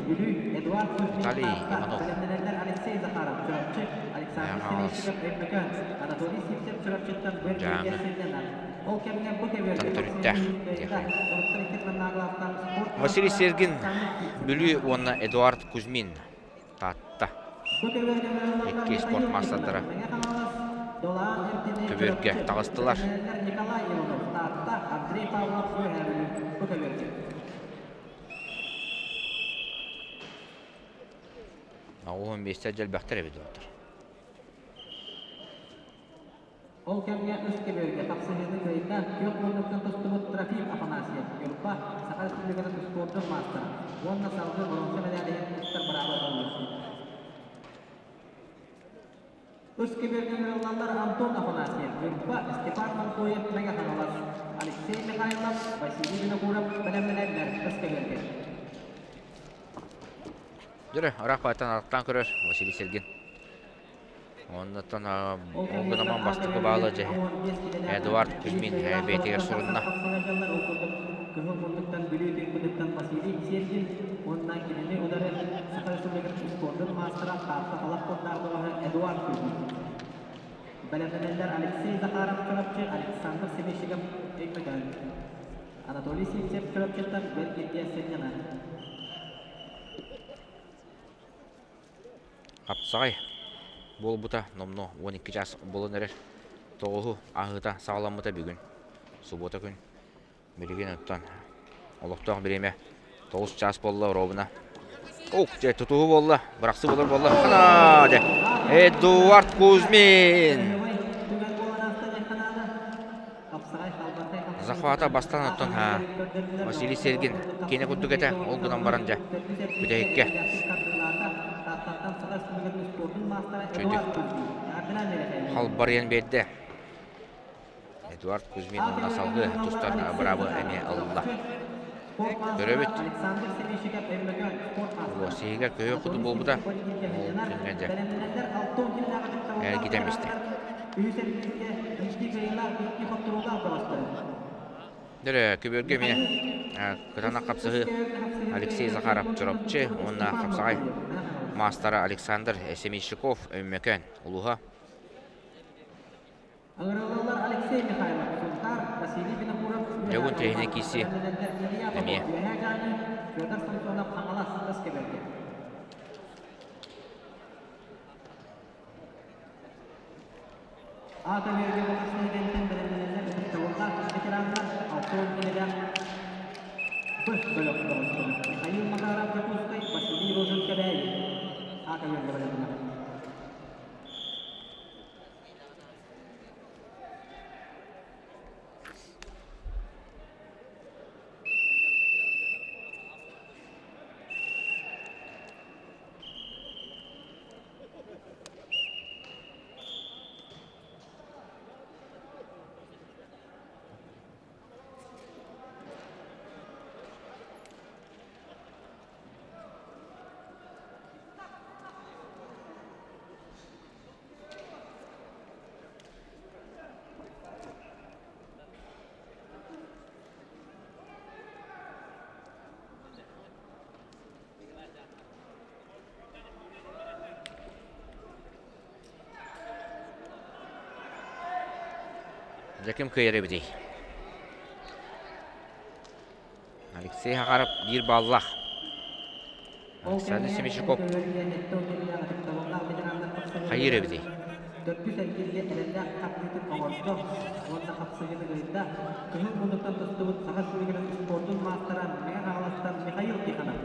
S1: Виталий Иванов. Дьааҥы төрүттээх Василий Сергин Бүлүү уонна Эдуард Кузьмин Таатта икки спорт маастардара көбүөргэ таҕыстылар. Оҕуһун биэстэр дьэлбэхтэр эбит доҕоттор.
S2: Ол кэмҥэ үс көбүөргэ тахсыһыыны кыайда күөх муннуктан тустубут Трофим Афанасьев, Ньурба, Саха Республикатын успуордун маастара уонна салгыы боруонса мэдээлиһин туттар быраабы ылла. Үс көбүөргэ ыҥырыллаллар Антон Афанасьев, Ньурба, Степан Монтоев, Мэҥэ Хаҥалас, Алексей Михайлов, Василий Винокуров бэлэмнэнэллэр үс көбүөргэ.
S1: Дөрө, ыраах баайтан арахтаан көрөр Василий Сергин. Оннуттан ол гынан бастакы баалы дьэ Эдуард Кузьмин бэйэтигэр сурунна.
S2: Кыһыл муннуктан Бүлүү тыыппытыттан Василий Сергин уонна кинини удары Саха Республикатын спордун маастара Таатта талах курдаах бөҕөһө Эдуард Кузьмин. Бэлэмнэнэллэр Алексей Захаров Чурапчы, Александр Семещиков Өймөкөөн. Анатолий Сивцев Чурапчыттан Бэргиргэ сынньанар.
S1: Хапсаҕай буолбута номнуо 12 чаас буолан эрэр. Тоҕуһу аһыыта саҕаламмыта бүгүн, субуота күн. Билигин оттон олохтоох бириэмэ 9 чаас буолла оруобуна. Ух, дьэ, тутуһу буолла, бырахсы буолар буолла. Хана, дьэ, Эдуард Кузьмин! Захвата бастаан оттон Василий Сергин киэнэ курдук этэ, ол гынан баран дьэ бүтэһиккэ Чөйдүк халбарыйан биэрдэ. Эдуард Кузьмин уонна салгыы тустар быраабы эмиэ ылла. Көрөбүт. Сиһигэр көһүөх куту буолбута. Ол күҥҥэ дьэ эргитэн истэ. Дөрө көбүөргэ эмиэ кытаанах хапсыһыы Алексей Захаров Чурапчы уонна хапсаҕай маастара Александр Семенщиков Өймөкөөн улууһа. Дьогун тренер киирсии эмиэ.
S2: Аата-үөргэ бэлэмнэнэллэр бэлэмнэнэллэр ытыктабыллаах ветераннар 60 киилэлээх Б бөлөх бөҕөстөрө Михаил Макаров Дьокуускай, Василий Рожин Кэбээйи. Аата-үөргэ бэлэмнэнэр.
S1: Дьэ ким кыайар эбитий? Алексей Хахаров биир баллаах. Александр Семичиков хайыыр эбитий?
S2: Төрдүс эргиллиэ эрэллээх хапсыытын оҥордо уонна хапсыһыыны ыйда. Кыһыл муннуктан тустубут Саха Республикатын спордун маастара Мэҥэ Хаҥаластан Михаил Тихонов.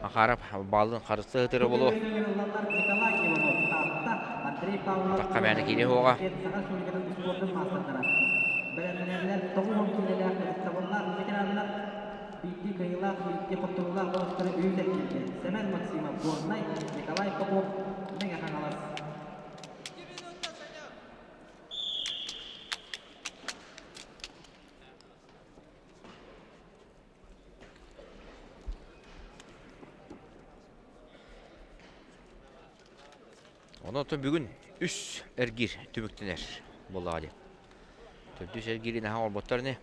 S1: Махаров баалын харыстыы ытыры
S2: Бу
S1: болу.
S2: көмөлөрүн ыллаллар Николай Иванов, Таатта, Андрей Павлов
S1: Атахха
S2: уонна
S1: мээнэ киириэ суоҕа.
S2: Саха Республикатын спордун маастардара. Бэлэмнэнэллэр 90 киилэлээх ытыктабыллаах ветераннар биирдии кыайыылаах, биирдии хотторуулаах бөҕөстөрү үһүс эргииргэ Сэмэн Максимов, Горнай, Николай Попов, Мэҥэ Хаҥалас.
S1: Онон бүгүн үс эргиир түмүктэнэр буоллаҕа дии. Төрдүс эргиири наһаа оҥорботтор ини.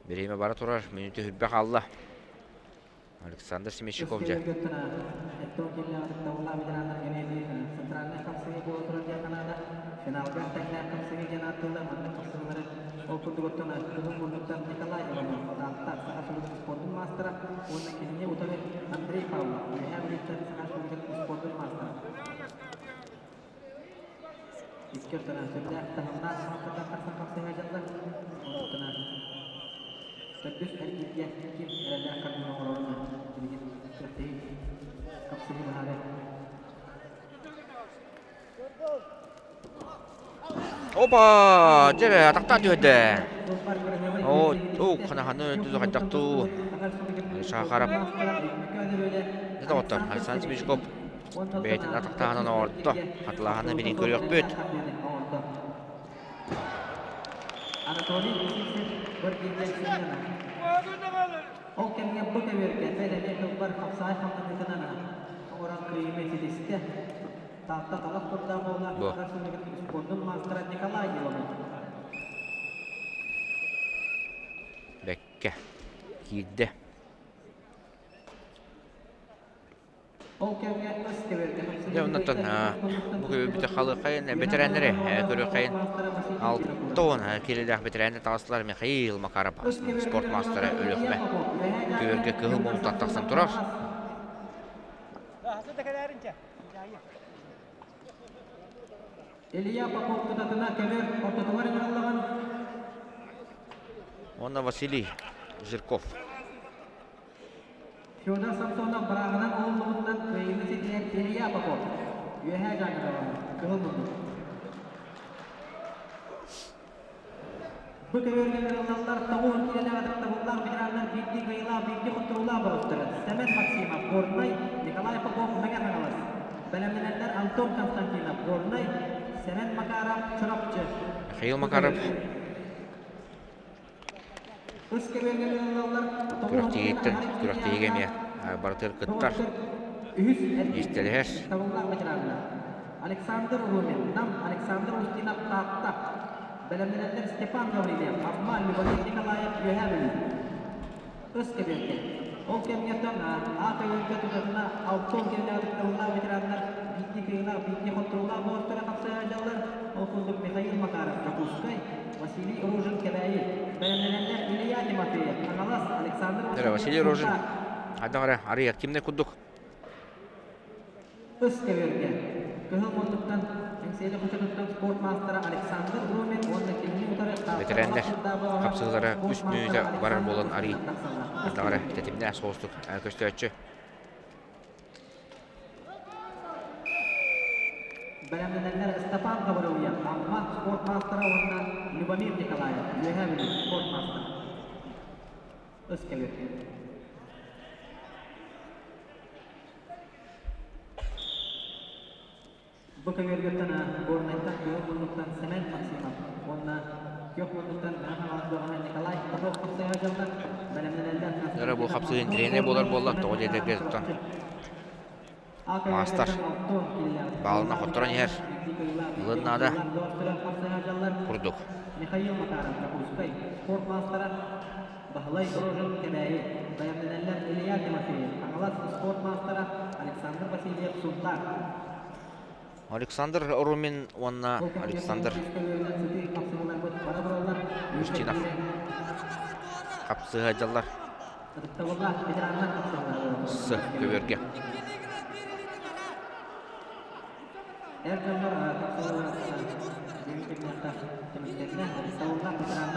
S1: Бириэмэ бара турар, мүнүүтэ үрбэ хаалла. Александр Семещиков дьэ.
S2: Ол курдугуттан кыһыл муннуктан Николай Иванов, Таатта Саха Республикатын спордун маастара уонна кинини утары Андрей Павлов, Үөһээ Бүлүүттэн Саха Республикатын спордун маастара. Икки ортонон сүрдээх таһымнаах маастардар тахсан хапсыһа дьаллар. Онтон төрдүс эргииргэ ким эрэллээх хардыыны оҥорорун билигин күрэхтэһии хапсыһыы быһаарыа.
S1: Опа! Дьэ, атахтаан түһэрдэ. Оо, оо, ханаһаны түзэ хайдахтуу. Сахаров. Не доҕоттор, Александр Смешков бэйэтин атахтааһынан оҥордо. Хатылааһыны билин көрүөхпүт.
S2: Анатолий Сивцев Ол кэмҥэ бу көбүөргэ бэлэми тылбар хапсаҕай хамнаныытынан оҥорон кыайыыны ситистэ. Таатта талах курдаах уола
S1: Бу.
S2: Саха Республикатын спордун маастара Николай Иванов.
S1: Бэккэ киирдэ.
S2: Ол кэмҥэ ыс көбүөргэ
S1: Дьэ оннуттан бу көбүөрбүтэ халыаххайын бэтэрээннэри көрүөххэйин 60 киилэлээх бэтэрээннэр таҕыстылар Михаил Макаров спорт маастара Өлүөхүмэ көбүөргэ кыһыл муҥутан тахсан турар.
S2: Илья Попов тутатына көбүөр ортотугар ыҥырыллаҕын.
S1: Уонна Василий Жирков.
S2: Федор Самсонов бырааҕынан уһуллубутунан кыайыыны ситиһэр Илья Попов. Үөһээ Дьааҥыга кыһыл муннук. Бу көбүөргэ ыҥырыллаллар тоҕуһун киилэлээх ытыктабыллаах ветераннар биирдии кыайыылаах, биирдии хотторуулаах бөҕөстөрө Сэмэн Максимов, Горнай, Николай Попов, Мэҥэ Хаҥалас. Бэлэмнэнэллэр Антон Константинов, Горнай, Сэмэн Макаров, Чурапчы.
S1: Михаил
S2: Бу
S1: Макаров
S2: көбүөргэ Ыс көбүөргэ ыҥырыллаллар тоҕуһун
S1: күрэхтэһииттэн күрэхтэһиигэ эмиэ барытыгар кыттар,
S2: үһүс эргииргэ
S1: миэстэлэһэр.
S2: ытыктабыллаах ветераннар Александр Румин, Нам, Александр Устинов, Таатта. Бэлэмнэнэллэр Степан Гаврильев, Амма, Любомир Николаев, Үөһээ Бүлүү. Ыс кэбиэркэ. Ол кэмҥэттэн А көйгө тутатына 60 киилэлээх ытыктабыллаах ветераннар биирдии кыайыылаах, биирдии хотторуулаах бөҕөстөрө хапсыһа сылдьаллар. Ол курдук Михаил Макаров, Дьокуускай, Василий Рожин, Кэбээйи. Бэлэмнэнэллэр Илья Тимофеев, Хаҥалас, Александр
S1: Дьэ,
S2: Васильев,
S1: Василий Рожин
S2: Сунтаар.
S1: хайдах эрэ арыйар кимнэ курдук
S2: Ыс көбүөргэ Кыһыл муннуктан Эҥсиэли хочотуттан спорт маастара Александр Румин уонна кинини утары Таатта
S1: Бэтэрээннэр
S2: Балаҕатырдаабы
S1: хапсыһыылара
S2: спорт
S1: үс
S2: маастара
S1: мүнүүтэ барар
S2: Александр
S1: буолан арый
S2: Устинов тахсаллар. Ыс
S1: хайдах эрэ
S2: көбүөргэ.
S1: тэтимнээх соҕустук көстөөччү.
S2: Бэлэмнэнэллэр Степан Гаврильев, Амма спорт маастара уонна Любомир Николаев, Үөһээ Бүлүү спорт маастара. Ыс көбүөргэ. Бу көбүөргүттэн Горнайтан Күөх муннуктан Сэмэн Максимов уонна Күөх муннуктан Мэҥэ Хаҥалас бөҕөһө Николай Попов хапсыһа дьаллар. Бэлэмнэнэллэр
S1: Дьэ, бу
S2: Константин
S1: хапсыһын
S2: Антонов
S1: тренер буолар
S2: Горнай,
S1: буолла,
S2: Сэмэн
S1: тоҕо диэтэргэ
S2: Макаров
S1: туттан
S2: Чурапчы.
S1: Маастар баалына хотторон иһэр. Ылын наада курдук.
S2: Михаил Макаров, Дьокуускай, спорт маастара Баһылай Рожин, Кэбээйи, бэлэмнэнэллэр Илья Тимофеев, Хаҥалас спорт маастара Александр Васильев, Сунтаар.
S1: Александр Румин уонна Александр Устинов хапсыһа дьаллар С көбүөргэ.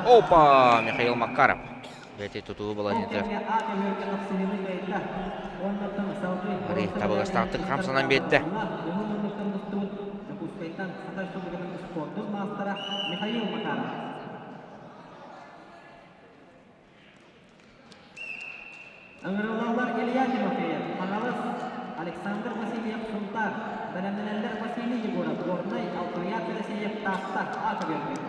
S1: Опа! Михаил Макаров. Бэти тутуу балаһыытыгар Мари табыгастаахтык хамсанан биэрдэ.
S2: Ыҥырыллаллар Илья Тимофеев, Хаҥалас, Александр Васильев, Сунтаар, бэлэмнэнэллэр Василий Егоров, Горнай, Алтуяр Федосеев, Таатта, аата биэрбит.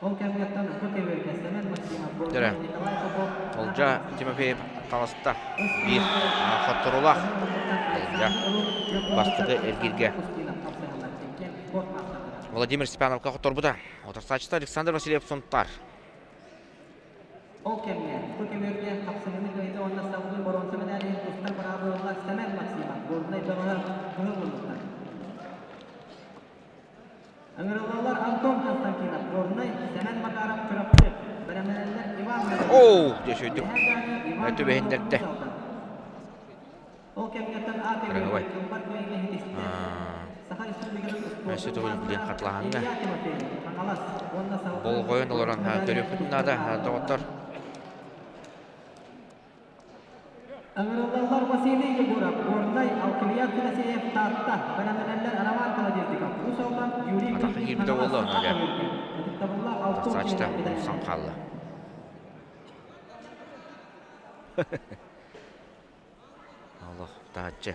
S2: Ол кэмҥэттэн Укка Кэбиэргэ Сэмэн Максимов,
S1: Дөрө.
S2: Горнай, Николай Попов,
S1: Олдьа Тимофеев таҕыста. Биир хотторуулаах Олдьа бастакы эргииргэ Владимир Степановка хотторбута. Утарсааччыта Александр Васильев Сунтаар.
S2: Ол кэмҥэ бу көбүөргэ хапсыһыыны кыайда уонна салгыы боруонса мэдээлин тустар быраабылалар Сэмэн Максимов, Горнай бөҕөһө кыһыл муннуктар. Ыҥырыллаллар Антон Константинов, Горнай, Сэмэн Макаров, Чурапчы, бэлэмнэнэллэр Иван
S1: Оу, дьэ
S2: Үөһээ Дьааҥы Иван
S1: Өтө
S2: Иванов
S1: бэһиннэрдэ.
S2: Уус Алдан. Ол кэмҥэттэн А
S1: Кырыһыбай.
S2: көбүөргэ кылбар күөҥҥэ иһитистэ. Саха Республикатын
S1: Өссө
S2: спордун
S1: төгүл билин
S2: маастара
S1: хатылаһаҥҥа
S2: Илья Тимофеев, Хаҥалас уонна салгыы
S1: болҕойон олорон
S2: боруонса мэдээлин
S1: көрүөхпүтүн
S2: тустар
S1: наада,
S2: быраабы ылла.
S1: доҕоттор.
S2: Ыҥырыллаллар Василий Егоров, Горнай, Алквиад Федосеев, Таатта, бэлэмнэнэллэр Роман Колодезников, Уус Алдан, Юрий
S1: Атахха
S2: Кузьмин,
S1: киирбитэ
S2: Хаҥалас,
S1: буолла, ону
S2: А
S1: дьэ.
S2: көбүөргэ. Ытыктабыллаах Алтын
S1: Тахсааччыта
S2: киһилээх
S1: умсан
S2: бэтэрээттэр.
S1: хаалла. Олох таһыччы.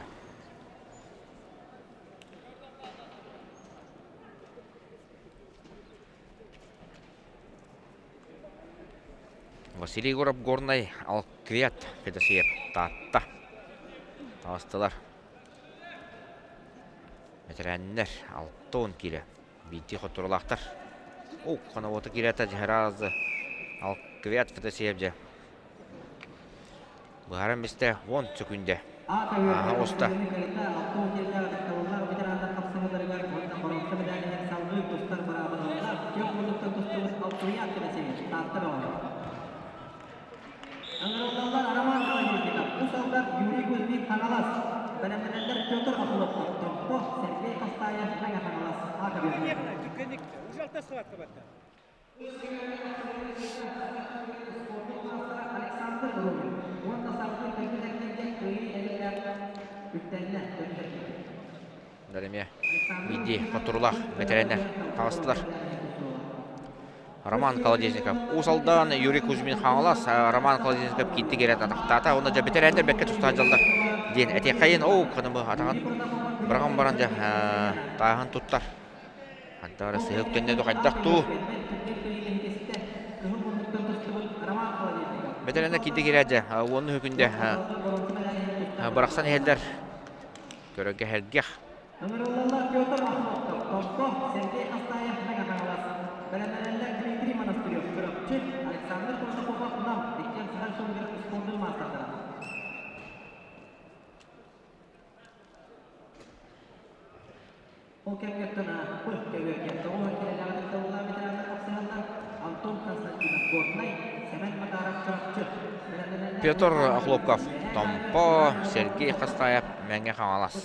S1: Василий Егоров Горнай Алквиат Федосеев Таатта таҕыстылар. Бэтэрээннэр 60 киилэ биирдии хотторулаахтар. О, хонобуота киирээта Дьаһаразы Алквиат Федосеев дьэ Быһааран бистэ 10 сөкүүндэ. Ааһа оҕуста.
S2: Ыҥырыллаллар Роман Колодезников, Ус Алдан, Юрий Кузьмин, Хаҥалас. Бэлэмнэнэллэр Петр Охлопков, Томпо, Сергей Хастаев, Мэҥэ Хаҥалас, Ака Александр Румин уонна салгыы кэлбит эргииргэ кыайыы эрэллээх үктэннэ
S1: Эмиэ биирдии хотторуулаах бэтэрээннэр таҕыстылар. Роман Колодезников Уус Алдан, Юрий Кузьмин Хаҥалас, Роман Колодезников киирдик эрэ атахтаата. Уонна дьэ бэтэрээннэр бэккэ тустаах дьаллар диэн этиэххэйин. Оу, кынымы атаҕын быраҕан баран дьэ тааһын туттар. Хантаара сыһык төннө хайдах дуу? Бэтэрээннэр киирдик эрэ дьэ уонну үкүндэ бырахсан иһэллэр. Көрөргө сэргэх.
S2: Ыҥырыллаллар Петр Охлопков, Томпо, Сергей Хастаев, Мэҥэ Хаҥалас, бэлэмнэнэллэр Дмитрий Монастырев, Чурапчы, Александр Протопопов, Нам, иккиэн Саха Республикатын спордун маастардара. Ол кэмҥэттэн ааспыт көбүөргэ тоҕус киһилээҕи тыллаах ветераннар хапсыһаллар Антон Константинов Горнай, Сэмэн Макаров Чурапчы, бэлэмнэнэллэр
S1: Петр Охлопков, Томпо, Сергей Хастаев, Мэҥэ Хаҥалас.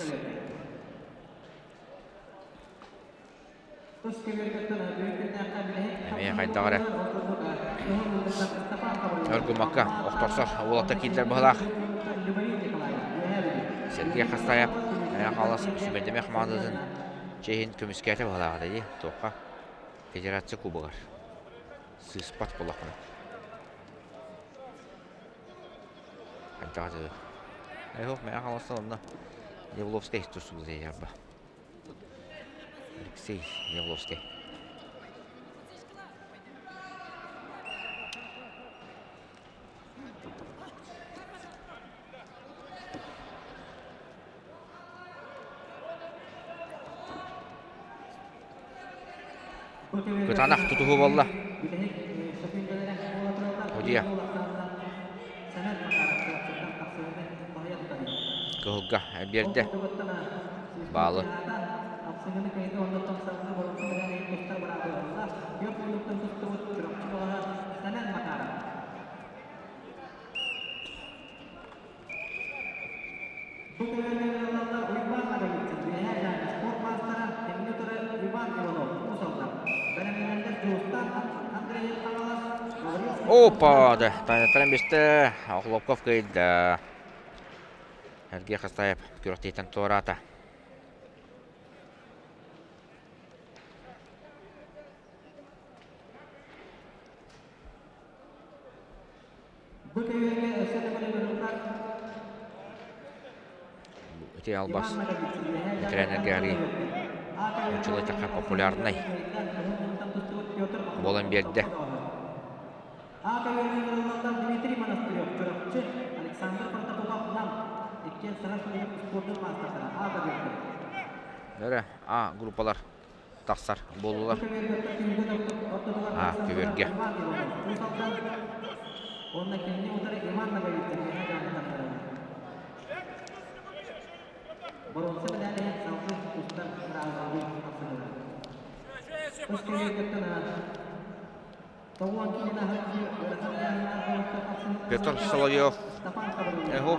S1: Эмиэ хайдах эрэ Өргумакка охторсор уолаттар киирдэр быһылаах. Сергей Хастаев Мэҥэ Хаҥалас сүүмэрдэмэ хамаандатын чиэһин көмүскээтэ быһылаах этэ дии туохха Федерация Кубогар сыыспат буоллахпына. Хайдах этэ Эһох Мэҥэ Хаҥаластан онно Явловскай тустубут ярба. Алексей Явловскай. Кытаанах тутуһуу буолла. Одьуйа. Кыһылга биэрдэ. Баалы.
S2: Бу көлүөнэ ыаллар Уйбаан Ноговицын, Үөһээ Дьааҥы спорт маастара, кэмҥэ турар Иван Иванов, Уус Алдан, бэлэмнэнэллэр Дьулустаан Андреев Хаҥалас, Гаврил Слепцов
S1: Опа, да, тайнаттан бистэ, Охлопков кыайда. Сергей Хастаев күрэхтэһииттэн туораата.
S2: Бу көйгө өссө төгүл ыҥырыллар
S1: Ити албас бэтэрээннэргэ арыы нууччалыы популярнай буолан биэрдэ.
S2: А көйгө ыҥырыллаллар Дмитрий Монастырев, Чурапчы, Александр Протопопов, Нам, иккиэн саха суруйар спордун маастардара А көйгө.
S1: Өрө А группалар тахсар буоллулар. А көбүөргэ. Петр Соловьев эһу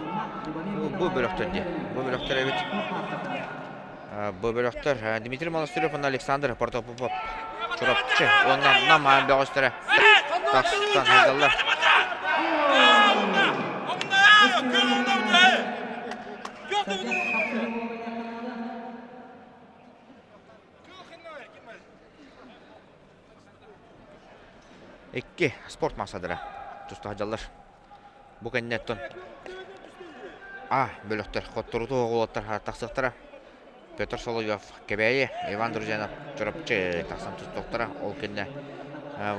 S1: бу бөлөхтөр дии. Бу бөлөхтөр эбит. Бу бөлөхтөр Дмитрий Монастырев уонна Александр Протопопов Чурапчы уонна Нам бөҕөстөрө тахсан сылдьаллар. Икки спорт маастардара туста сылдьаллар. Бу кэнниттэн А бөлөхтөр хотторуту оҕолоттор тахсыахтара. Петр Соловьев Кэбээйи, Иван Друзьянов Чурапчы тахсан тустуохтара. Ол кэннэ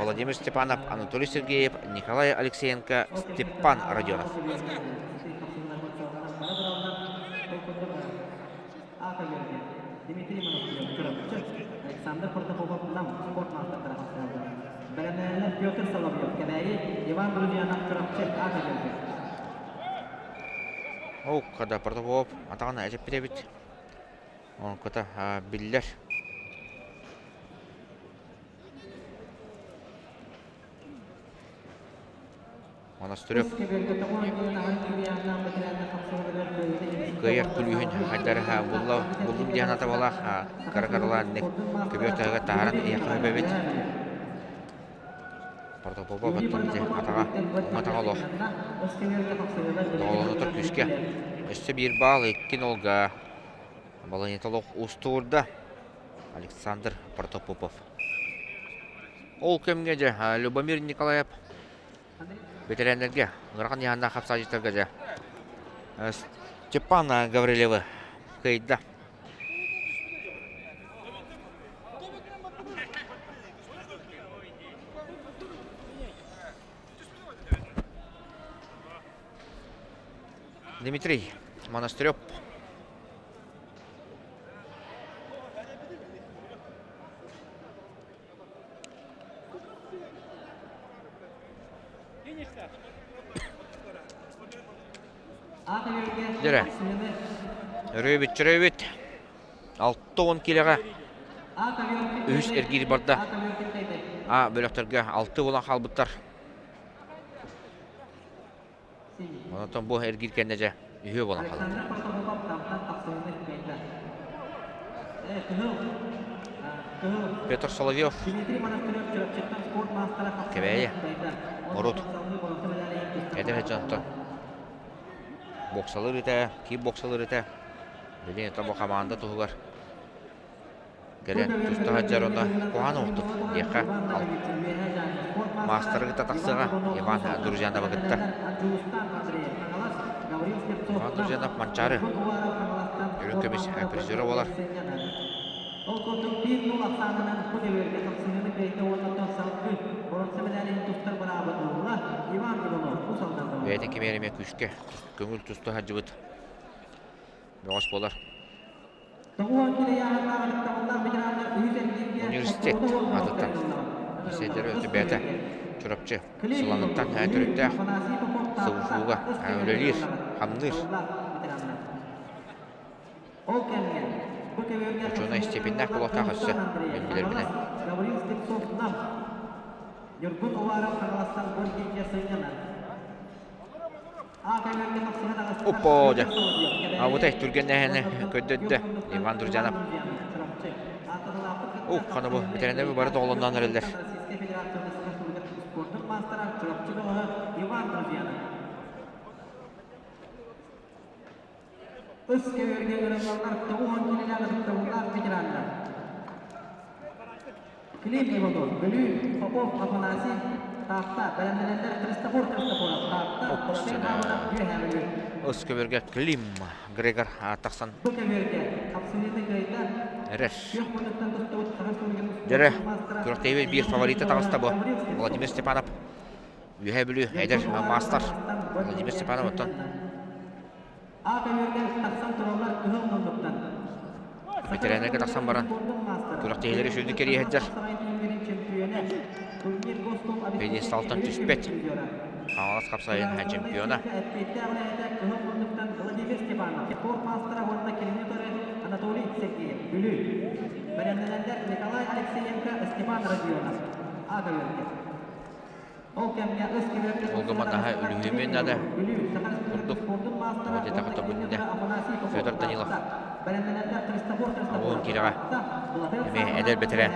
S1: Владимир Степанов, Анатолий Сергеев, Николай Алексеенко, Степан Родионов.
S2: Дмитрий Монастырев, Чурапчы, Александр Протопопов, Нам спорт маастардара хапсыһаллар. Бэлэмнэнэллэр Петр Соловьев, Кэбээйи, Иван Друзьянов, Чурапчы, Аата Дьөргө.
S1: Ол когда Протопопов атаҕын эчэппит эбит. Онкута биллэр. Монастырев кыайар күлүүһүн хайдарыһа булла буллум диэн атабалаах кара-каралаан көбүөр таһыгар таһааран иһиэххэ сөп эбит. Протопопов оттон ити атаҕа уҥа олох доҕолонутар күүскэ өссө биир баал икки нолга балаһыанньата олох устуурда Александр Протопопов. Ол кэмҥэ дьэ Любомир Николаев Бэтэрээннэргэ, ыарахан ыйааһыннаах хапсаайдьыттарга дьэ Степан Гаврильевы кыайда. Дмитрий Монастырев. Дьэрэ. Өрөөбүт, чөрөөбүт. 60 киилэҕэ үһүс эргиир барда. А бөлөхтөргө алты буолан хаалбыттар. Онтон бу эргиир кэннэ дьэ үһүө буолан хаалбыт. Петр Соловьев Кэбээйи Мурут эдэр дьонтон боксалыыр этэ, кикбоксалыыр этэ. Билигин тобо хамаанда туһугар Кэлэн туста сылдьар онно куһаҕан оҕотук диэххэ маастары кытта тахсыаҕа Иван Друзьяновы кытта. Иван Друзьянов Манчаары үрүҥ көмүс призера буолар.
S2: Ол курдук биир нул ахсаанынан бу көбүөргэ хапсыһыыны кыайда уонна оттон салгыы боруонса мэдээлин тустар быраабы ылла Иван Иванов Уус Алдан
S1: Бэйэтин кимиэр эмиэ күүскэ көҥүл туста сылдьыбыт бөҕөс буолар. Университет аатыттан сиэдэрэ өтүбээтэ Чурапчы Сылаҥыттан төрүттээх СВФУ-га үлэлиир, хамныыр. Учуонай степеннээх буолуохтаах өссө, мин билэрбинэн. Оппоо дьэ. Абытай түргэннээһини көрдөрдө Иван Друзьянов. Ух, хана бу бэтэринэби бары доҕолонноон эрэллэр.
S2: Ыс кэбиэргэ ырыллаллар тоҕуһун кинилээх ытыктабыллаах ветераннар. Клим Иванов, Бүлүү, Попов Афанасий, Таатта, бэлэмнэнэллэр Христофор Христофоров, Таатта, Балатай Павлов, Үөһээ Бүлүү.
S1: Ыс көбүргэ Клим Грегор тахсан
S2: Бу көбүөргэ хапсыһыыны кыайда
S1: эрэр.
S2: күөх муннуктан тустубут Саха Республикатын
S1: Дьэрэ,
S2: спордун маастара
S1: күрэхтэһии биир фаворита таҕыста бу. Владимир Степанов Үөһээ Бүлүү эдэр маастар Владимир Степанов оттон Ветеринарга тахсан баран күрэхтэһиилэри сүрдүк кэрийэ сылдьар. Пьедесталтан түспэт. Хаҥалас хапсайын чемпиона. Ол наһаа үлүһүйүмүөн наада курдук. Тоҕо диэтэххэ тобүннэ Федор Данилов оҕуһун киирэҕэ эмиэ эдэр бэтэрээн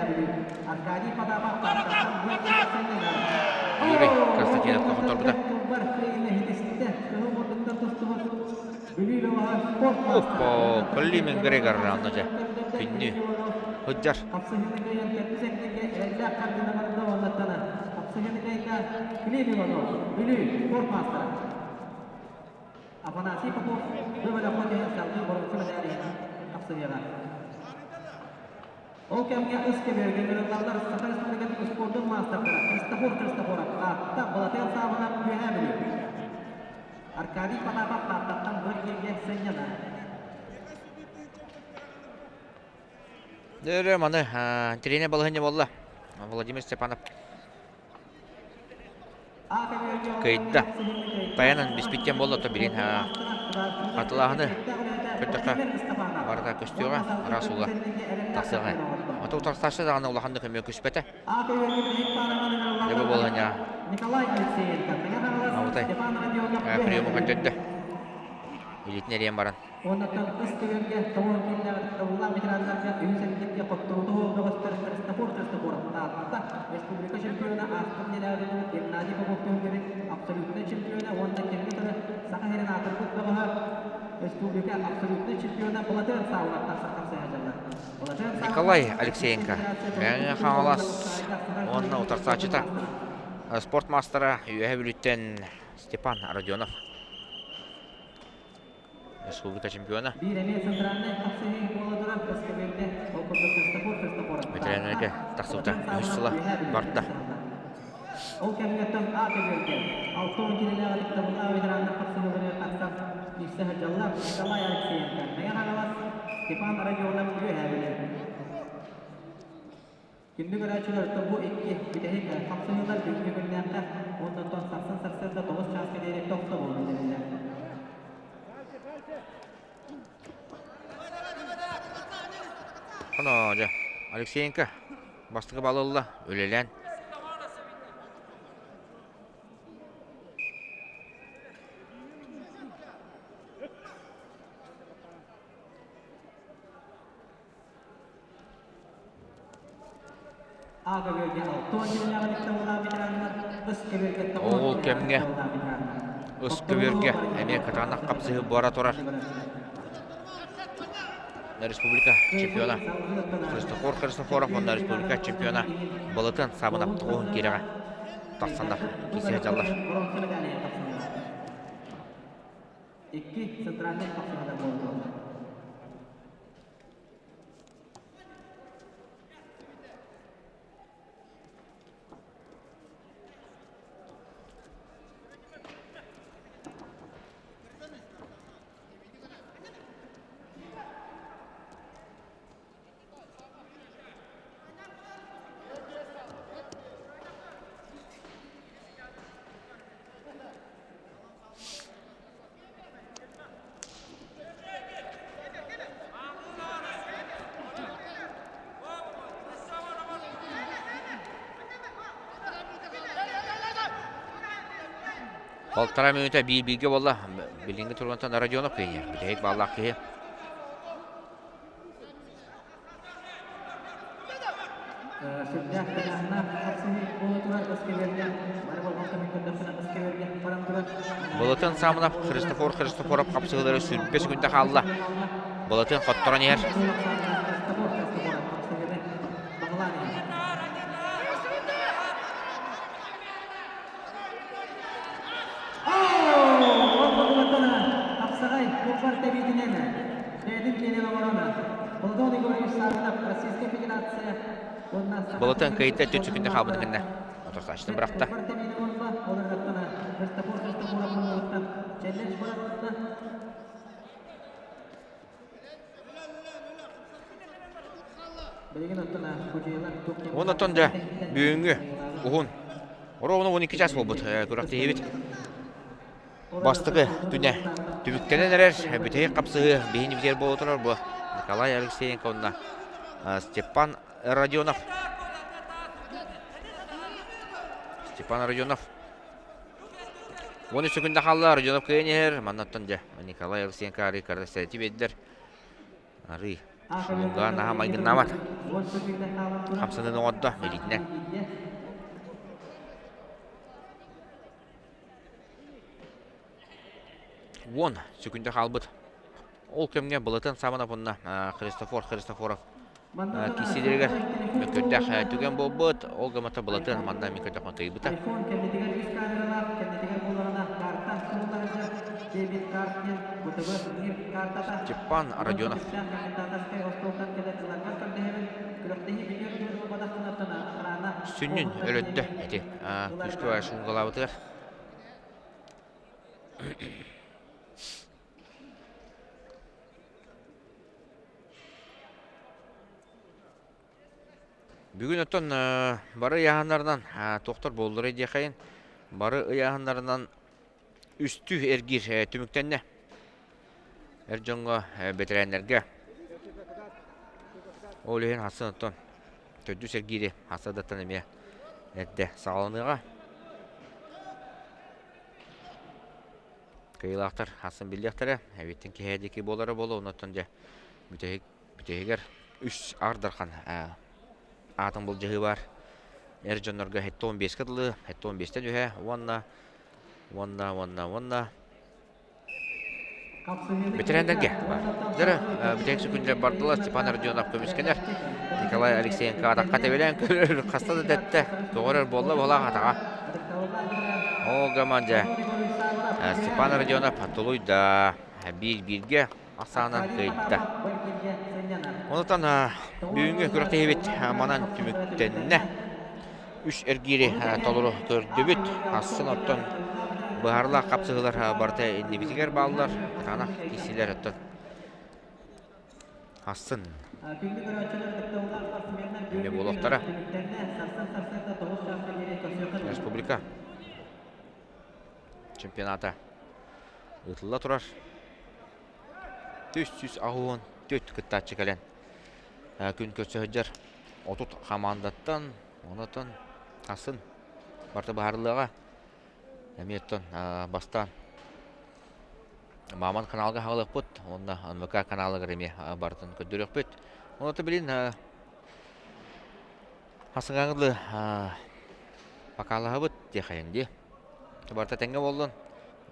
S1: Юрий Константиновка хотторбута. Оппо, Климен Грегор равно дьэ күннүү сылдьар.
S2: Афанасий Попов бу бөлөххө түһэн салгыы боруобса мэдээлиһин хапсыһыаҕа. Ол кэмҥэ ыс көбүөргэ ырыллаллар Саха Республикатын успуордун маастардара Христофор Христофоров, Таатта, Балатыан Саабынап, Үөһээ Бүлүү. Аркадий Потапов Тааттаттан быр диэҥҥэ сынньанар.
S1: Дөрө маны тренер балаһынньа буолла. Владимир Степанов кыайда. Тайанан биспиттэн буолла, то билин хатылааһыны көрдөххө барыта көстүөҕэ, араас уула тахсыаҕа. Ото утарсааччы даҕаны улаханнык көмө күспэтэ. Дьэ бу буолан Абытай приему көрдөрдө. Илиитин эрийэн баран.
S2: Уоннаттан ыс көбүөргэ тоҕуон кииннээх ытыктабыллаах ветераннарга үһүс эргииргэ хотторууту бөҕөстөр Христофор Христофоров Таатта республика чемпиона ааспыт нэдиэлэҕэ Геннадий Попов түһүлгэбит абсолютнай чемпиона уонна кинини кытары Саха сирин аатырбыт бөҕөһө республика абсолютнай чемпиона Былатыан Саулов тахсар хапсыһа Былатыан
S1: Николай Алексеенко Мэҥэ Хаҥалас уонна утарсааччыта спорт маастара Үөһээ Бүлүүттэн Степан Родионов Республика чемпиона. Ветеринарга тахсыбыта үһүс сыла барда.
S2: Ол кэмҥэттэн А көбүөргэ 60 килэлээх ытыктабыллаах ветераннар хапсыһыыларыгар тахсан киирсэ сылдьаллар Николай Алексеенко, Мэҥэ Хаҥалас, Степан Родионов Үөһээ Бүлүү. Күндү көрөөччүлэр, бу икки бүтэһик хапсыһыылар бүгүҥҥү күннээххэ уонна оттон сарсын сарсыарда 9 чааска диэри тохтобул биллэриллэр.
S1: Оно, дьэ, Алексеенко бастакы балы ылла, үлэлээн. Ол кэмҥэ ыс көбүөргэ эмиэ кытаанах хапсыһыы бара турар. Республика чемпиона Христофор Христофоров уонна республика чемпиона Балытын Сабынап тоҕуһун киирэҕэ тахсаннар киирсэ сылдьаллар.
S2: Икки центральнай хапсыһыылар буоллулар.
S1: Полтора минута биир-бииргэ буолла. Билиҥҥи туругунтан Родионов киһи. Бүтэһик бааллаах киһи.
S2: Сүрдээх тыҥааһыннаах хапсыһыы буола турар Ыскэбэргэ. Бары болҕомтону көрдөхпүнэ Ыскэбэргэ баран турар.
S1: Былатын Самонов, Христофор Христофоров хапсыһыылары сүүрбэ секунда хаалла. Былатын хотторон иһэр.
S2: Христофор Христофоров хапсыһыыны баһылаан иһэр. Хапсаҕай куоппар тэбиитинэн бэйэтин киэнин оҥорон Платон Егорович Саввинов Российскай Федерация уонна
S1: Былытын кыйта түт сүкүндэ хаалбытын кэннэ отурсааччытын бырахта.
S2: Куоппар тэбиини оҥордо, ол эрдэттэн Христофор Христофоров оҥоруттан челлендж быраҕылынна. Билигин оттон Кучуйалар
S1: Онтон да бүгүҥҥү уһун Оруобуна 12 час буолбут күрэхтэһиибит бастакы күнэ түмүктэнэн эрэр бүтэһик хапсыһыы биһини бүтэр буола турар бу Николай Алексеенко уонна Степан Родионов Степан Родионов 13 секунда хаалла Родионов кыайан иһэр маннаттан дьэ Николай Алексеенко арыы карта биэрдэр Арыы шумунгаа наһаа майгыннаабат. Хамсанан оҥордо илиитинэн. Уон сүкүндэ хаалбыт. Ол кэмҥэ Былатын Самонов уонна Христофор Христофоров киисилэригэр мөккүөрдээх түгэн буолбут. Ол гыммата Былатын манна микротехно кыайбыта.
S2: iPhone кэннитигэр үс камералаах, кэннитигэр буоллаҕына карта сурулларыгар дебит карт диэн ВТБ мир картата.
S1: Степан
S2: Онон
S1: Родионов.
S2: түмүктээх комментаторскай остуолтан кэлэн ыларгар көрдөһөбүн. Күрэхтэһии бүтүөр диэри ылбатаххына охрана
S1: Сүнньүн
S2: оһуттан
S1: өлөттө
S2: кэлиэҥ
S1: ити
S2: ыларгар.
S1: күүскэ шунгалаабытыгар. Бүгүн оттон бары ыйааһыннарынан туохтар буолларай диэхэйин, бары ыйааһыннарынан үстүү эргиир түмүктэннэ. Эр дьоҥҥо, бэтэрээннэргэ. Ол иһин хассан оттон төрдүс эргиири хасадаттан эмиэ эрдэ саҕаланыаҕа. Кыайыылаахтар хассан биллиэхтэрэ. Эбиттэн киһи диэки буолара буолуо, оннуттан дьэ бүтэһик Бүтэһигэр үс Аар Дархан аатын былдьаһыы баар. Эр дьоннорго 75-ка дылы, 75-тэн үһэ уонна уонна уонна уонна бэтэрээннэргэ баар. Дьэ, бүтэһик сөкүндэлэр бардылар. Степан Родионов көмүскэнэр. Николай Алексеенко атахха тэбилээн көрөр, хаста да тэттэ. Көҕөрөр буолла буолаах атаҕа. Ол гаман дьэ Степан Родионов тулуйда. Биир-бииргэ ахсаанан кыайда. Онтон бүгүҥҥү күрэхтэһиибит манан түмүктэннэ. Үс эргиири толору көрдүбүт. Ахсын оттон быһаарылаах хапсыһыылар барыта иннибитигэр бааллар. Кытаанах киирсиилэр оттон ахсын эмиэ буолуохтара. Республика чемпионата ыытылла турар. 384 кыттааччы кэлэн күн көрсө сылдьар 30 хамаандаттан, онотон асын барыта быһаарыллыаҕа. Эмиэ оттон бастаан Маман каналга хаалыахпыт уонна НВК каналыгар эмиэ барытын көрдөрүөхпүт. Оното билин Хасыҥааҥы покалаһабыт диэхэйин дии. Барыта тэҥҥэ буоллун.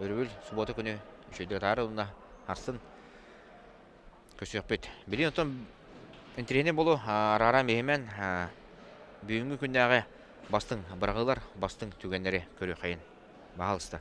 S1: Өрөбүл субуота күнү үчүгэйдик атаары уонна харсын көрсүөхпүт. Билигин оттон интэриэһинэй буолуо арааран биһимэн бүгүҥҥү күннээҕи бастыҥ быраҕыылар, бастыҥ түгэннэри көрүөххэйин. Баһаалыста.